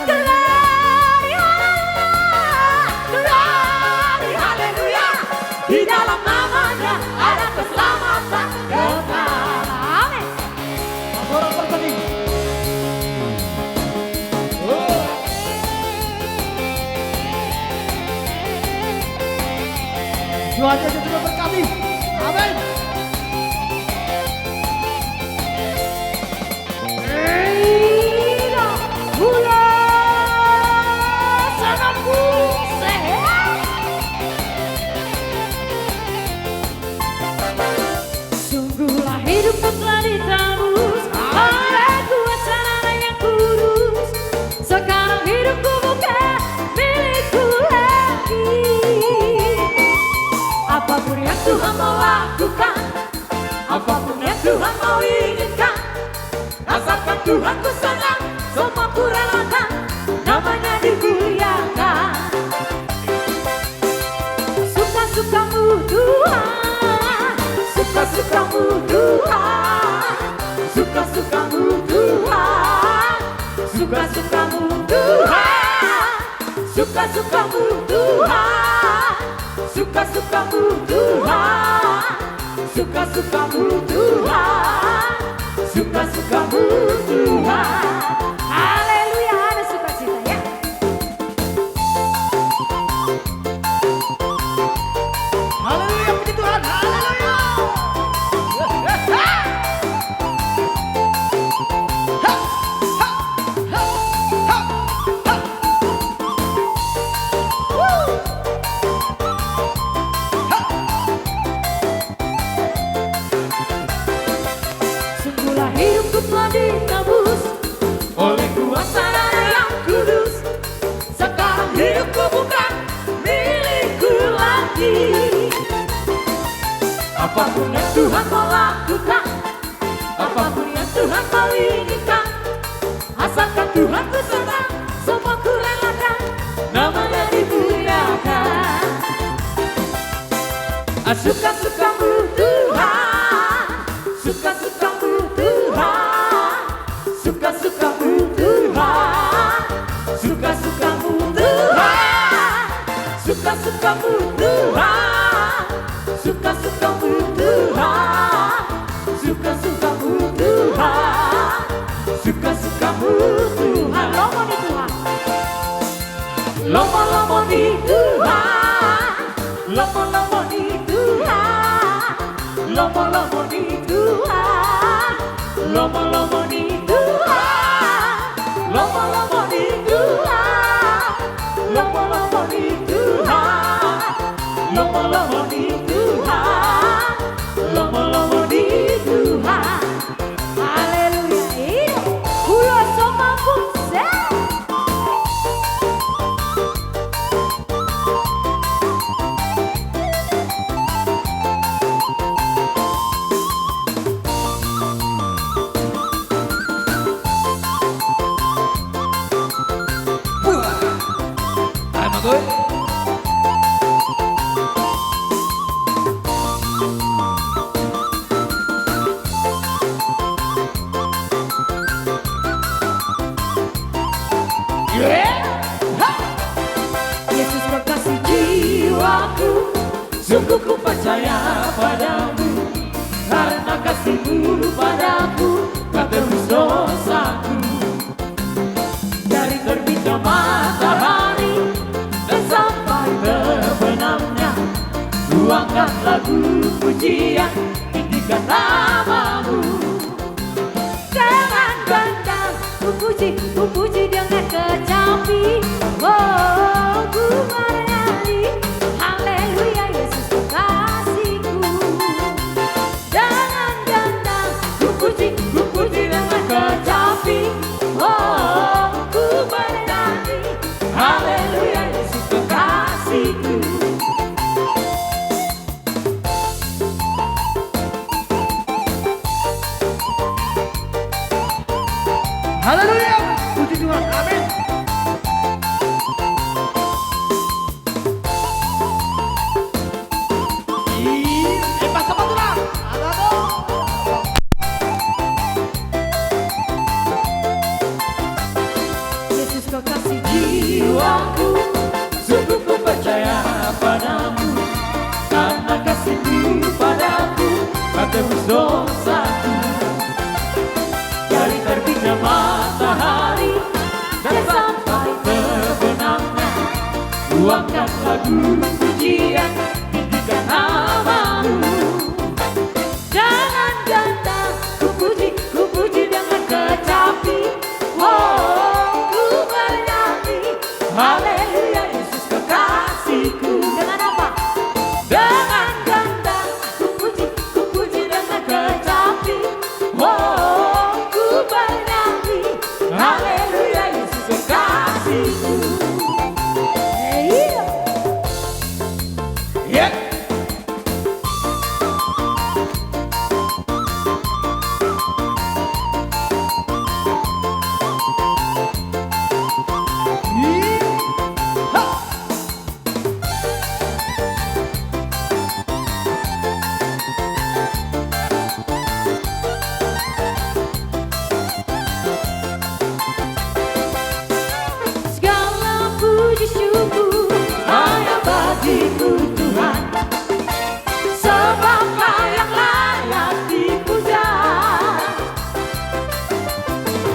Glory, haleluya. Glory, haleluya. Di dalam namanya ada keselamatan kekal. Amin. Tuhan Yesus juga berkati. Amin. Sungguhlah hidupku telah ditebus oleh kuasa Darah Yang Kudus. Sekarang hidupku bukan milikku lagi. Apapun yang Tuhan mau lakukan, apapun yang Tuhan mau inginkan, asalkan Tuhanku senang, semua kurelakan, namanya dimuliakan. Suka-sukamu Tuhan, suka-sukamu Tuhan, suka-sukamu Tuhan, suka-sukamu Tuhan, suka-sukamu Tuhan, suka-sukamu Tuhan. Suka-sukamu Tuhan, suka-sukamu Tuhan. Haleluya, ada sukacita ya. Haleluya, puji Tuhan, haleluya. Sungguhlah hidupku telah ditebus oleh kuasa Darah Yang Kudus. Sekarang hidupku bukan milikku lagi. Apapun yang Tuhan mau lakukan, apapun yang Tuhan mau inginkan, asalkan Tuhanku senang, semua kurelakan, namanya dimuliakan. Suka-sukamu Tuhan, suka-sukamu Tuhan, suka-sukamu Tuhan, suka-sukamu Tuhan, suka-sukamu Tuhan, suka-sukamu Tuhan, suka-sukamu Tuhan, suka-sukamu Tuhan. Lomo ni Tuhan. Lomo-lomo ni Tuhan. Lomo-lomo ni Tuhan, lomo-lomo ni Tuhan, lomo-lomo ni Tuhan, lomo-lomo ni Tuhan, lomo-lomo ni Tuhan, lomo-lomo ni Tuhan, lomo-lomo ni Tuhan. Haleluya. Iyo. Ulos so mamungse. Yesus kekasih jiwaku, sungguh ku percaya padamu, karena kasih-Mu padaku, Kau tebus dosaku. Dari terbitnya matahari dan sampai terbenamnya, ku angkat lagu pujian, tinggikan nama-Mu. Dengan gendang ku puji, ku puji dengan kecapi. Oh, ku bernyanyi, haleluya, Yesus kekasihku. Dengan gendang ku puji, ku puji dengan kecapi. Oh, ku bernyanyi, haleluya, Yesus kekasihku. Haleluya, puji Tuhan, amin. Ih, eh, pas apa tuh, Lang? Ada tuh. Yesus kekasih jiwaku, sungguh ku percaya padamu, karena kasih-Mu padaku, Kau tebus dosaku. Dari terbitnya matahari dan sampai terbenamnya, ku angkat lagu pujian, tinggikan nama-Mu. Dengan gendang ku puji, ku puji dengan kecapi. Oh, ku bernyanyi, haleluya, Yesus kekasihku. Dengan apa? Dengan gendang ku puji, ku puji dengan kecapi. Oh, ku bernyanyi, haleluya, Yesus kekasihku. Eh, iya. Iya. Segala puji syukur hanya bagi-Mu Tuhan, sebab Kau yang layak dipuja.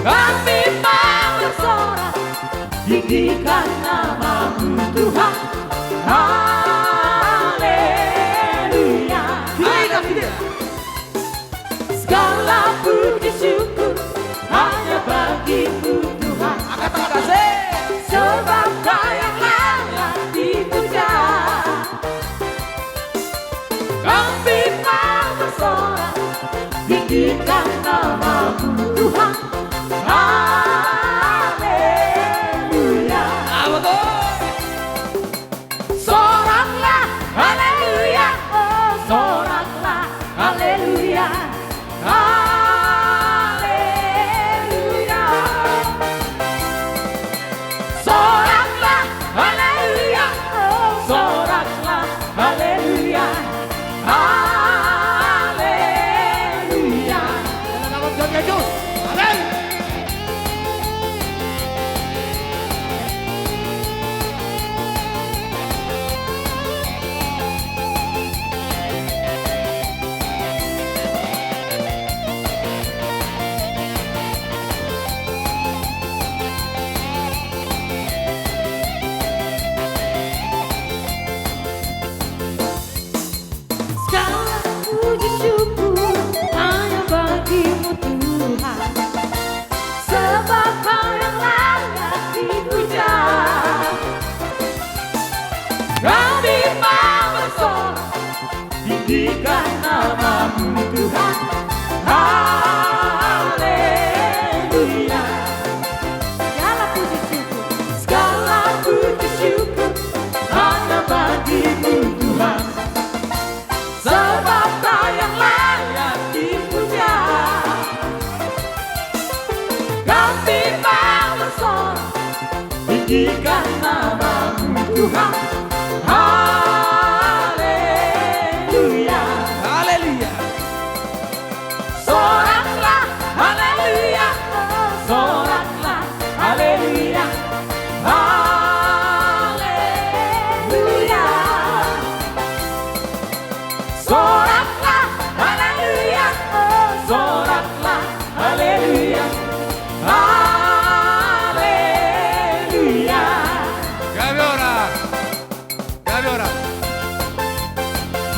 Kami mau bersorak, tinggikan nama-Mu Tuhan. Haleluya. Haleluya. Segala puji syukur hanya bagi-Mu Tuhan. Angkat tangan kasih. Sebab Kau yang layak dipuja. Kami mau bersorak, tinggikan nama-Mu Tuhan. Haleluya. Apa tuh? Soraklah, haleluya, oh, soraklah, haleluya, haleluya. Soraklah, haleluya, oh, soraklah, haleluya,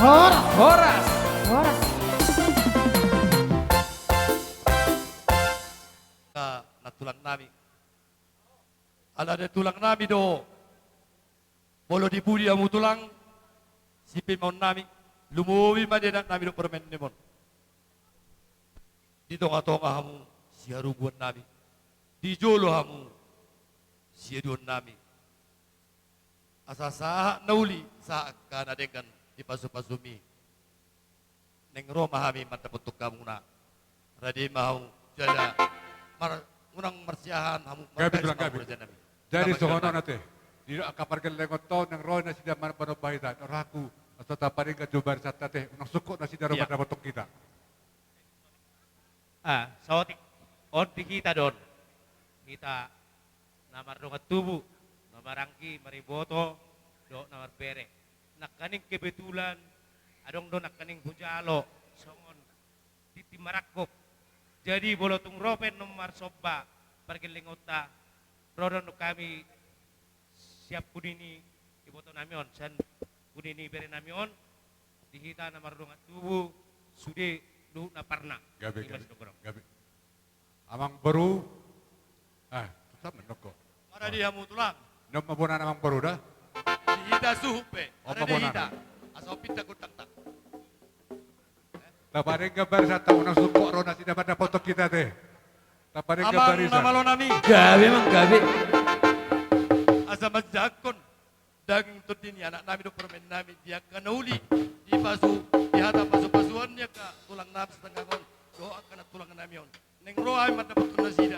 Horas. Horas. Horas. Na, na tulang nami. Ala na tulang nami do. Molo di pudi hamu tulang, sipaimaon nami, lumobi ma di anak nami dohot parumaen nami on. Di tonga-tonga hamu siharubuan nami, di jolo hamu siaduon nami. Asa sahat na uli, sahat angka na denggan di pasu-pasumi. Naeng ro ma hami mandapothon hamuna. Rade ma hamu, jala mar-, unang marsiahaan hamu. Gabe, tulang, gabe. Raja nami. Jadi songon on ate. Di angka pargellengonta on naeng ro nasida mandapothon hita. Rohangku, asa tapadenggan jo barisanta ate. Unang sungkot nasida ro mandapothon hita. Ah, saotik. On di hita do on. Hita na mardongan tubu, na maranggi, mariboto, dohot na marbere. Nangkaning kebetulan, adong do nangkaning hujalo, songon tintin marangkup. Jadi, molo tung ro pe annon marsomba pargellengonta, ro do annon hami sian pudi ni iboto nami on, sian pudi ni bere nami on, di hita na mardongan tubu, sude dohot na parna. Gabe, ima gabe, sidok ro. Gabe. Amang boru. Ah, tutu ma nangkin. Maradi hamu tulang. Nunga bona amang boru da. Di hita suhut pe. Ada di hita. Asa pinta kutang tak. Tapadenggan barisanta, unang sungkot ro nasida mandapothon hita ate. Tapadenggan barisanta. Amang na malo nami. Gabe, amang, gabe. Asa manjangkon daging tondi ni anak nami dohot parumaen nami di angka na uli, di pasu, di hata pasu-pasuon ni angka tulang nami sitanggang on, dohot angka na tulang nami on. Naeng ro hami mandapothon nasida.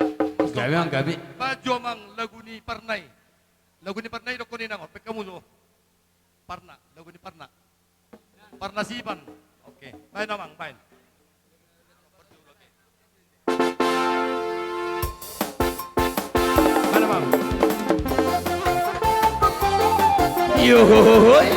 Gabe, amang, gabe. Baen jo amang lagu ni parna i. Lagu ni parna i dohonon i nang on, pekkamu jo. Parna, lagu ni parna. Parna Sipan. Oke, baen amang, baen. Baen amang. Yohohohoi.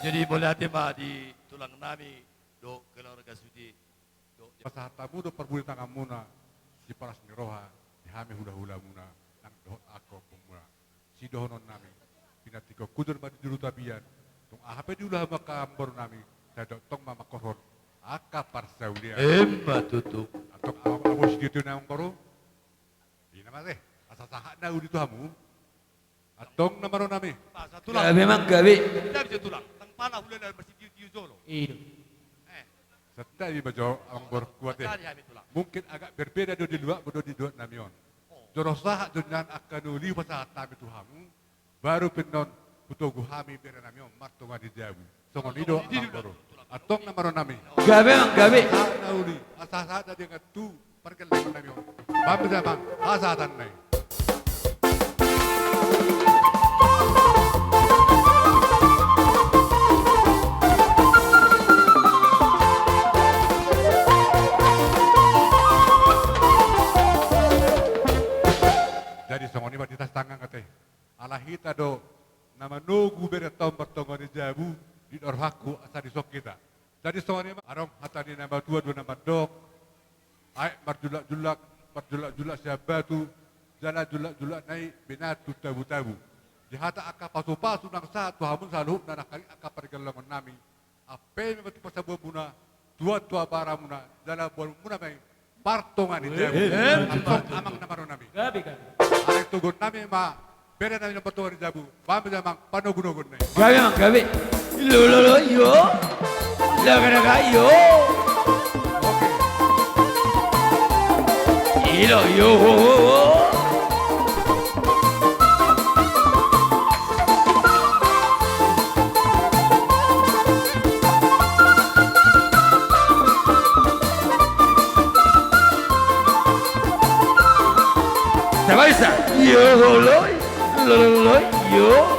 Jadi mauliate ma di tulang nami dohot keluarga sude. Pasahat hamu do parbue tanganmuna, sipalas ni roha di hami hulahulamuna nang dohot angka ompungmuna. Sidohonon nami, pinantikhon hujur ma di juru tapian, tung aha pe diula hamu angka amang boru nami, sai tongtong ma mangkorhon angka parsaulian. Emma tutu. Antong amang, abo sitio-tio ni amang boru. Ina ma te, asa sahat na uli tu hamu. Antong na maro nami. Gabe ma gabe. Santabi jo tulang. Tang pala hulala masitio-tio jolo. Iyo. Eh. Santabi ma jo amang borungku ate. Mungkin agak berbeda do di luat, do di luat nami on. Jolo sahat do nian angka na uli pasahat nami tu hamu. Baru pe on hutogu hami bere nami on martonga ni jabu. Songon i do amang boru. Antong na maro nami. Gabe ma gabe. Sahat na uli. Asa sahat na denggan tu pargellengon nami on. Bahen ma jo amang hasahatan na i. Jadi songon i ma di atas tangan ate. Ala hita do na manogu berenta on martonga ni jabu, di na rohangku asa dison hita. Jadi songon i ma adong hata ni na matua do na mandok, aek marjulak-julak, marjulak-julak sian batu, jala julak-julak na i binahen tu tabu-tabu. Di hata angka pasu-pasu nang sahat tu hamu saluhutna nangkaning angka pargellengon nami. Ampe ma tu pasabuamuna, tuan tu abaramuna, jala boanmuna ma i martonga ni jabu. Eh, eh, antong amang na maro nami. Gabe, gabe. Alai toguon nami ma bere nami na martonga ni jabu. Bahen ma jo amang panogunoguon na i. Gabe ma gabe. Lolo, lolo, iyo. Laga, laga, iyo. Ilo, yo. Tabaisa. Yo, loi, loi, loi, yo.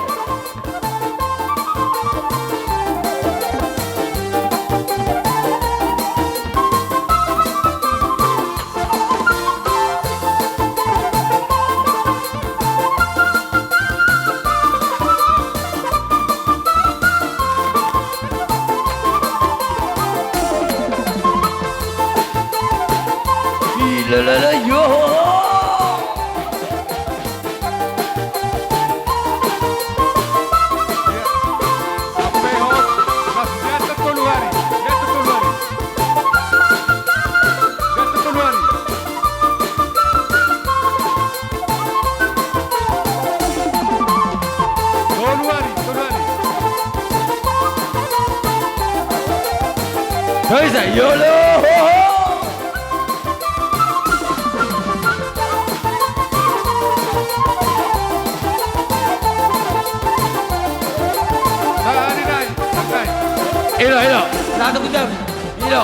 Ih, la, la, la, yo. Sampai hot, gas, jatuh tolu hari, jatuh tolu hari. Jatuh tolu hari. Tolu hari, tolu hari. Tabaisa, yo, lo, ho, ho. Ilo, ilo. Satu jam. Ilo.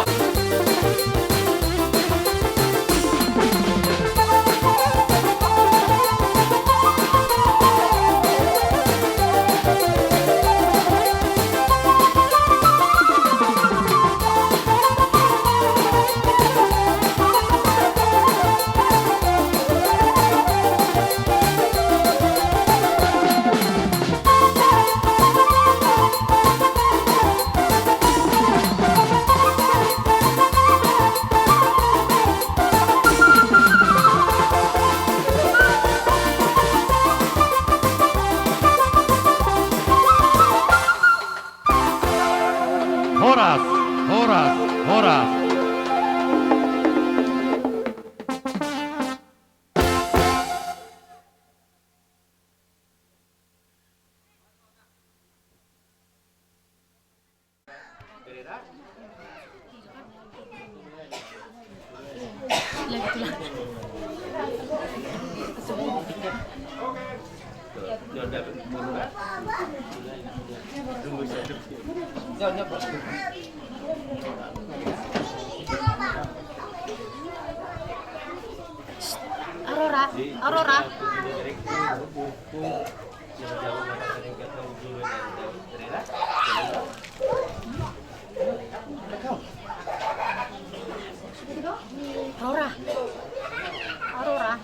Horas, horas, horas. Aurora, Aurora. Aurora. Aurora.